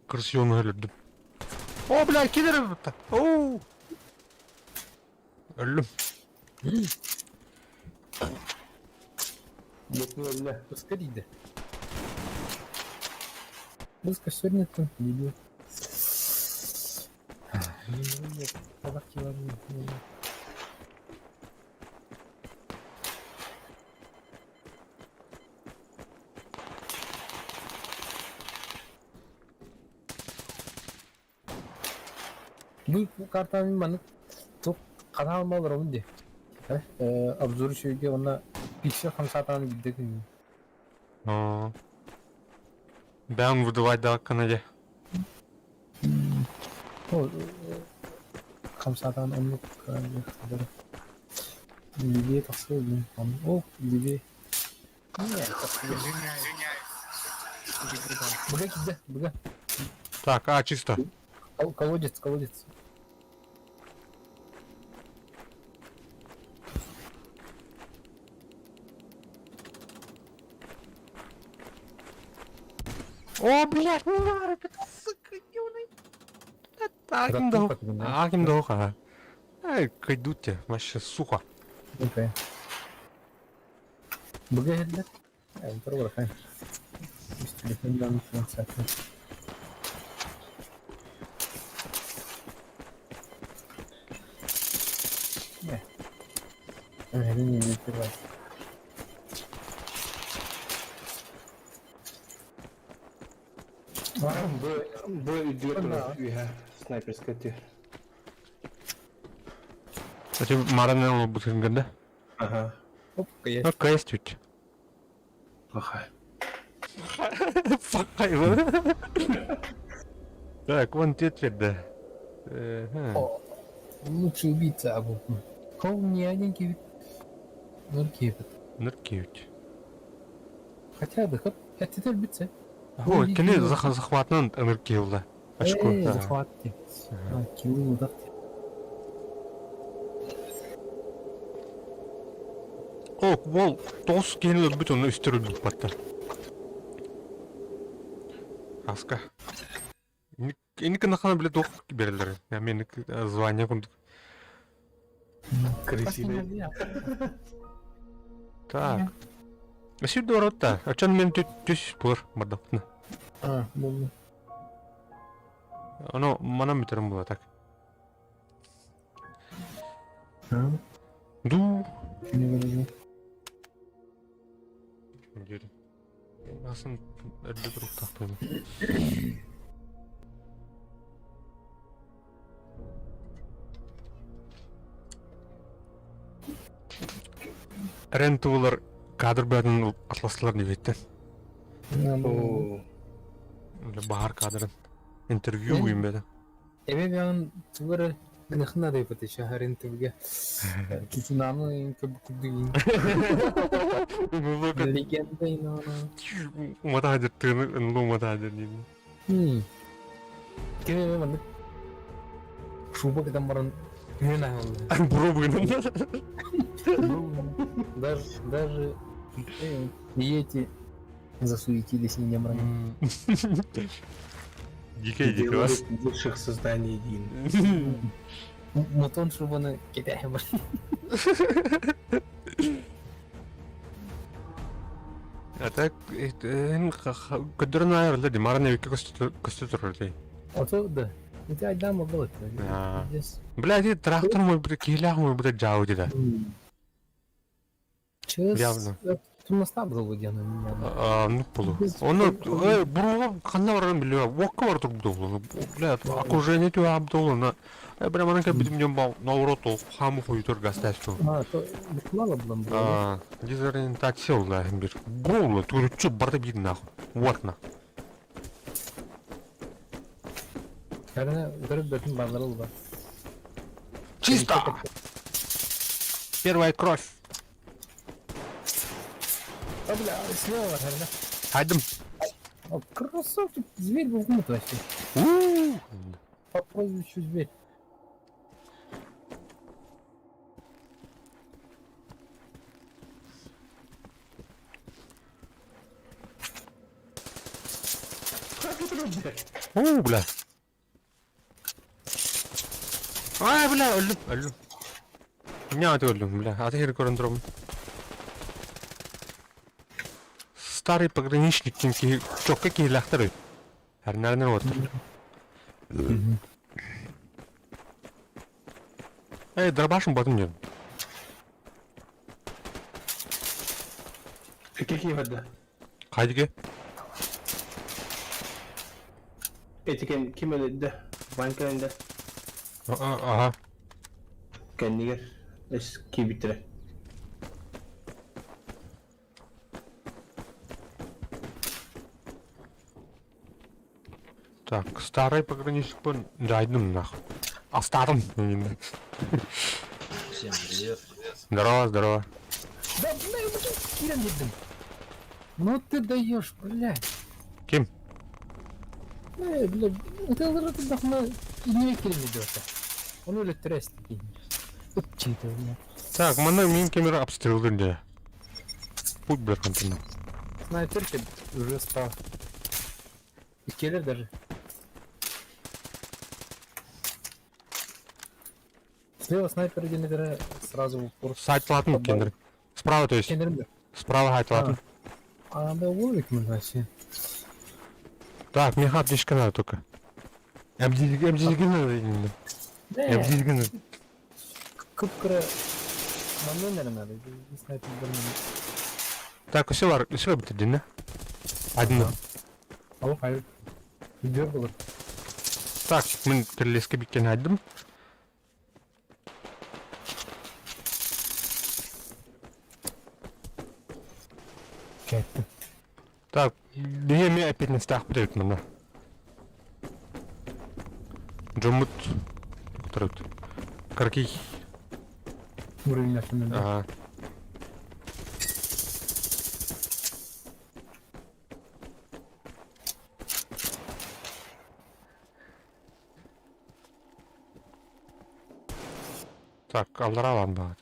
Speaker 1: кырсиону өлүрдүм. О, бля, кидер өлүптү. Оу. Өллүм.
Speaker 2: Мутну өллө.
Speaker 3: Пускай дейді. Пускай сегодня там видео. Бу картаны маны тук канал малыр онди. Обзор шүйге онна пиксель хамсатаны билдек.
Speaker 1: Бән выдавать да Канаде.
Speaker 3: Хамсатан оннук Левее тахсы О, левее.
Speaker 8: Извиняюсь.
Speaker 3: Быга киде, быга.
Speaker 1: Так, а, чисто.
Speaker 3: Колодец, колодец.
Speaker 1: О, блядь, ну сука, ёбаный. Аким дох. Аким дох, а. Ай, кайдуте, вообще сухо.
Speaker 3: Окей. Быга хедлер. Ай, пробуй, Телефондан финансация. Не. Не, не открывай.
Speaker 2: Бу бу үрдүгэр турар үөһэ снайперскай тү.
Speaker 1: Эти маранан олорбут көнгөндө.
Speaker 2: Ага.
Speaker 3: Оп,
Speaker 1: Ну, КС чуть.
Speaker 2: Плохая.
Speaker 1: Факай. Так, вон тетверді.
Speaker 3: О, лучший убийца абу. Кол не один кивит. Ноль кивит.
Speaker 1: Ныркевич.
Speaker 3: Хотя бы, хоп, это теперь битсе.
Speaker 1: О, кини захватынан ыныркевла. Очко.
Speaker 3: Эй, захват. Килы удар.
Speaker 1: О, бол, тоғыз киһини өлбүт онно үстэр өлбүт батта. Аска. Инник нахана биле туох берелер. Я мен звание курдук.
Speaker 2: Крысиный.
Speaker 1: Так. Сир доротта. Ачан мен түс булар бардапны.
Speaker 3: А, ну.
Speaker 1: Оно манан бүтерим була так. Ду.
Speaker 3: Не выражу.
Speaker 1: Дери. Асын өрдө туруктаах Рен тулар кадр бәрін атласлар дебеттен.
Speaker 2: О,
Speaker 1: Бахар кадрын. Интервью уйын беді.
Speaker 3: Эме бян тугары гынахна деп аты шахарын түбге. Чучунаны көп күрдүгүн. Легенда инана.
Speaker 1: Умата хадыр тыны ынлы умата хадыр деймін.
Speaker 3: Кеме эме мандык. Шуба кетен баран мен ағылды.
Speaker 1: Бро бүгін.
Speaker 3: Даже, даже и эти засуетились и не брали.
Speaker 1: Дике дике
Speaker 2: делает
Speaker 1: бас.
Speaker 2: высших созданий един.
Speaker 3: Мутон шубаны кете бар.
Speaker 1: А так, көдөрөн айырылды ди, маран эбикке көстө турар ди.
Speaker 3: Ото да. Это айдама было.
Speaker 1: А. Бля, ди трактор мой будет, килях мой будет жау ди да.
Speaker 3: Чес.
Speaker 1: Явно.
Speaker 3: Тумастап был где
Speaker 1: А, ну полу. Оны буруга ханна барарын билбейм. Уокка бар туруп болу. Бля, окружение түү абдолу. На. Бля, манан кебитим жон ба, наоборот, ол хамы хуйтур гастачу.
Speaker 3: А, то мало было.
Speaker 1: А, дезориентация да, бир. Болу, туручу барды бир нахуй. Вот на.
Speaker 3: Кәріне көріп бетін базарыл ба.
Speaker 1: Чисто! Первая кровь.
Speaker 3: А, бля, слева, бля.
Speaker 1: Хайдым.
Speaker 3: О, красавчик, зверь был внут вообще.
Speaker 1: У-у-у.
Speaker 3: По прозвищу зверь.
Speaker 1: Уу, бля. Ай, бля, өлдүм, өлдүм. Эмне аты өлдүм, бля. Аты хери көрөн турабын. Старый пограничник ким чокка киһилээхтэр үт. Әрнәрнер оттыр. Эй, дробашым батым дедим.
Speaker 2: Какие вода?
Speaker 1: Хайдиге.
Speaker 2: Эти кем ким өлөдө? Ванька энде.
Speaker 1: Ага.
Speaker 2: Кэннигер эс кибитре.
Speaker 1: Так, старый пограничник бун жайдым нахуй. А старым.
Speaker 9: Всем привет.
Speaker 1: Здорово, здорово.
Speaker 3: Да, бля, я уже кирен дедим. Ну ты даешь, бля.
Speaker 1: Ким?
Speaker 3: Бля, бля, это уже ты дахма не кирен идет. Он өлі трес такие. Чей-то, бля.
Speaker 1: Так, мана мин камера обстрелдыр де. Путь бля контейнер.
Speaker 3: Снайперки уже справа. И келлер даже. Слева снайпер один играет сразу в упор.
Speaker 1: Сайтлатын кендер. Справа, то есть.
Speaker 3: Кендер
Speaker 1: Справа хайтлатын.
Speaker 3: А, да, ловик мы вообще.
Speaker 1: Так, мне отличка надо только. МДГ надо именно. МДГ надо.
Speaker 3: Кыпкыра. Манна нэрэ надо. Снайпер
Speaker 1: Так, все бар, все битирдин, Один.
Speaker 3: Алло, хайыр. Видео было.
Speaker 1: Так, мин кирилеске биккен айдым.
Speaker 3: Кеттим.
Speaker 1: Так, биһи эмиэ эппиэтинэстээх эбит манна. Дьоммут туктарыт. Каркий.
Speaker 3: Уровень автомобиля.
Speaker 1: Ага. Так, аллара бар баҕа.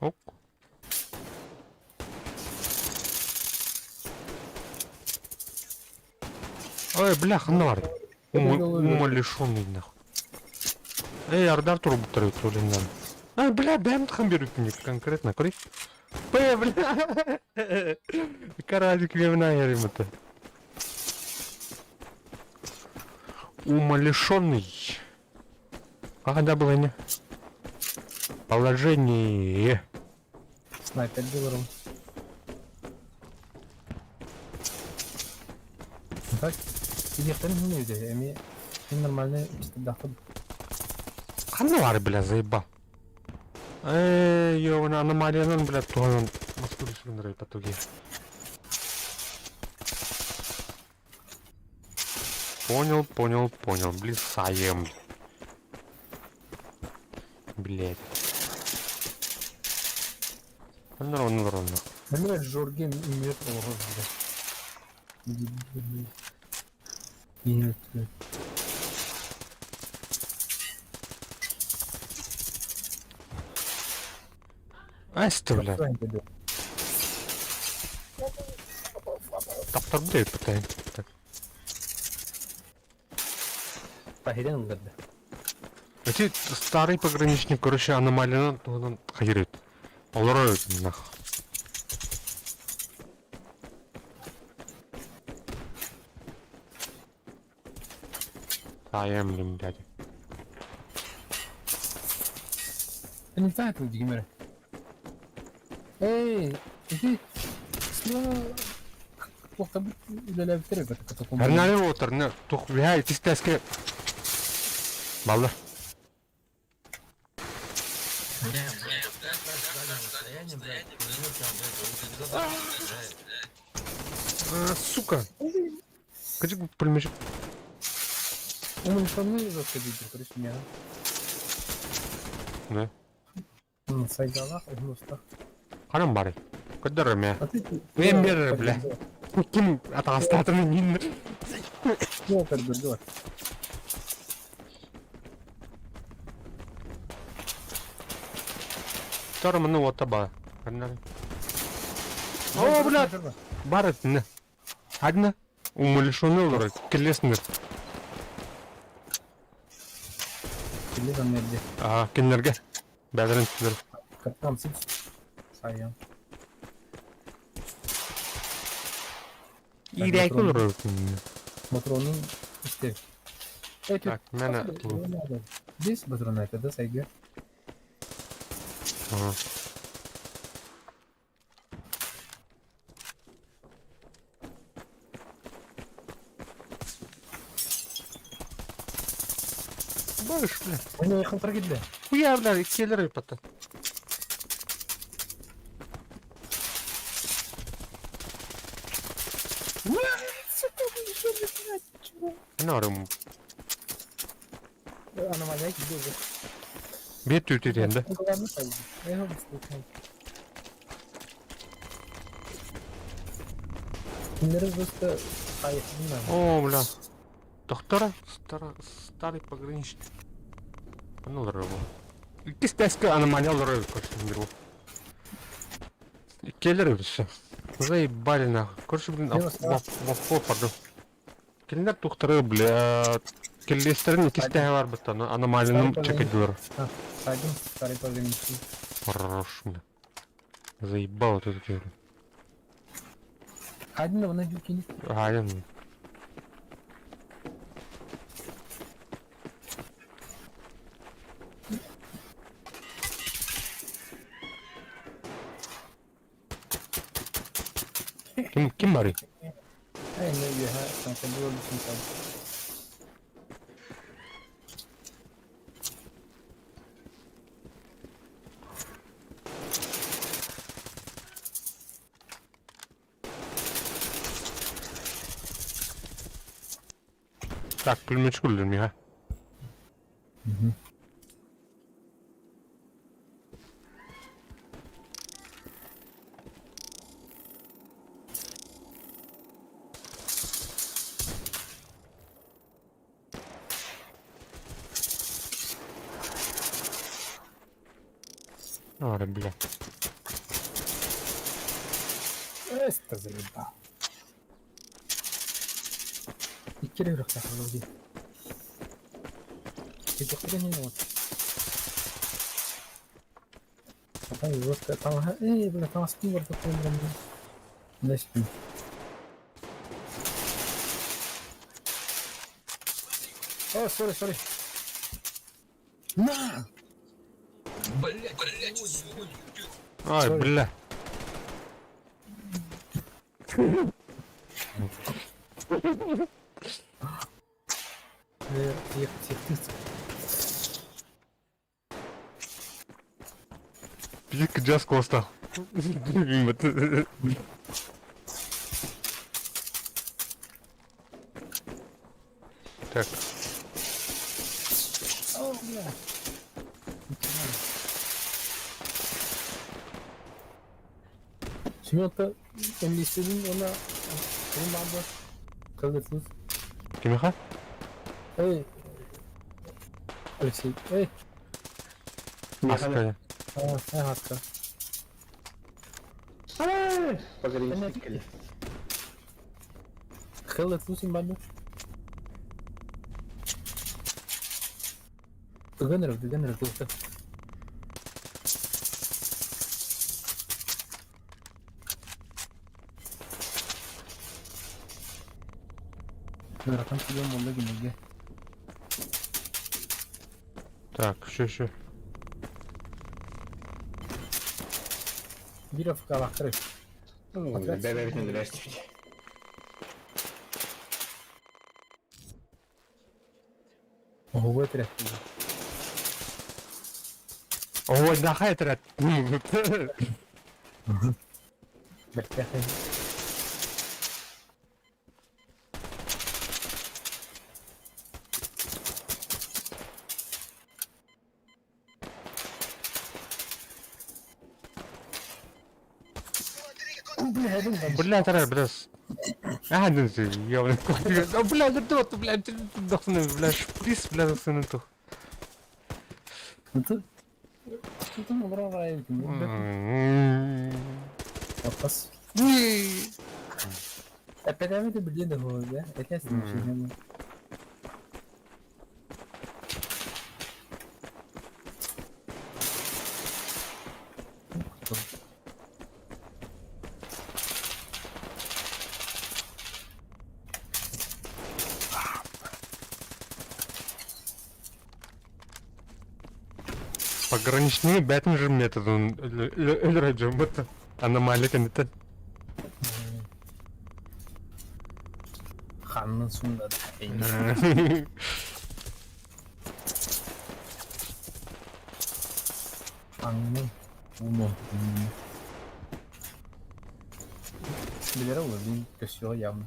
Speaker 1: Ок. Ой, бля, ханна бар. Умалишенный нахуй. Эй, ардар турбуттар өтөлүннэн. Ай, бля, бэм тхан берүпүн конкретно, көрүй. Б, бля. Карадик левна это. Умалишенный. А когда было не? Положение.
Speaker 3: Снайпер деларом. Так, иди не үйде, эми мен нормально чистыдахтым.
Speaker 1: Ханна бар, бля, заебал. Эй, ёбана, аномалиянан, бля, туганан. Москву сүгүнөр потуги. Понял, понял, понял. Блисаем. Блять. Норм, норм.
Speaker 3: Эми Жорген имет олор. Нет, нет.
Speaker 1: Ась ты, бля. Таптар блядь, пытаем. Так.
Speaker 3: Пахирен улдарды.
Speaker 1: Эти старый пограничник, короче, аномалияны туһунан хайырыт. Олорор нах. Таем, блин, дядя.
Speaker 3: Не знаю, тут дигмер. Эй, иди. Слава. Плохо үлэлээбиттэр эбит катакомба.
Speaker 1: Эрнали отыр, не, тух, бля, тистәске. Балда.
Speaker 9: Не, блядь, так расстояние, блядь, пулемет там, блядь, блядь.
Speaker 1: А, сука. Качик пулемет.
Speaker 3: Умалишенный жестко битер, короче, меня.
Speaker 1: Да.
Speaker 3: Сайгалах, угнуста.
Speaker 1: Ханам бары. Көдөр мә.
Speaker 3: А ты...
Speaker 1: Мен бер, бля. Ким атастатын мин.
Speaker 3: Ну, көрдөрдү.
Speaker 1: Тор мыны ота ба. О, бля. Бар не. Одна. Умалишенный олар. Келесіңдер.
Speaker 3: Келе замерде.
Speaker 1: Ага, кинлерге. Бәдерін түлер.
Speaker 3: Каптан сып. Саян.
Speaker 1: Ирәк олар.
Speaker 3: Патронун истер.
Speaker 1: Так, мені...
Speaker 3: Здесь патрон это, да, сайга?
Speaker 1: Ага. Барыш, бля.
Speaker 3: Они халтыр килде.
Speaker 1: Хуя, бля, келер потом. Норм.
Speaker 3: Аномалия килде уже.
Speaker 1: Бет түтер енді.
Speaker 3: Главное, сайга. Я его быстрее. Киндер просто айыптым
Speaker 1: О, бля. Доктора, старый, старый пограничник. Ну, рыбу. Кистәске аномалия рыбу, короче, беру. Келер все. Заебали нахуй. Короче, блин, в обход пойду. Келлер тухтары, бля. Келлестерин кистәһе бар бит, аномалияны чекедилер.
Speaker 3: Сайдым, старый пограничник.
Speaker 1: Хорош, бля. Заебал вот этот говорю.
Speaker 3: Один на дюкини.
Speaker 1: А, я... Ким, ким барый?
Speaker 3: Эмиэ үөһэ снайпердыы олорбутун сал.
Speaker 1: Так, пулеметчик өлөрдүм миэхэ. Ora, бля.
Speaker 3: Это заебал. Икки эрэ үрэхтээх буолуо дии. Киирдэхтэрэ иһин вот. Потом жестко таҥаһа ээ бля таҥаспын барыта туруоран Нэспин. О, sorry, sorry. На!
Speaker 9: Блять, блять,
Speaker 1: Ай,
Speaker 3: Sorry.
Speaker 1: бля. Биир кыдьаас куостаах. Так.
Speaker 3: Семен-то эмлистедин уонна ким баар Кылгытсыз.
Speaker 1: Кимиэхэ?
Speaker 3: Эй, Алексей, эй,
Speaker 1: Аска.
Speaker 3: Аска.
Speaker 2: Пограничник кэлэ.
Speaker 3: Кылгытсыз син баар Тыгын эрэ, тыгын эрэ, туохта. Ыарахан түгэн буолла кинигэ.
Speaker 1: Так, еще, еще.
Speaker 3: Биир афкалаахтар
Speaker 2: Бэбэбитин өлөрөстүбүт.
Speaker 3: Оһугу этэрэ.
Speaker 1: Ой, нахай этэрэ.
Speaker 3: Бэртээхэй.
Speaker 1: Бля, тарар, бля. А, ну ты, ёбаный Бля, да ты, бля, бля, шприц, бля, сына ту.
Speaker 3: Тут Тут олорон Апас. Эппэтээбит билиэн да буолуо, этээс мишеньэ.
Speaker 1: Пограничные бэтин же методун өлөрөдьөммүт аномалия кэнниттэн.
Speaker 3: Ханнын сунда Ханнын уно. Билэрэ уларыйын көссүөҕэ явно.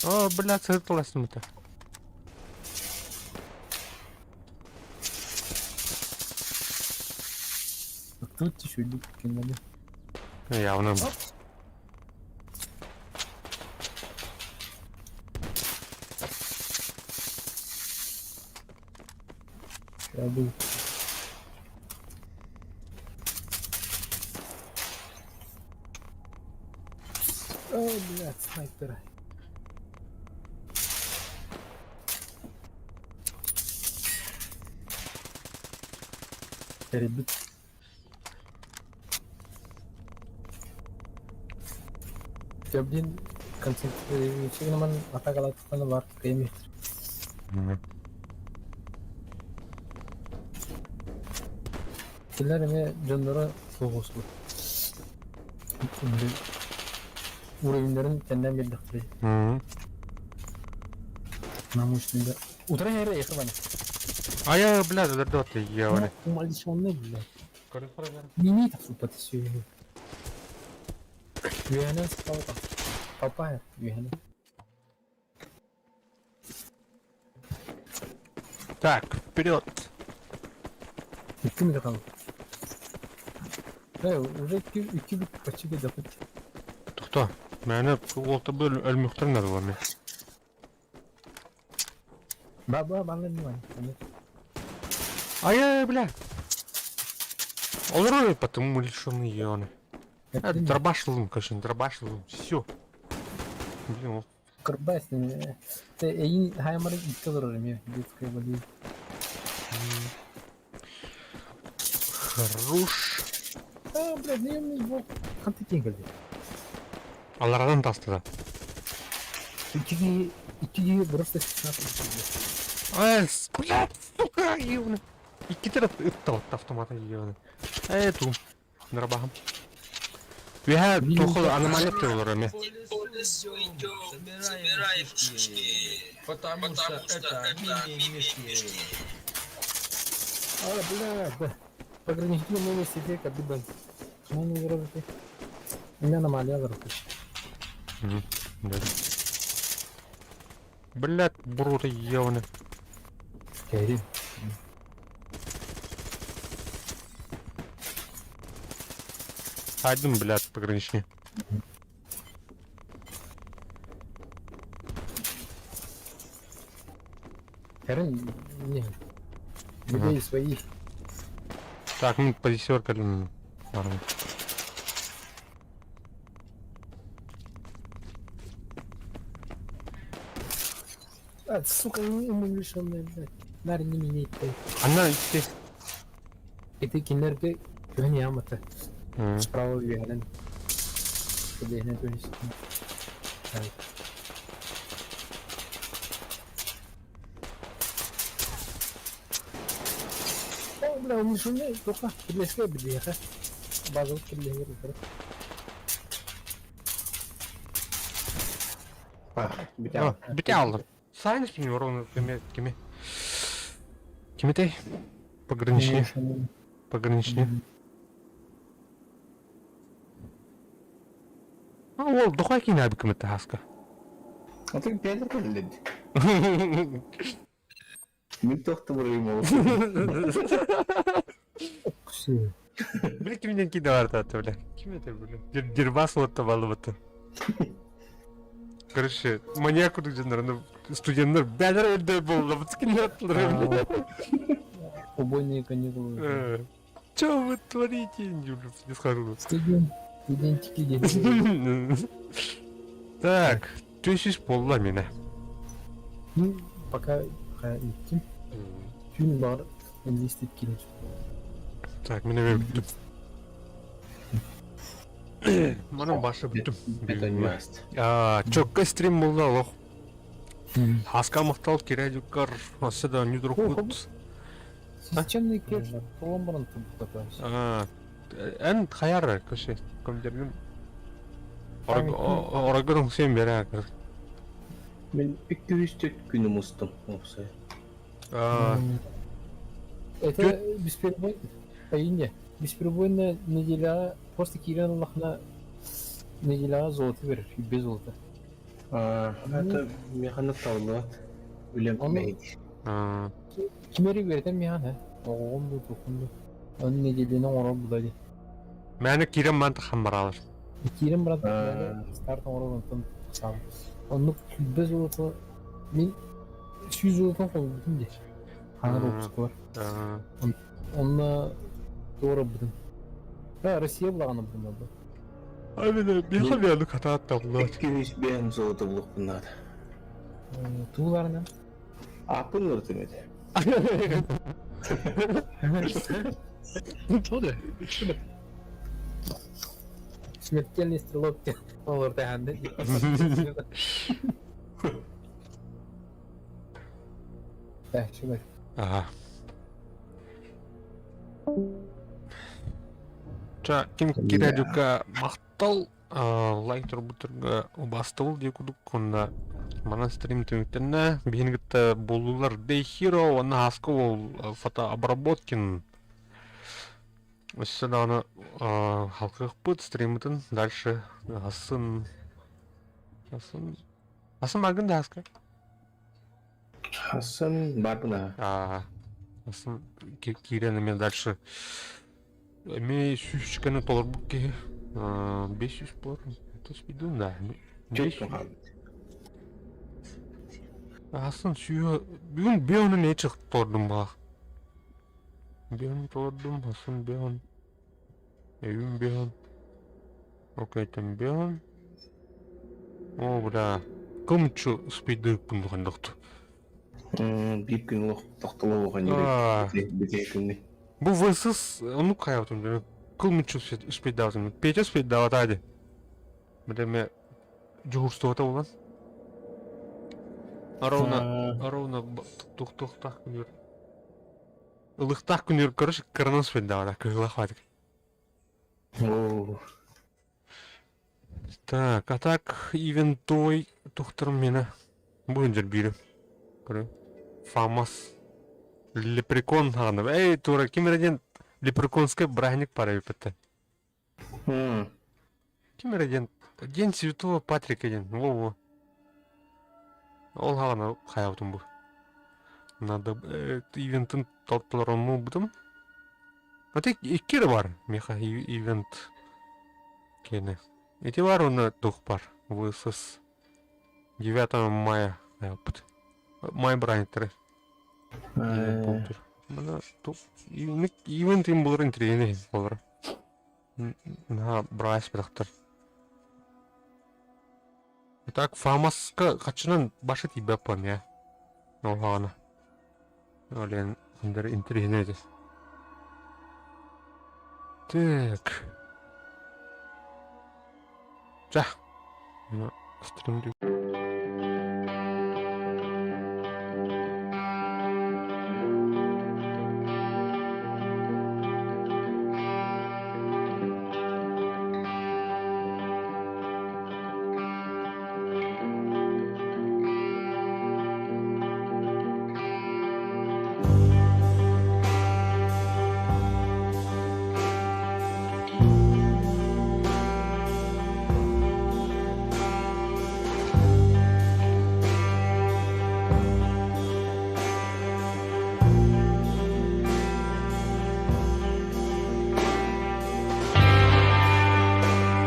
Speaker 1: О, блядь, сыртыласым это.
Speaker 3: Тут түшүрдүк кинилэри.
Speaker 1: Явно.
Speaker 3: Я О, блядь, снайпера. Перебит. Блин, концентрированный атакалаттан бар кыймыктыр. Кинилэр эмиэ дьонноро суоҕуспут. Уровеньдарын тэннэн биэрдэхтэрэ. Намучныйда. Утра эрэ эхэ бана.
Speaker 1: А я, бля, өлөрдө я
Speaker 3: Умалишенный, бля. Не тахсыппат сүөһү. Үөһэнэн сапалта. Папа үөһэнэн.
Speaker 1: Так, вперед!
Speaker 3: Икки мүнүүтэ хаалла. Э, уже икки икки бүт почти кэллэхпит.
Speaker 1: Тохто. Мээнэ уолтабы өлмөхтөр надо мне.
Speaker 3: Ба-ба, манна внимание.
Speaker 1: Ай, бля. Олорор потому лишенный ионы. Дробаш лум, конечно, дробаш лум. Все. Блин,
Speaker 3: Кырбас, эйин хаймары икки олорор эмиэ детская болезнь.
Speaker 1: Хорош.
Speaker 3: А, блядь, наемный волк. Ханты киэн кэлди.
Speaker 1: Аларадан таста да.
Speaker 3: Икки икки просто
Speaker 1: Ай, блядь, сука, ебаный. Икки тарап ытталат автомата ебаный. Эту. Дробахам. Үһэ тухул аномалия олор эми.
Speaker 9: Собираем шишки, потому что это мини-мишки.
Speaker 3: А, бля, да. Пограничный новый сидек, обидон. Ну, не вроде. У меня аномалия вроде.
Speaker 1: Да. Блядь, брута ебаный.
Speaker 3: Кэрри.
Speaker 1: Один, блядь, пограничный.
Speaker 3: Кэрри, не. Людей своих.
Speaker 1: Так, ну, позиционка. Нормально.
Speaker 3: А, сука, ему лишенная, блядь. Нар не менять.
Speaker 1: Она идти.
Speaker 3: Ити кинилэргэ күһүн ямата. Справа үөһэнэн. Кэбиһинэн түһүстүм. О, бля, умышленный, тоха, кирлеске билиэхэ. Базовый кирлеһигэр утары.
Speaker 1: Бүтэ алдым. Сайын кими ровно кими кими. Кимитей? Пограничник. Пограничник. А ол духай кини аби кимите хаска.
Speaker 10: А ты пятер кэллин. Мин тохтубур ол.
Speaker 1: Бля киминен киде бар та бля. Ким это бля? Дербас вот табалы Короче, маньяк курдук дьоннор, студенттар бәлер өлдө болду, бу скинер
Speaker 3: Убойные каникулы.
Speaker 1: Чё вы творите? Не скажу.
Speaker 3: Студент, студентики дели.
Speaker 1: Так, төсүс болла мене.
Speaker 3: Ну, пока иттим. Түүн бар, инвестит килер.
Speaker 1: Так, мене бүттүм. Манын башы бүттүм.
Speaker 10: Это не аст.
Speaker 1: Чокка стрим болду олох. Хаска мактал кирәдюкар, асыда нюдрухут.
Speaker 3: Системный кеш толомбаран такой.
Speaker 1: Эн хаяр көше комдердин. Орогон сен бере.
Speaker 10: Мен 204 күнү мустум опсай.
Speaker 3: Это бесперебойно. Индия. Бесперебойная неделя просто киирэн ыллахына неделяҕа золото берер, без золота.
Speaker 10: Это механик табыллыбат. Үлем
Speaker 3: Ону кимери үөрэтэн миэхэ оҕоҕум дуу, туоххун дуу. Ону нэдиэлэни оҥорор була дии.
Speaker 1: Мээнэ киирэн манта хаммаралар.
Speaker 3: Киирэн баран мээнэ старт оҥорор онтон саҕа. Оннук сүүрбэ золото мин сүүс золотон холбутум дии. Хаҥар выпускабар. Онно туорабытым. Да, Россия булаҕына бу.
Speaker 1: Амина, бихамяну катаат табыллыбат.
Speaker 10: 205 золото булуохпун наада.
Speaker 3: Тууларынан.
Speaker 10: Апын ыртым этэ.
Speaker 3: Смертельный стрелок олор тэһэнде. Да, чувак.
Speaker 1: Ага. Ча, ким кирәдюка мактал. Лайк турбуттарга убаастабыл дии курдук уонна манан стрим түмүктэннэ. Биһини кытта буоллулар Day Hero уонна Хаска уол фотообработкин. Өссө даҕаны халкыахпыт стриммытын дальше асын асын асын баргын да Хаска?
Speaker 10: Асын барбын аа.
Speaker 1: Асын киирэн эмиэ дальше Эмиэ сүүсчэкэни толорбут киһи 500 буолар. Түспүйдүм да.
Speaker 10: Чөт хаалбыт.
Speaker 1: Асын сүүһэ бүгүн биэһүнү не чык тордум баах. Биэһүн тордум, асын биэһүн. Өйүм биэһүн. Окейтен биэһүн. О, бля. Кымчу спидыппын духандохту.
Speaker 10: Биир күн олох тохтоло оҕонньор бүтэ күннү.
Speaker 1: Бу высыс оннук хайабытым кыл мүччү успейдаабытым. Петя успейдаабата ди. Бile дьуһурстубата булан. Ровно ровно тух-тухтаах күнүр. Ылыктаах күнүр короче кыранан успейдаабата кыһылах баатык.
Speaker 10: Оо.
Speaker 1: Так, а так ивентовый тухтарым мена бүгүн дьэрбиирим. Көрө. Фамас. Лепрекон хаҕана. Эй, тура ким эрэ диэн лепреконскай браһник пара эбиппэттэ. Ким эрэ диэн День Святого Патрика диэн. Во-во. Ол хаҕана хайабытым бу. Надо ивентын толтороммутум. А ты икки эрэ бар миэхэ ивент киэнэ. Ити бар уонна туох бар ВСС 9 мая айаппыт. Май бырааһынньыктара. Мана ивент им булар интригэни болар. Наһаа быраас бырахтар. Так Фамаска хаччынан башы тиийбэппин я. Ол хаҕана. Олен интэриэһинэй этэ. Так. Ча. Стрим.